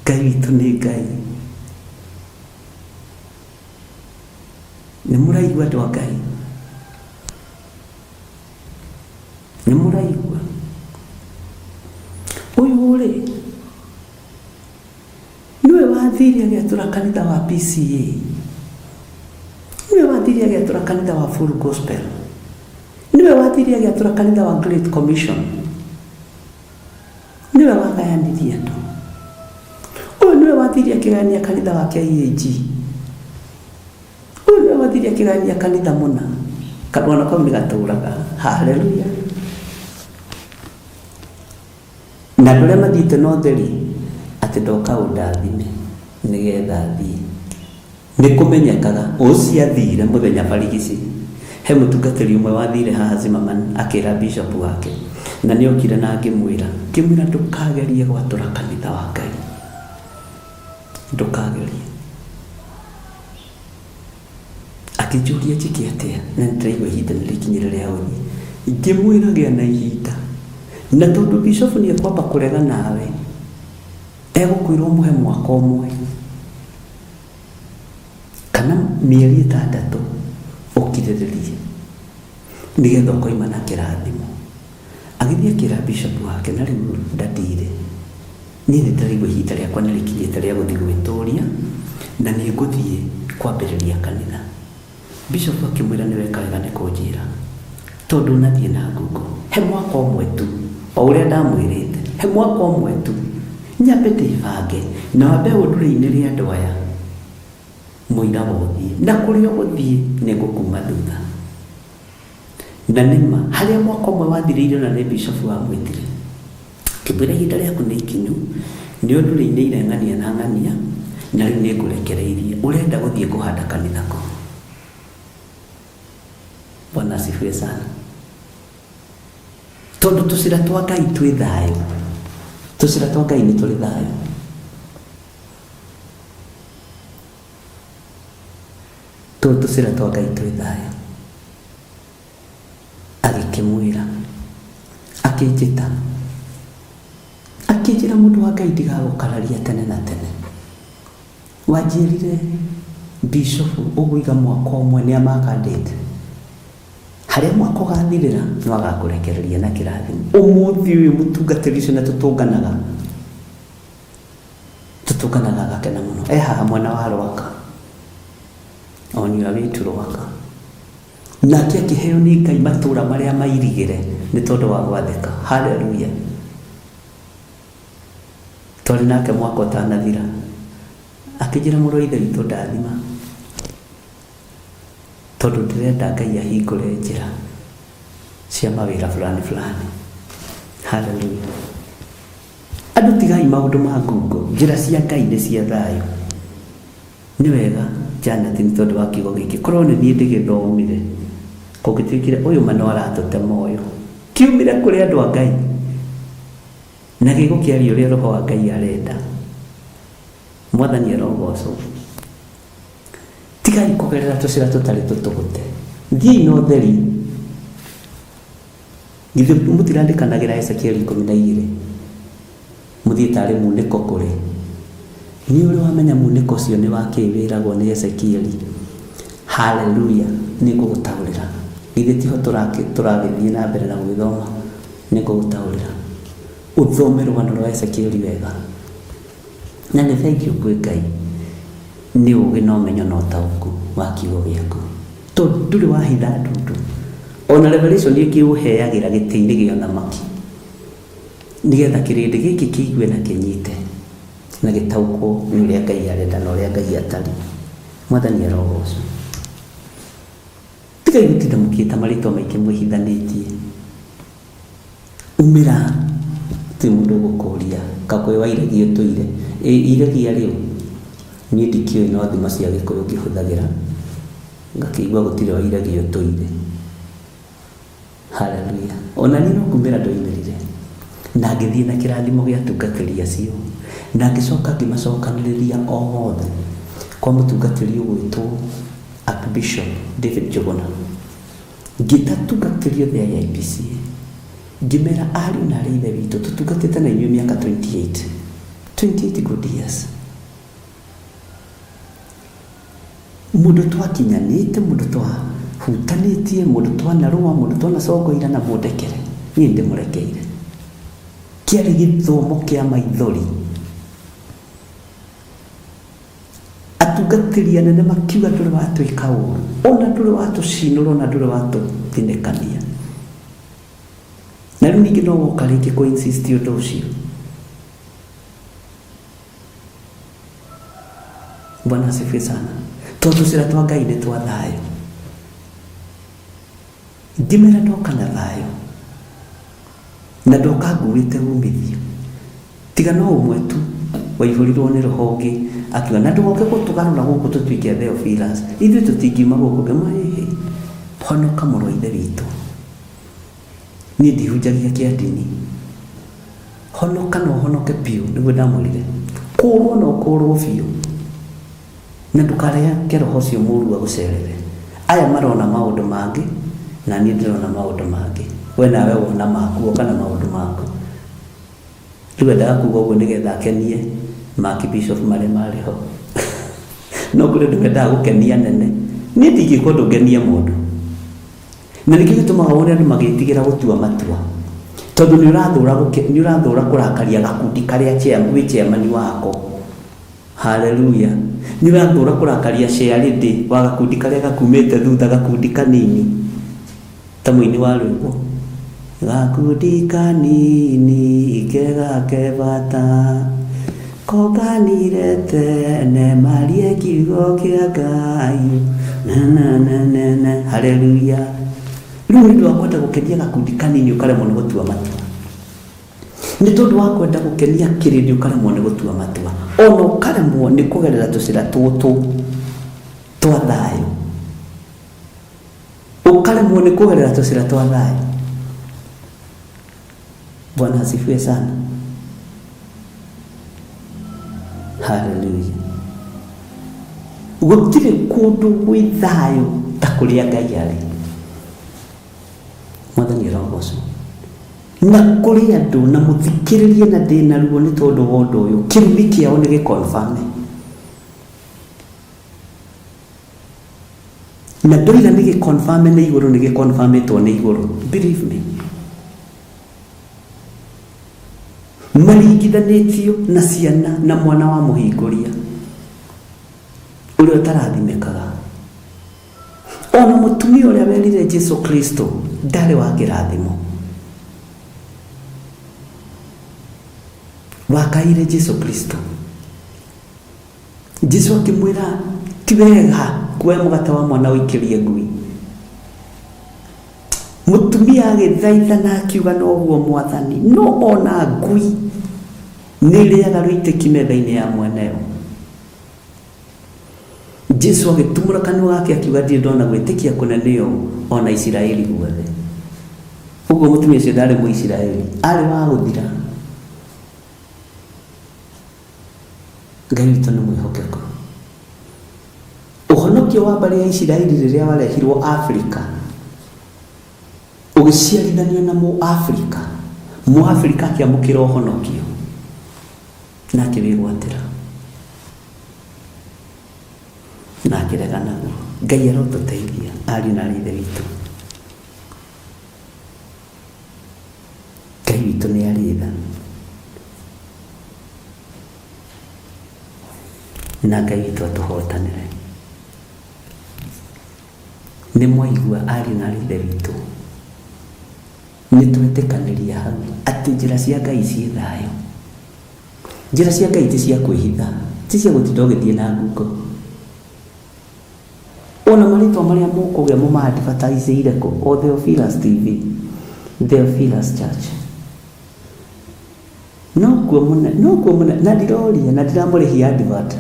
Ngai witũ nĩ Ngai. Nĩ mũraigua andũ a Ngai? Nĩ mũraigua? Ũyũ rĩ, nĩwe wathire agĩatũra kanitha wa PCA. Nĩwe wathire agĩatũra kanitha wa Full Gospel. Nĩwe wathire agĩatũra kanitha wa Great Commission. Nĩwe wagayanirie andũ. Ũyũ nĩwe wathire akĩgayania kanitha wa KAG. Ũyũ nĩwe wathire akĩgayania kanitha mũna. Kamwana kau nĩ gatũraga. Haleluya. Na andũ arĩa mathiĩte na ũtheri atĩ ndoka ũndathime nĩgetha thiĩ. Nĩ kũmenyekaga ũcio athire mũthenya barigici. He mũtungatĩri ũmwe wathire haha Zimmerman akĩra bishop wake na nĩ okire na ngĩmwĩra, ngĩmwĩra ndũkagerie gwatũra kanitha wa Ngai. Ndũkagerie. Akĩnjũria njĩke atĩa na nĩ ndĩraigua ihinda nĩ rĩkinyire rĩa gũthiĩ. Ngĩmwĩra gĩa na ihinda. Na tondũ bishop nĩ ekwamba kũrega nawe, egũkwĩra ũmũhe mwaka ũmwe kana mĩeri ĩtandatũ ũkirĩrĩrie nĩgetha ũkoima na kĩrathimo. Agĩthiĩ akĩra bishop wake na rĩu ndandirĩ, niĩ nĩ ndĩraigua ihinda rĩakwa nĩ rĩkinyĩte rĩa gũthiĩ gwĩtũria na nĩ ngũthiĩ kwambĩrĩria kanitha. Bishop akĩmwĩra nĩ weka wega nĩ kũnjĩra tondũ ndũnathiĩ na ngungo. He mwaka ũmwe tu, o ũrĩa ndamwĩrĩte, he mwaka ũmwe tu nyambe ndĩbange na wambe ũndure-inĩre andũ aya mũira wa ũthiĩ na kũrĩa ũgũthiĩ nĩ ngũkuma thutha. Na nĩ ma, harĩa mwaka ũmwe wathirĩire na nĩ bishop wamwĩtire, akĩmwĩra ihinda rĩaku nĩ ikinyu, nĩ ũndurĩinĩire ng'ania na ng'ania, na rĩu nĩ ngũrekereirie, ũrenda gũthiĩ kũhanda kanitha kũ? Bwana asifiwe sana. Tondũ tũcĩra twa Ngai twĩ thayũ, tũcĩra twa Ngai nĩ tũrĩ thayũ. Tũu tũcĩra twa Ngai twĩ thayũ. Agĩkĩmwĩra, akĩnjĩta, akĩnjĩra mũndũ wa Ngai ndigagũkararia tene na tene. Wanjĩrire bishofu ũgũiga mwaka ũmwe nĩ amakandĩte. Harĩa mwaka ũgathirĩra no agakũrekereria na kĩrathimo. Ũmũthĩ ũyũ mũtungatĩri ũcio na tũtũnganaga tũtũnganaga agakena mũno. E haha mwena wa Rwaka. On your way to Rwaka. Nake akĩheo nĩ Ngai matũũra marĩa mairigĩre nĩ tondũ wa gwathĩka. Haleluya. Twarĩ nake mwaka ũtanathira. Akĩnjĩra mũrũ wa ithe witũ ndathima. Tondũ ndĩrenda Ngai ahingũre njĩra cia mawĩra fulani fulani. Haleluya. Andũ tigai maũndũ ma ngungo. Njĩra cia Ngai nĩ cia thayũ. Nĩ wega. Janet nĩ tondũ wa kiugo gĩkĩ. Korwo nĩ niĩ ndĩgĩthomire, kũngĩtuĩkire ũyũ ma no aratũte moyo. Kiumire kũrĩ andũ a Ngai na gĩgũkĩaria ũrĩa Roho wa Ngai arenda. Mwathani arogocwo. Tigai kũgerera tũcĩra tũtarĩ tũtũgũte. Thiĩi na ũtheri. Githĩ mũtirandĩkanagĩra Ezekieli 12? Mũthiĩ tarĩ munĩko kũrĩ. Nĩ ũrĩ wamenya munĩko ũcio nĩ wa kĩĩ wĩragwo nĩ Ezekieli? Haleluya! Nĩ ngũgũtaũrĩra. Githĩ tiho tũragĩthiĩ na mbere na gũgĩthoma? Nĩ ngũgũtaũrĩra. Ũthome rũgano rwa Ezekieli wega. Na nĩ thengiũ kwĩ Ngai nĩ ũũgĩ na ũmenyo na ũtaũku wa kiugo gĩaku. Tondũ ndũrĩ wahitha ndundu. Ona revelation ĩngĩ ũheagĩra gĩtĩ-inĩ gĩa ũthamaki. Nĩgetha kĩrĩndĩ gĩkĩ kĩigue na kĩnyite na gĩtaũkwo nĩ ũrĩa Ngai arenda na ũrĩa Ngai atariĩ. Mwathani arogocwo. Tigai gũtinda mũkĩĩta marĩtwa maingĩ mwĩhithanĩtie. Umĩra, gũtirĩ mũndũ ũgũkũria. Kakwĩ wa iregi ũtũire. Ĩ iregi arĩ ũ? Niĩ ndikĩũĩ no thimo cia Gĩkũyũ ngĩhũthagĩra, ngakĩigua gũtirĩ wa iregi ũtũire. Haleluya. Ona niĩ no kumĩra ndoimĩrire. Na ngĩthiĩ na kĩrathimo gĩa atungatĩri acio. Na ngĩcoka ngĩmacokanĩrĩria othe kwa mũtungatĩri ũgwĩtwo Archbishop David Njũgũna. Ngĩta atungatĩri othe a AIPCA, ngĩmera ariũ na arĩ ithe witũ, tũtungatĩte na inyuĩ mĩaka 28. 28 good years. Mũndũ twakinyanĩte, mũndũ twahutanĩtie, mũndũ twanarũa, mũndũ twanacongoira na mũndekere, niĩ nĩndĩmũrekeire. Kĩarĩ gĩthomo kĩa maithori. Atungatĩri anene makiuga ndũrĩ watwĩka ũru, ona ndũrĩ watũcinũra, ona ndũrĩ watũthinĩkania. Na rĩu ningĩ no woka rĩngĩ kũ insist ũndũ ũcio. Bwana asifiwe sana. Tondũ tũcĩra twa Ngai nĩ twa thayũ. Ngĩmera ndoka na thayũ na ndoka nguĩte umithio. Tiga no ũmwe tu waihũrirwo nĩ roho ũngĩ akiuga na ndũgoke gũtũgarũra gũkũ tũtuĩke a Theophilus. Ithuĩ tũtingiuma gũkũ. Ngĩmwĩra ĩhĩ, honoka mũrũ wa ithe witũ. Niĩ ndihunjagia kĩa ndini. Honoka na ũhonoke biũ, nĩguo ndamwĩrire. Kũũrwo na ũkũũrwo biũ. Na ndũkareke roho ũcio mũũru agũcerere. Aya marona maũndũ mangĩ, na niĩ ndĩrona maũndũ mangĩ. We nawe wona maku, oka na maũndũ maku. Rĩu endaga kuga ũguo nĩgetha akenie ma-archbishop marĩa marĩ ho. No kũrĩ andũ mendaga gũkenia anene. Niĩ ndingĩka ũndũ ngenie mũndũ. Na nĩkĩo gĩtũmaga wone andũ magĩtigĩra gũtua matua. Tondũ nĩ ũrathũra nĩ ũrathũra kũrakaria gakundi karĩa wĩ chairman wako. Haleluya. Nĩ ũrathũra kũrakaria chairlady wa gakundi karĩa gakumĩte thutha gakundi kanini. Ta mũini wa rwĩmbo. Gakundi kanini kega ke bata konganire tene marie kiugo kĩa Ngai na na na na na haleluya. Rĩu nĩ ũndũ wa kwenda gũkenia gakundi kanini ũkaremwo nĩ gũtua matua. Nĩ tondũ wa kwenda gũkenia kĩrĩndĩ ũkaremwo nĩ gũtua matua. Ona ũkaremwo nĩ kũgerera tũcĩra tũtũ twa thayũ. Ũkaremwo nĩ kũgerera tũcĩra twa thayũ. Bwana asifiwe sana. Haleluya. Gũtirĩ kũndũ gwĩ thayũ ta kũrĩa Ngai arĩ. Mwathani arogocwo. Na kũrĩ andũ na mũthikĩrĩrie na ndĩna ruo nĩ tondũ wa ũndũ ũyũ, kĩrumi kĩao nĩ gĩkonfame. Na ndoiga nĩ gĩkonfame nĩ igũrũ nĩ gĩkonfamĩtwo nĩ igũrũ. Believe me. Maringithanĩtio na ciana na mwana wa mũhingũria ũrĩa ũtarathimĩkaga. Ona mũtumia ũrĩa werire Jesu Kristo ndarĩ wa kĩrathimo. Wakaire Jesu Kristo. Jesu akĩmwĩra ti wega kuoya mũgate wa mwana ũikĩrie ngui. Mũtumia agĩthaitha na akiuga noguo mwathani, no ona ngui nĩ ĩrĩaga rũitĩki metha-inĩ ya mweneyo. Jesu agĩtumũra kanua gake akiuga ndirĩ ndona gwĩtĩkia kũnene ũũ ona Isiraeli guothe. Ũguo mũtumia ũcio ndarĩ Mũisiraeli, arĩ wa gũthira. Ngai witũ nĩ mwĩhokeku. Ũhonokio wa mbarĩ ya Isiraeli rĩrĩa warehirwo Afrika, ũgĩciarithanio na Mũafrika, Mũafrika akĩamũkĩra ũhonokio na akĩwĩgwatĩra na akĩrega naguo. Ngai arotũteithia ariũ na aarĩ a Ithe witũ. Ngai witũ nĩ arĩ tha na Ngai witũ atũhotanĩre. Nĩ mwaigua ariũ na aarĩ a Ithe witũ, nĩ twetĩkanĩria hau atĩ njĩra cia Ngai ciĩ thayũ. Njĩra cia Ngai ti cia kwĩhitha, ti cia gũtinda ũgĩthiĩ na ngungo. Ona marĩtwa marĩa mũkũgĩa mũma-advertise-ire kũ? O Theophilus TV, Theophilus Church. Nokuo mũne, nokuo mũne, na ndiroria, na ndiramũrĩhia advert.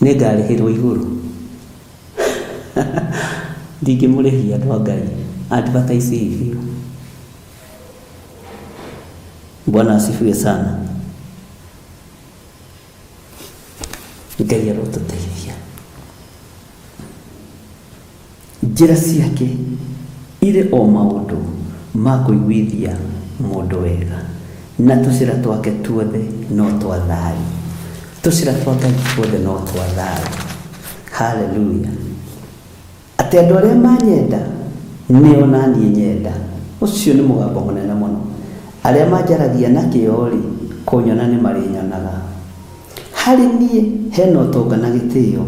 Nĩngarĩhĩrwo igũrũ. Ndingĩmũrĩhia andũ a Ngai, advertise biũ. Bwana asifiwe sana. Ngai arotũteithia. Njĩra ciake irĩ o maũndũ ma kũiguithia mũndũ wega, na tũcĩra twake tuothe no twa thayũ. Tũcĩra twa Ngai tuothe no twa thayũ. Haleluya! Atĩ andũ arĩa manyenda nĩo na niĩ nyenda. Ũcio nĩ mũgambo mũnene mũno. Arĩa manjaragia na kĩyo-rĩ, kũnyona nĩmarĩnyonaga. Harĩ niĩ he na ũtonga na gĩtĩo,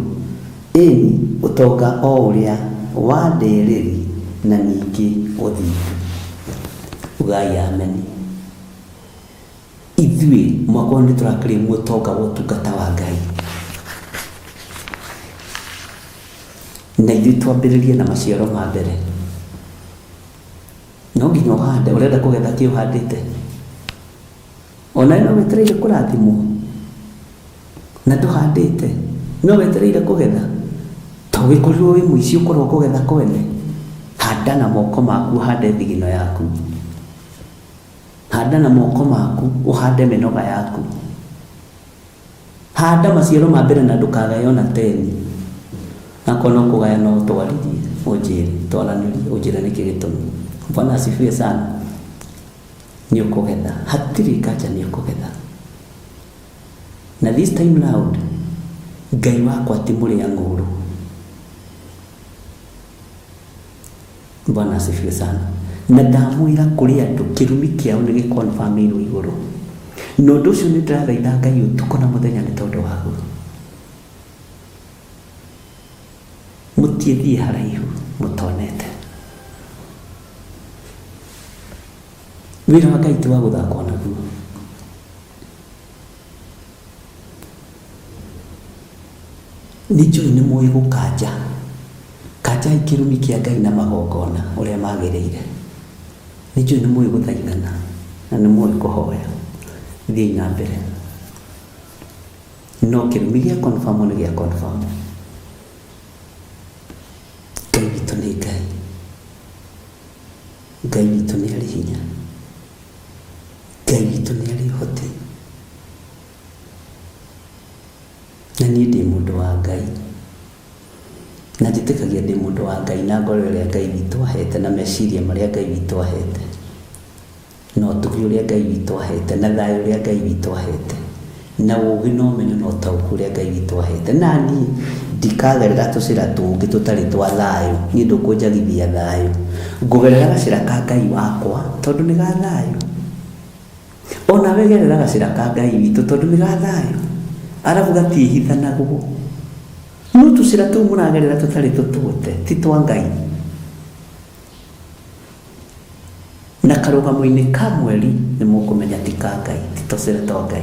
ĩĩ-ni, ũtonga o ũrĩa wa ndĩrĩrĩ na ningĩ ũthingu. Ugai ameni. Ithuĩ mwaka ũyũ nĩ tũra claim ũtonga wa ũtungata wa Ngai. Na ithuĩ twambĩrĩrie na maciaro ma mbere. No nginya ũhande, ũrenda kũgetha kĩ ũhandĩte? Onawe no wetereire kũrathimwo na ndũhandĩte, no wetereire kũgetha? To ũgĩkorirwo wĩ mũici ũkorwo kũgetha kwene? Handa na moko maku ũhande thigino yaku. Handa na moko maku ũhande mĩnoga yaku. Handa maciaro ma mbere na ndũkagaye ona teni. Akorwo no kũgaya no ũtwarithie ũnjĩre, twaranĩrie ũnjĩre nĩkĩ gĩtũmi. Bwana asifiwe sana. Nĩ ũkũgetha, hatirĩ nganja nĩ ũkũgetha. Na this time round, Ngai wakwa ti mũrĩa ng'ũrũ. Bwana asifiwe sana. Na ndamwĩra kũrĩ andũ kĩrumi kĩao nĩ gĩkonfamĩirwo igũrũ. Na ũndũ ũcio nĩ ndĩrathaitha Ngai ũtukũ na mũthenya nĩ tondũ waguo. Mũtiĩthiĩ haraihu mũtonete. Wĩra wa Ngai ti wa gũthakwo naguo. Nĩ njũĩ nĩ mũĩ gũkanja. Kanjai kĩrumi kĩa Ngai na magongona ũrĩa magĩrĩire. Nĩ njũĩ nĩ mũĩ gũthaithana na nĩ mũĩ kũhoya. Thiĩi na mbere. No kĩrumi gĩa confirm nĩ gĩa confirm. Ngai witũ nĩ Ngai. Ngai witũ nĩ arĩ hinya. Ngai witũ nĩ arĩ ũhoti. Na niĩ ndĩ mũndũ wa Ngai. Na njĩtĩkagia ndĩ mũndũ wa Ngai na ngoro ĩrĩa Ngai witũ ahete na meciria marĩa Ngai witũ ahete. Na ũtugi ũrĩa Ngai witũ ahete, na thayũ ũrĩa Ngai witũ ahete, na ũũgĩ na ũmenyo na ũtaũku ũrĩa Ngai witũ ahete. Na niĩ ndikagerera tũcĩra tũngĩ tũtarĩ twa thayũ, niĩ ndũkũnjagithia thayũ. Ngũgerera gacĩra ka Ngai wakwa tondũ nĩ ga thayũ. O nawe gerera gacĩra ka Ngai witũ tondũ nĩ ga thayũ. Arabu gatiĩhithanagwo. No tũcĩra tũu mũragerera tũtarĩ tũtũte ti twa Ngai. Na karũgamo-inĩ ka mweri nĩ mũkũmenya ti ka Ngai, ti tũcĩra twa Ngai.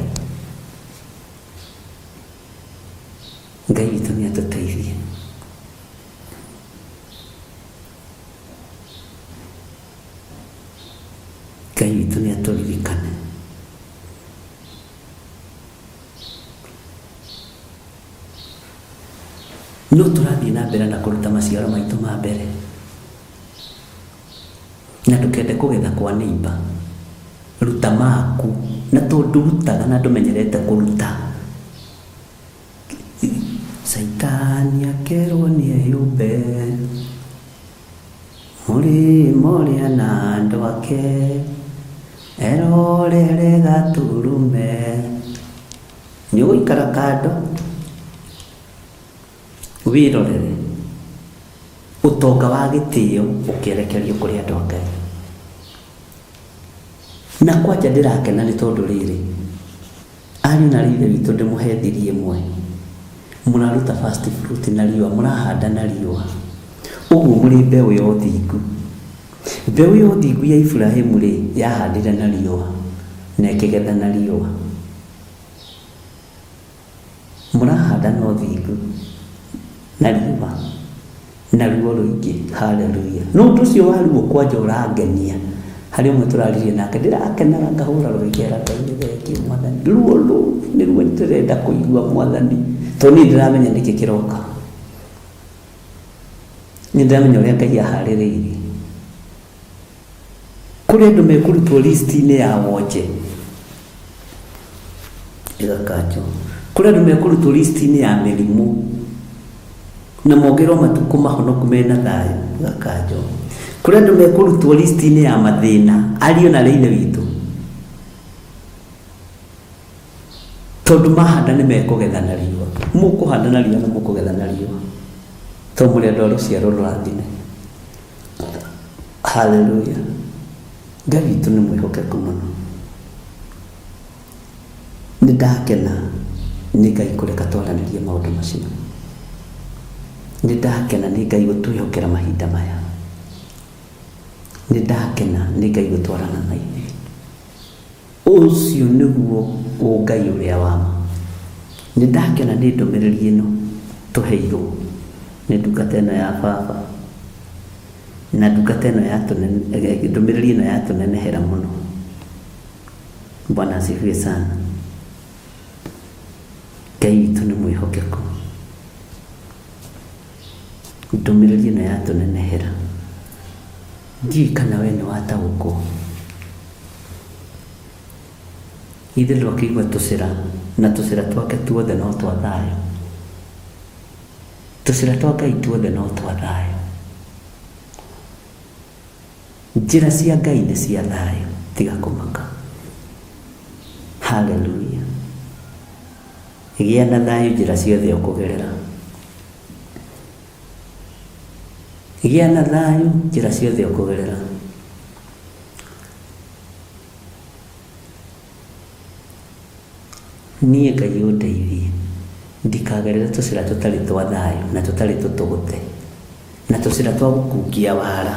Ngai witũ nĩ atũteithie. Ngai witũ nĩ atũririkane. No tũrathiĩ na mbere na kũruta maciaro maitũ ma mbere. Na ndũkende kũgetha kwa neighbor. Ruta maku. Na tondũ ndũrutaga na ndũmenyerete kũruta. Caitani akerwo nĩ eyũmbe. Mũrĩmo ũrĩa na andũ ake. Erorere gatũrũme. Nĩ ũgũikara kando wĩrorere ũtonga wa gĩtĩo ũkĩerekerio kũrĩ andũ a Ngai. Na kwanja ndĩrakena nĩ tondũ rĩrĩ, ariũ na aarĩ a Ithe witũ ndĩmũhe thiri ĩmwe, mũraruta first fruit na riũa, mũrahanda na riũa, ũguo mũrĩ mbeũ ya ũthingu. Mbeũ ya ũthingu ya Iburahimu rĩ, yahandire na riũa na ĩkĩgetha na riũa. Mũrahanda na ũthingu na riũa na ruo rũingĩ. Haleluya. No ũndũ ũcio wa ruo kwanja ũrangenia. Harĩ ũmwe tũraririe nake ndĩrakenaga ngahũra rũhĩ ngera Ngai nĩ thengiũ mwathani. Ruo rũu nĩruo ndĩrenda kũigua mwathani. Tondũ niĩ ndĩramenya nĩkĩ kĩroka. Nĩ ndĩramenya ũrĩa Ngai aharĩrĩirie. Kũrĩ andũ mekũrutwo list-inĩ ya wonje ĩgakanjwo. Kũrĩ andũ mekũrutwo list-inĩ ya mĩrimũ na mongerwo matukũ mahonoku mena thayũ ĩgakanjwo. Kũrĩ andũ mekũrutwo list-inĩ ya mathĩna ariũ na aarĩ a Ithe witũ tondũ mahanda nĩ mekũgetha na riũa. Mũkũhanda na riũa na mũkũgetha na riũa tondũ mũrĩ andũ a rũciaro rũrathime. Haleluya. Ngai witũ nĩ mwĩhokeku mũno. Nĩ ndakena nĩ Ngai kũreka twaranĩrie maũndũ macio. Nĩ ndakena nĩ Ngai gũtwĩhokera mahinda maya. Nĩ ndakena nĩ Ngai gũtwarana na ithuĩ. Ũcio nĩguo ũngai ũrĩa wa ma. Nĩ ndakena nĩ ndũmĩrĩri ĩno tũheirwo nĩ ndungata ĩno ya baba, na ndungata ĩno ndũmĩrĩri ĩno yatũnenehera mũno. Bwana asifiwe sana. Ngai witũ nĩ mwĩhokeku. Ndũmĩrĩri ĩno yatũnenehera. Ndiũĩ kana we nĩ wataũkwo. Ithe ndwakĩigua tũcĩra, na tũcĩra twake tuothe no twa thayũ. Tũcĩra twa Ngai tuothe no twa thayũ. Njĩra cia Ngai nĩ cia thayũ, tiga kũmaka. Haleluya. Gĩa na thayũ njĩra ciothe ũkũgerera. Gĩa na thayũ njĩra ciothe ũkũgerera. Niĩ Ngai ũndeithie ndikagerere tũcĩra tũtarĩ twa thayũ na tũtarĩ tũtũgũte na tũcĩra twa gũkungia wara.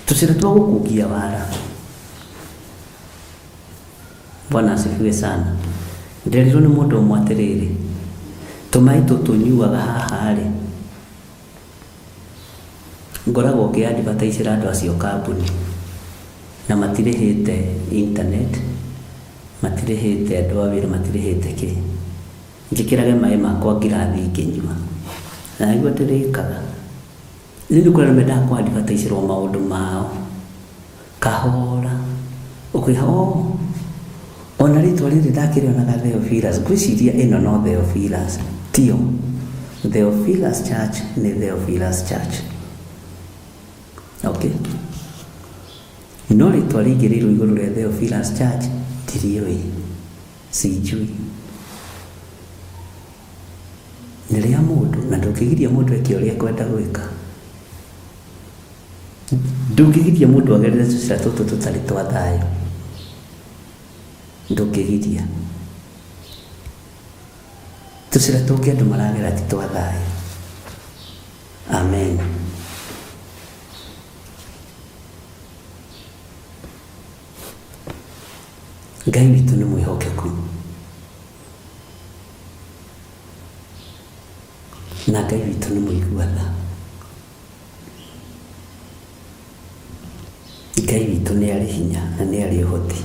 Tũcĩra twa gũkungia wara. Bwana asifiwe sana. Nderirwo nĩ mũndũ ũmwe atĩrĩrĩ, tũmaĩ tũtũ nyuaga haha rĩ, Ngoragwo ngĩ advertise ĩra andũ acio kambuni na matirĩhĩte internet, matirĩhĩte andũ a wĩra, matirĩhĩte kĩ. Njĩkĩrage maĩ makwa ngirathi ngĩnyua. Na nĩguo ndĩrĩkaga. Rĩu nĩ kũrĩ andũ mendaga kũ advertise ĩrwo maũndũ mao kahora. Ũkauga oh, ona rĩtwa rĩrĩ ndakĩrĩonaga Theophilus, ngwĩciria ĩno no Theophilus. Tiyo. Theophilus Church nĩ Theophilus Church. Okay. No rĩtwa rĩigĩrĩirwo igũrũ rĩa Theophilus Church ndiriũĩ. Sijui. Nĩ rĩa mũndũ na ndũngĩgiria mũndũ eke ũrĩa ekwenda gwĩka. Ndũngĩgiria mũndũ agerere tũcĩra tũtũ tũtarĩ twa thayũ. Ndũngĩgiria. Tũcĩra tũngĩ andũ maragera ti twa thayũ. Amen. Ngai witũ nĩ mwĩhokeku. Na Ngai witũ nĩ mũigua tha. Ngai witũ nĩ arĩ hinya na nĩ arĩ ũhoti.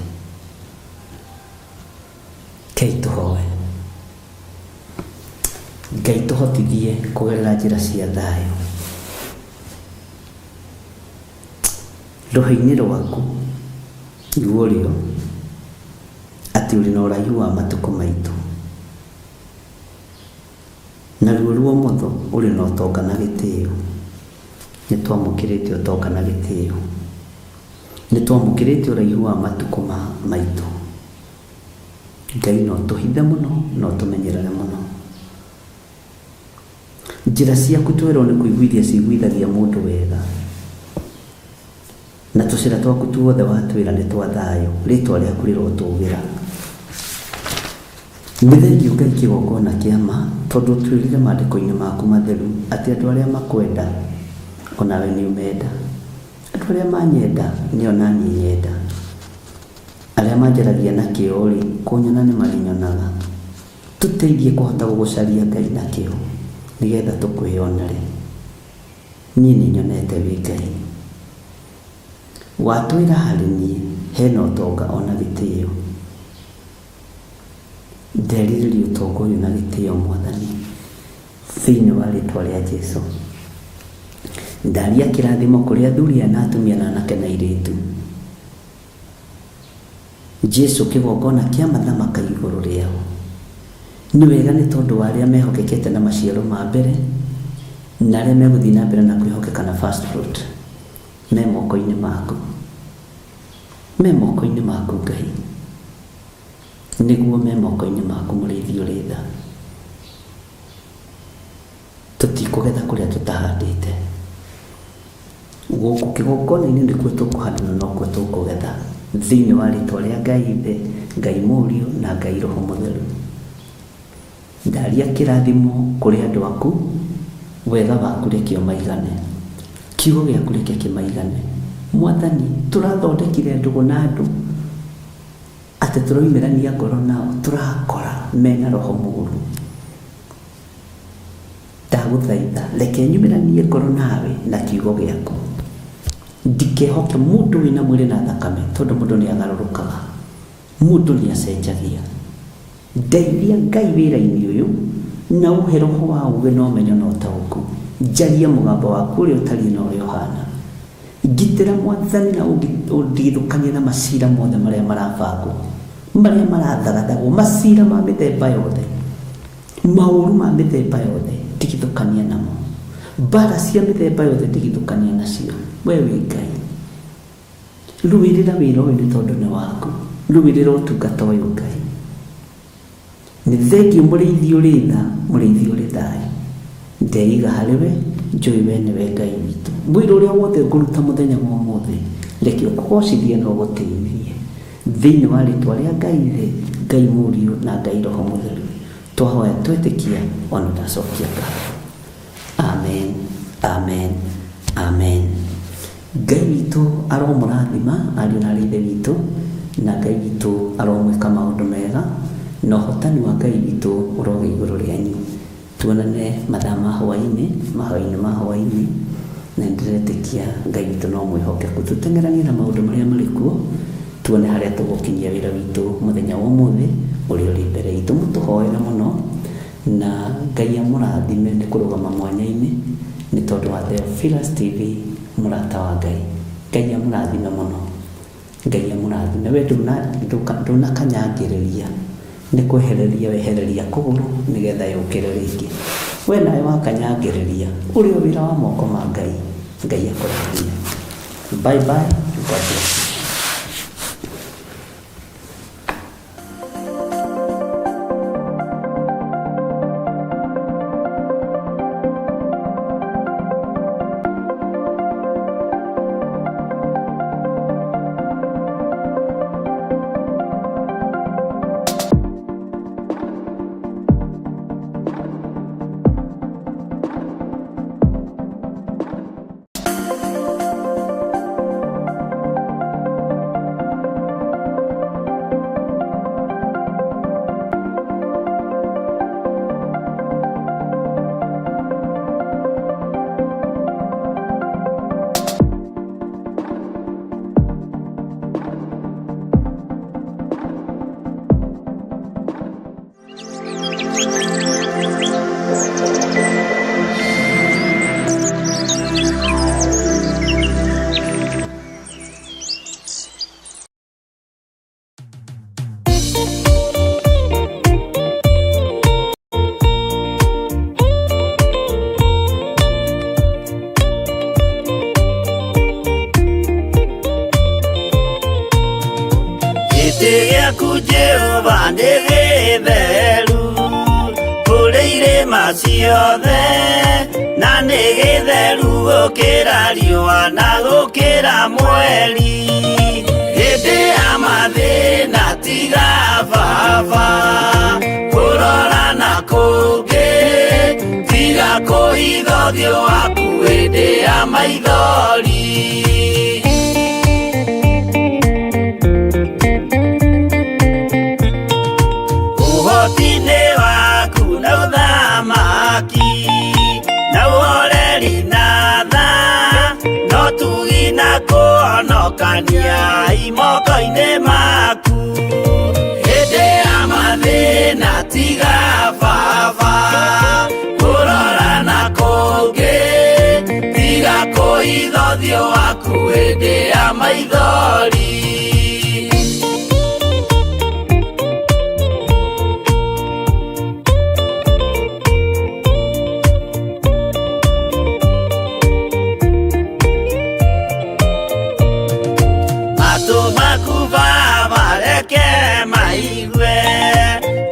Rekei tũhoe. Ngai tũhotithie kũgerera njĩra cia thayũ. Rũhĩ-inĩ rwaku rwa ũrĩo atĩ ũrĩ na ũraihu wa matukũ maitũ, naruo rwa ũmotho ũrĩ na ũtonga na gĩtĩo. Nĩ twamũkĩrĩte ũtonga na gĩtĩo, nĩ twamũkĩrĩte ũraihu wa matukũ maitũ. Ngai no tũhithe mũno, no tũmenyerere mũno. Njĩra ciaku twerwo nĩ kũiguithia ciguithagia mũndũ wega, na tũcĩra twaku tuothe watwĩra nĩ twa thayũ. Rĩtwa rĩaku rĩrotũgĩra. Nĩ thengiũ Ngai kĩgongona kĩa ma, tondũ ũtwĩrire maandĩko-inĩ maku matheru atĩ andũ arĩa makwenda onawe nĩ ũmenda. Andũ arĩa manyenda nĩo naniĩ nyenda. Arĩa manjaragia na kĩo-rĩ, kũnyona nĩ marĩnyonaga. Tũteithie kũhota gũgũcaria Ngai na kĩo, nĩgetha tũkwĩyonere. Niĩ nĩ nyonete wĩ Ngai. Watwĩra harĩ niĩ hena ũtonga ona gĩtĩo. Nderirĩria ũtonga ũyũ na gĩtĩo Mwathani, thĩinĩ wa rĩtwa rĩa Jesu. Ndaria kĩrathimo kũrĩ athuri aya na atumia na anake na airĩtu. Jesu kĩgongona kĩa mathamaka igũrũ rĩao. Nĩ wega nĩ tondũ wa arĩa mehokekete na maciaro ma mbere, na arĩa megũthiĩ na mbere na kwĩhokeka na first fruit. Me moko-inĩ maku. Me moko-inĩ maku Ngai. Nĩguo me moko-inĩ maku mũrĩithi ũrĩ tha. Tũtikũgetha kũrĩa tũtahandĩte. Gũkũ kĩgongona-inĩ nĩkuo tũkũhanda na nokuo tũkũgetha. Thĩinĩ wa rĩtwa rĩa Ngai Ithe, Ngai Mũriũ na Ngai Roho Mũtheru. Ndaria kĩrathimo kũrĩ andũ aku, wega waku reke ũmaigane. Kiugo gĩaku reke kĩmaigane. Mwathani, tũrathondekire ndũgũ na andũ atĩ tũroimĩrania ngoro nao, tũrakora mena roho mũũru. Ndagũthaitha reke nyumĩranie ngoro nawe na kiugo gĩaku. Ndikehoke mũndũ wĩna mwĩrĩ na thakame, tondũ mũndũ nĩ agarũrũkaga, mũndũ nĩ acenjagia. Ndeithia Ngai wĩra-inĩ ũyũ, na ũhe roho wa ũũgĩ na ũmenyo na ũtaũku. Njarie mũgambo waku ũrĩa ũtariĩ na ũrĩa ũhana. Ngitĩra Mwathani na ũndigithũkanie na macira mothe marĩa marabangwo, marĩa marathagathagwo, macira ma mĩthemba yothe, maũru ma mĩthemba yothe, ndigithũkania namo. Mbara cia mĩthemba yothe ndigithũkania nacio. We wĩ Ngai. Rũĩrĩra wĩra ũyũ nĩ tondũ nĩ waku. Rũĩrĩra ũtungata ũyũ Ngai. Nĩ thengiũ mũrĩithi ũrĩ tha, mũrĩithi ũrĩ thayũ. Ndeiga harĩ we, njũĩ we nĩwe Ngai witũ. Wĩra ũrĩa wothe ngũruta mũthenya wa ũmũthĩ, reke ũkũgocithie na ũgũtĩithie. Thĩinĩ wa rĩtwa rĩa Ngai Ithe, Ngai Mũriũ na Ngai Roho Mũtheru. Twahoya twetĩkia ona ndacokia ngatho. Amen, amen, amen. Ngai witũ aromũrathima ariũ na arĩ ithe witũ, na Ngai witũ aromwĩka maũndũ mega, na ũhotani wa Ngai witũ ũrogĩa igũrũ rĩanyu. Tuonane mathaa ma hwaĩ-inĩ, mahoya-inĩ ma hwaĩ-inĩ, na nĩndĩretĩkia Ngai witũ no mwĩhokeku. Tũteng'eranie na maũndũ marĩa marĩ kuo, tuone harĩa tũgũkinyia wĩra witũ mũthenya wa ũmũthĩ ũrĩa ũrĩ mbere itũ. Mũtũhoere mũno, na Ngai amũrathime nĩ kũrũgama mwanya-inĩ nĩ tondũ wa Theophilus TV, mũrata wa Ngai. Ngai amũrathime mũno. Ngai amũrathime. We ndũnakanyangĩrĩria, nĩ kwehereria wehereria kũgũrũ nĩgetha yũkĩre rĩngĩ. We nawe wakanyangĩrĩria, ũrĩ o wĩra wa moko ma Ngai. Ngai akũrathime. Bye bye. God bless you. Gĩtĩ gĩaku Jehova nĩ gĩtheru kũrĩ irĩma ciothe na nĩ gĩtheru gũkĩra riũa na gũkĩra mweri. Hĩndĩ ya mathĩna tiga baba kũrora na kũngĩ, tiga kũhitha ũthiũ waku hĩndĩ ya maithori. Ũhoti-inĩ waku na ũthamaki na ũhoreri na tha no tugi na kũhonokania imoko-inĩ maku. Hĩndĩ ya mathĩna tiga baba kũrora na kũngĩ, tiga kũhitha ũthiũ waku hĩndĩ ya maithori. Matũ maku baba reke maigue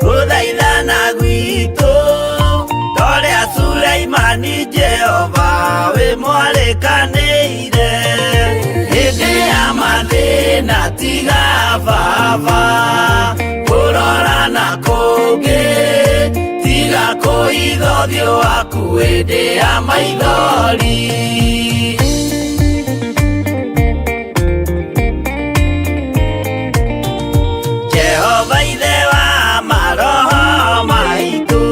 gũthaithana gwitũ, torĩa Suleimani Jehova wĩ mwarĩkanĩire. Hĩndĩ ya mathĩna tiga baba kũrora na kũngĩ, tiga kũhitha ũthiũ waku hĩndĩ ya maithori. Jehova ithe wa maroho maitũ,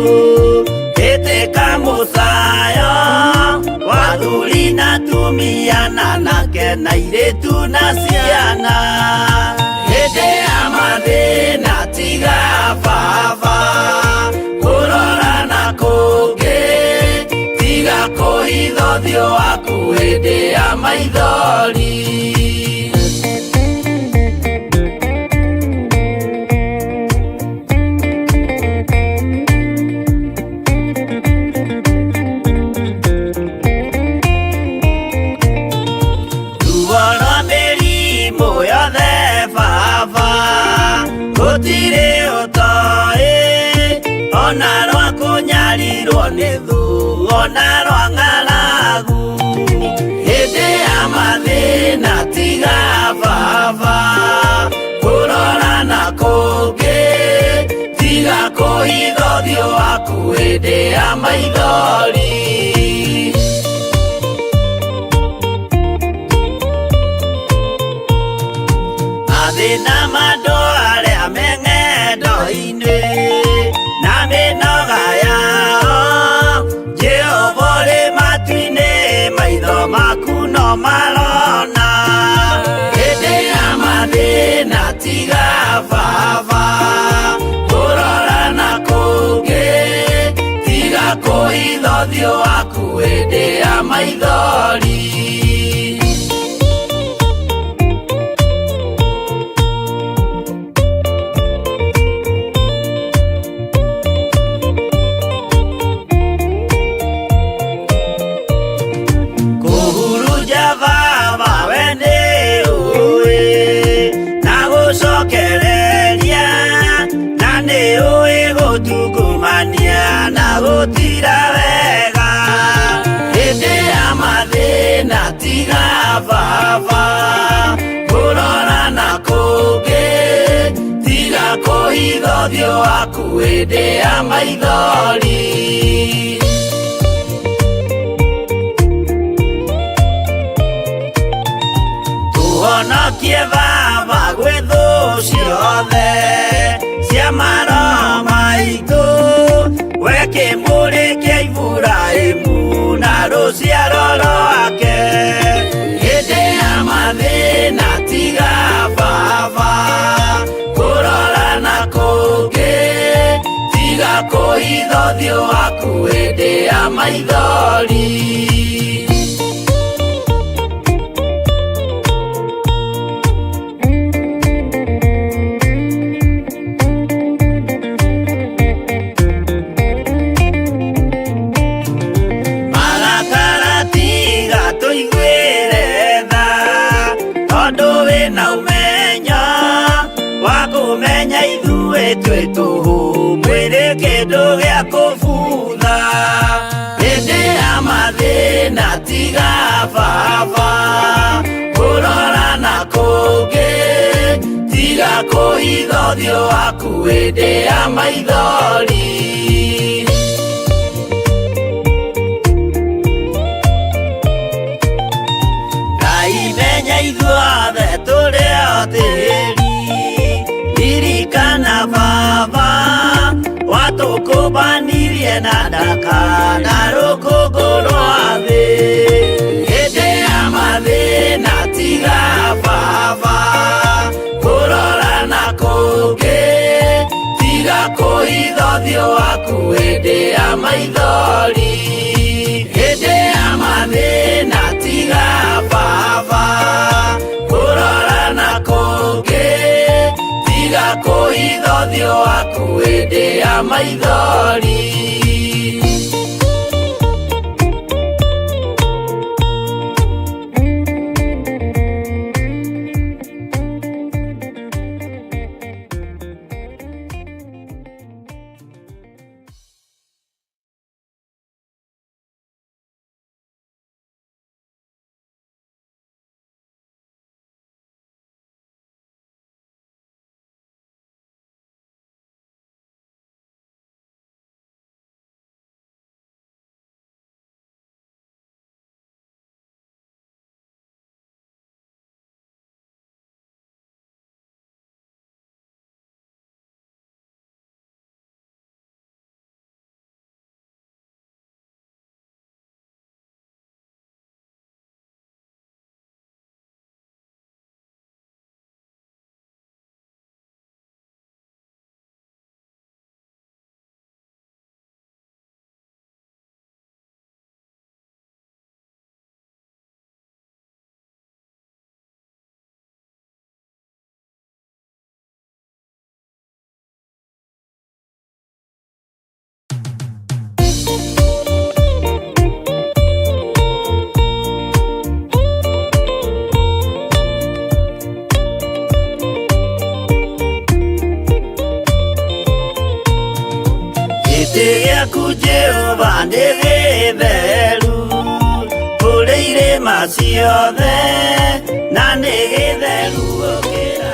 ĩtĩka mũcayo wa athuri na atumia na anake na airĩtu na ciana. Hĩndĩ ya mathĩna tiga baba kũrora na kũngĩ, tiga kũhitha ũthiũ waku hĩndĩ ya maithori. Ruo rwa mĩrimũ yothe baba gũtirĩ ũtoĩ, ona rwa kũnyarirwo nĩ thũ ona rwa ng'aragu. Hĩndĩ ya mathĩna tiga baba kũrora na kũngĩ, tiga kũhitha ũthiũ waku hĩndĩ ya maithori. Mathĩna ma andũ arĩa me ng'endo-inĩ na mĩnoga yao, Jehova ũrĩ matu-inĩ maitho maku no marona. Hĩndĩ ya mathĩna tiga baba kũrora na kũngĩ, tiga kũhitha ũthiũ waku hĩndĩ ya maithori. Kũhurunja baba we nĩ ũĩ na gũcokereria, na nĩ ũĩ gũtungumania na gũtira wega. Hĩndĩ ya mathĩna tiga baba kũrora na kũngĩ, tiga kũhitha ũthiũ waku hĩndĩ ya maithori. Tũhonokie baba gwĩ thũ ciothe cia maroho maitũ, we kĩmũrĩ kĩa Iburahĩmu na rũciaro rwake. Hĩndĩ ya mathĩna tiga baba kũrora na kũngĩ, tiga kũhitha ũthiũ waku Hĩndĩ ya maithori. Marakara tiga tũiguĩre tha, tondũ wĩna ũmenyo wa kũmenya ithuĩ twĩ tũhũ, mwĩrĩ kĩndũ gĩa kũbutha. Hĩndĩ ya mathĩna tiga baba kũrora na kũngĩ, tiga kũhitha ũthiũ waku hĩndĩ ya maithori. Ngai menya ithuothe tũrĩ o tĩri, ririkana baba watũkũmbanirie na ndaka na rũkũngũ rwa thĩ. Hĩndĩ ya mathĩna tiga baba kũrora na kũngĩ, tiga kũhitha ũthiũ waku hĩndĩ ya maithori. Hĩndĩ ya mathĩna tiga baba kũrora na kũngĩ, tiga kũhitha ũthiũ waku hĩndĩ ya maithori. Gĩtĩ gĩaku Jehova nĩ gĩtheru, kũrĩ irĩma ciothe na nĩ gĩtheru gũkĩra.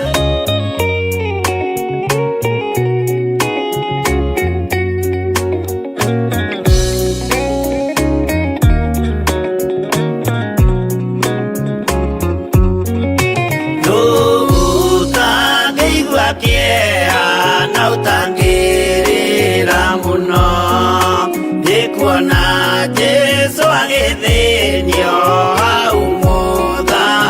Nũ ũtangĩigua kĩeha na ũtangĩrĩra mũno, nĩ kuona Jesũ agĩthĩnio hau mũtharaba.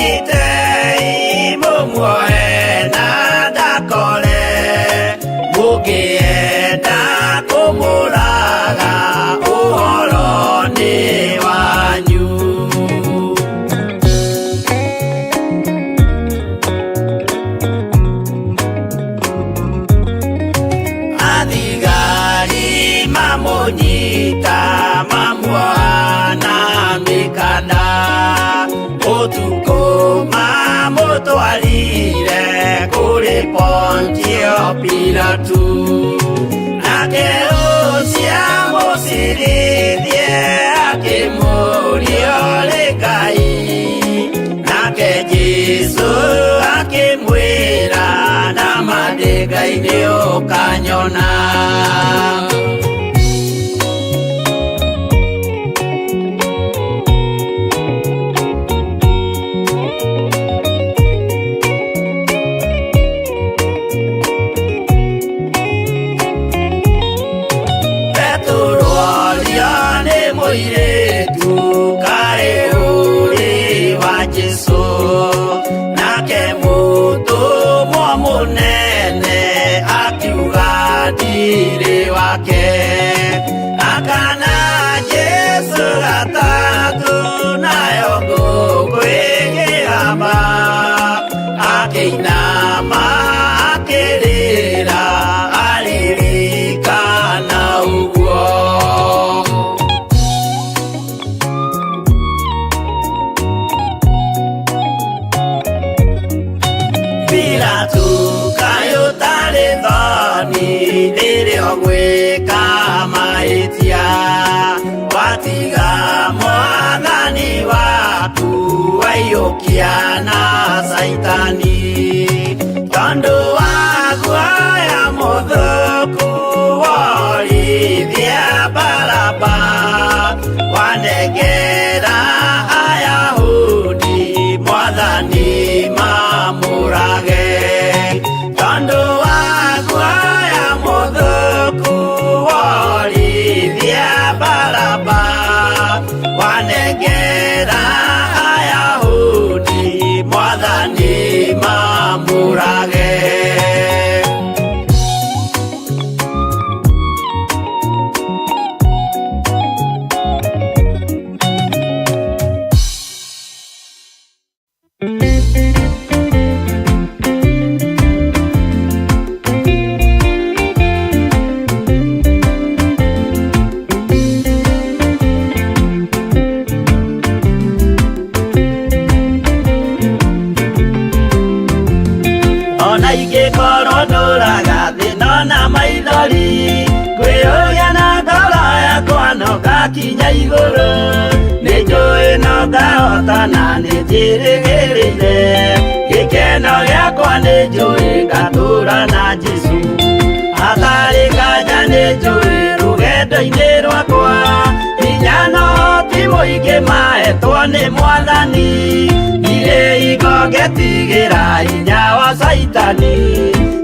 Mũnyitei mũmuoe na ndakore, mũngĩenda kũmũraga ũhoro nĩ wanyu. Athigari mamũnyita mamuoha na mĩkanda, ũtukũ mamũtwarire kũrĩ Pontio Pilatu. Nake ũcio amũcirithie akĩmũũria ũrĩ Ngai, nake Jesũ akĩmwĩra nama ndĩ Ngai nĩũkanyona. Petero orio nĩ mũirĩtu kaĩ ũrĩ wa Jesũ, nake mũtũmwo mũnene akiuga ndirĩ wake. Akana Jesũ gatatũ nayo ngũkũ ĩkĩhamba, akĩinama akĩrĩra aririkana ũguo. Pilatu kaĩ ũtarĩ thoni rĩrĩa ũgwĩka mahĩtia, watiga mwathani waku waiyũkia na Caitani. Tondũ wa guoya mũthũku worithia Baraba, wanengera Ayahudi mwathani mamũrage. Tondũ wa guoya mũthũku worithia Baraba, wanengera Ayahudi mwathani mamũrage. Ona ingĩkorwo ndũraga thĩ ndona maithori, ngwĩyũria na ngoro yakwa no ngakinya igũrũ. Nĩnjũĩ no ngahotana nĩnjĩrĩgĩrĩire, gĩkeno gĩakwa nĩnjũĩ ngatũũra na Jesũ. Hatarĩ nganja nĩnjũĩ rũgendo-inĩ rwakwa, hinya na ũhoti mũingĩ mahetwo nĩ Mwathani. Ndirĩ hingo ngetigĩra hinya wa Caitani,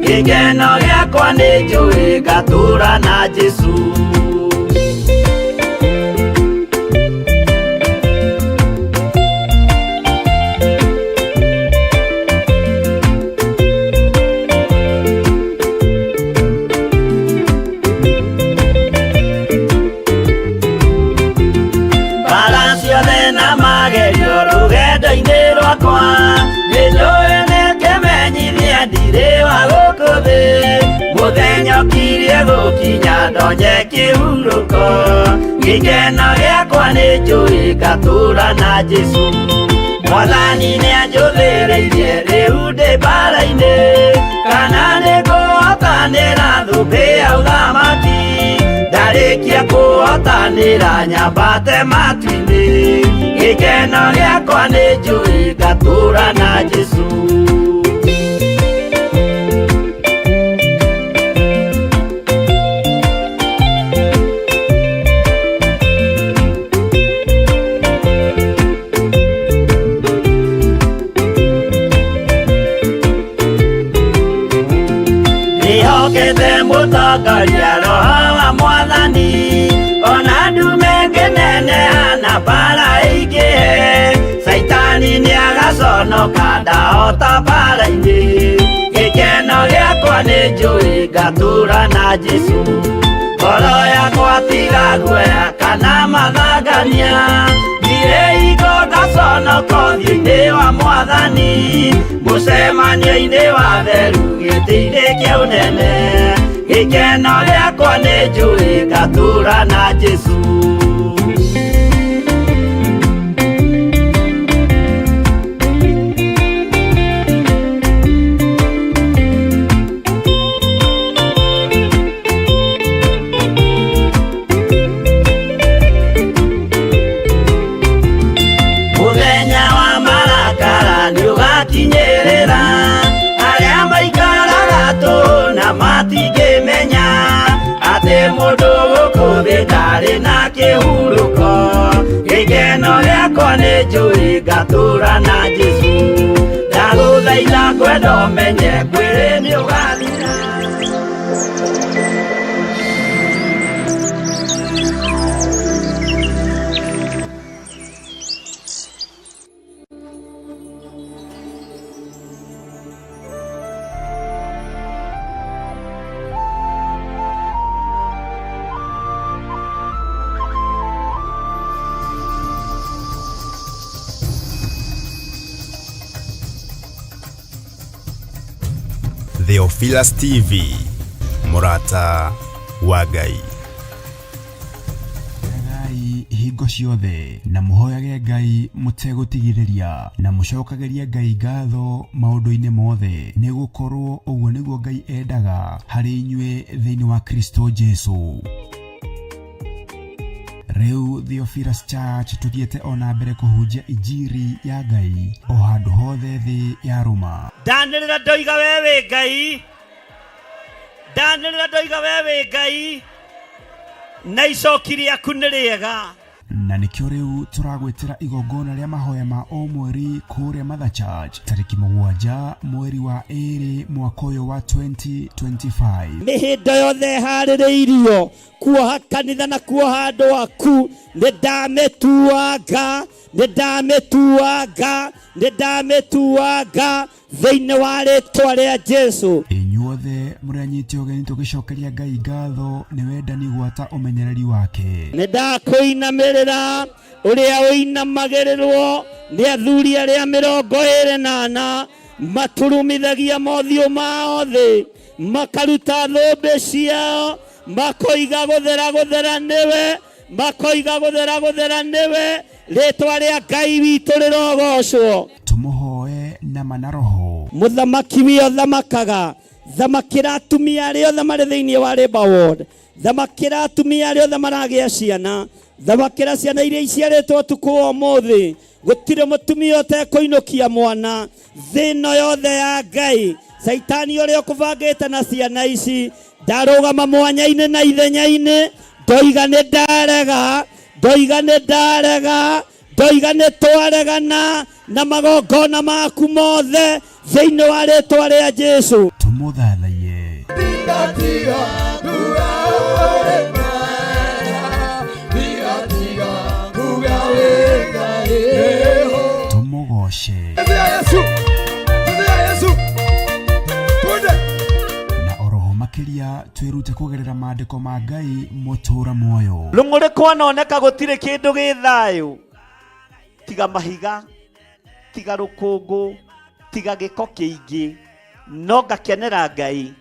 gĩkeno gĩakwa nĩnjũĩ ngatũũra na Jesũ. Mbara ciothe na magerio rũgendo-inĩ rwakwa, nĩnjũĩ nĩkĩmenyithia ndirĩ wa gũkũ thĩ. Mũthenya ũkirie gũkinya ndonye kĩhurũko, gĩkeno gĩakwa nĩnjũĩ ngatũũra na Jesũ. Mwathani nĩanjũthĩrĩirie rĩu ndĩ mbara-inĩ, kana nĩngũhotanĩra thũmbĩ ya ũthamaki. Ndarĩkia kũhotanĩra nyambate matu-inĩ, gĩkeno gĩakwa nĩnjũĩ ngatũũra na Jesũ. Ndĩhokete mũtongoria roho wa Mwathani, ona ndume ngĩneneha na mbara ĩingĩhe. Caitani nĩagaconoka Ndaconoka ndahota mbara-inĩ, gĩkeno gĩakwa nĩ njũĩ ngatũra na Jesũ. Ngoro yakwa tiga guoya kana mathangania, ndirĩ hingo ngaconoka ũthiũ-inĩ wa Mwathani, mũcemanio-inĩ wa theru gĩtĩ-inĩ kĩa ũnene. Gĩkeno gĩakwa nĩ njũĩ ngatũra na Jesũ. Mũthenya wa marakara nĩũgakinyĩrĩra, arĩa maikaraga tũhũ na matingĩmenya atĩ mũndũ gũkũ thĩ ndarĩ na kĩhurũko. Gĩkeno gĩakwa nĩ njũĩ ngatũra na Jesũ, ndagũthaitha ngwenda ũmenye mwĩrĩ nĩũgathira. Theophilus TV, mũrata wa Ngai. Hoyagai hingo ciothe na mũhoyage Ngai mũtegũtigithĩria na mũcokagĩrie Ngai ngatho maũndũ-inĩ mothe, nĩ gũkorwo ũguo nĩguo Ngai endaga harĩ inyuĩ thĩinĩ wa Kristo Jesu. Rĩu Theophilus Church tũthiĩte o na mbere kũhunjia injiri ya Ngai o handũ hothe thĩ yarũma. Ndanĩrĩra ndoiga we wĩ Ngai, ndanĩrĩra ndoiga we wĩ Ngai, na icoki rĩaku nĩ rĩega. Na nĩkĩo rĩu tũragwĩtĩra igongona rĩa mahoya ma o mweri kũrĩa Mother Church tarĩki 7 mweri wa 2 mwaka ũyũ wa 2025. Mĩhĩndo yothe ĩharĩrĩirio kuoha kanitha na kuoha andũ aku, nĩ ndamĩtuanga, nĩ ndamĩtuanga, nĩ ndamĩtuanga thĩinĩ wa rĩtwa rĩa Jesu. Inyuothe mũrĩ anyite ũgeni tũgĩcokeria Ngai ngatho nĩ wendani gwata ũmenyereri wake. Nĩ ndakũinamĩrĩra ũrĩa ũinamagĩrĩrwo nĩ athuri arĩa 24 maturumithagia mothiũ mao thĩ, makaruta thũmbĩ ciao, makoiga gũthera gũthera nĩwe, makoiga gũthera gũthera nĩwe, rĩtwa rĩa Ngai witũ rĩrogocwo. Tũmũhoe na ma na roho. Mũthamaki wĩothamakaga, thamakĩra atumia arĩa othe marĩ thĩinĩ wa Labour Ward, thamakĩra atumia arĩa othe maragĩa ciana, thamakĩra ciana iria iciarĩtwo ũtukũ wa ũmũthĩ. Gũtirĩ mũtumia ũtekũinũkia mwana thĩ ĩno yothe ya Ngai. Caitani ũrĩa ũkũbangĩte na ciana ici ndarũgama mwanya-inĩ na ithenya-inĩ, ndoiga nĩ ndarega, ndoiga nĩ ndarega, ndoiga nĩ twaregana na magongona maku mothe thĩinĩ wa rĩtwa rĩa Jesu. Tũmũthathaiye. Tũmũgoce. Na oroho makĩria twĩrute kũgerera maandĩko ma Ngai mũtũra muoyo. Rũng'ũrĩ kwanoneka gũtirĩ kĩndũ gĩ thayũ, tiga mahiga, tiga rũkũngũ, tiga gĩko kĩingĩ, no ngakenera Ngai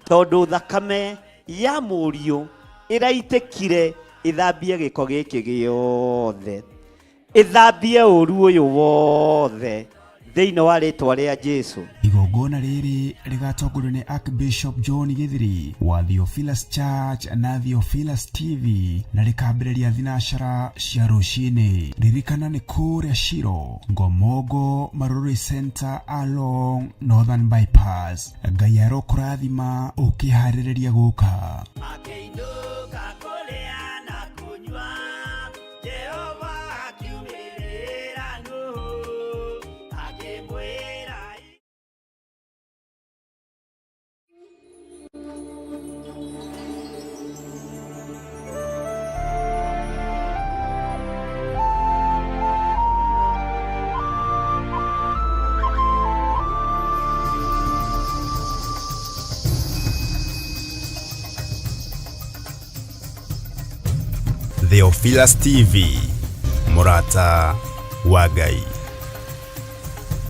tondũ thakame ya mũriũ ĩraitĩkire ĩthambie gĩko gĩkĩ gĩothe, ĩthambie ũru ũyũ wothe thĩinĩ wa rĩtwa rĩa Jesu. Igongona rĩrĩ rĩgatongorio nĩ Archbishop John Githiri wa Theophilus Church na Theophilus TV na rĩkambĩrĩria thinacara cia rũcinĩ. Ririkana nĩ kũrĩa Shiro, Ngomongo, Marurui Center along Northern Bypass. Ngai arokũrathima ũkĩharĩrĩria gũka. Makĩinũka kũrĩa na kũnyua, Jehova akiumĩrĩra Nuhu, akĩmwĩra Theophilus TV, mũrata wa Ngai.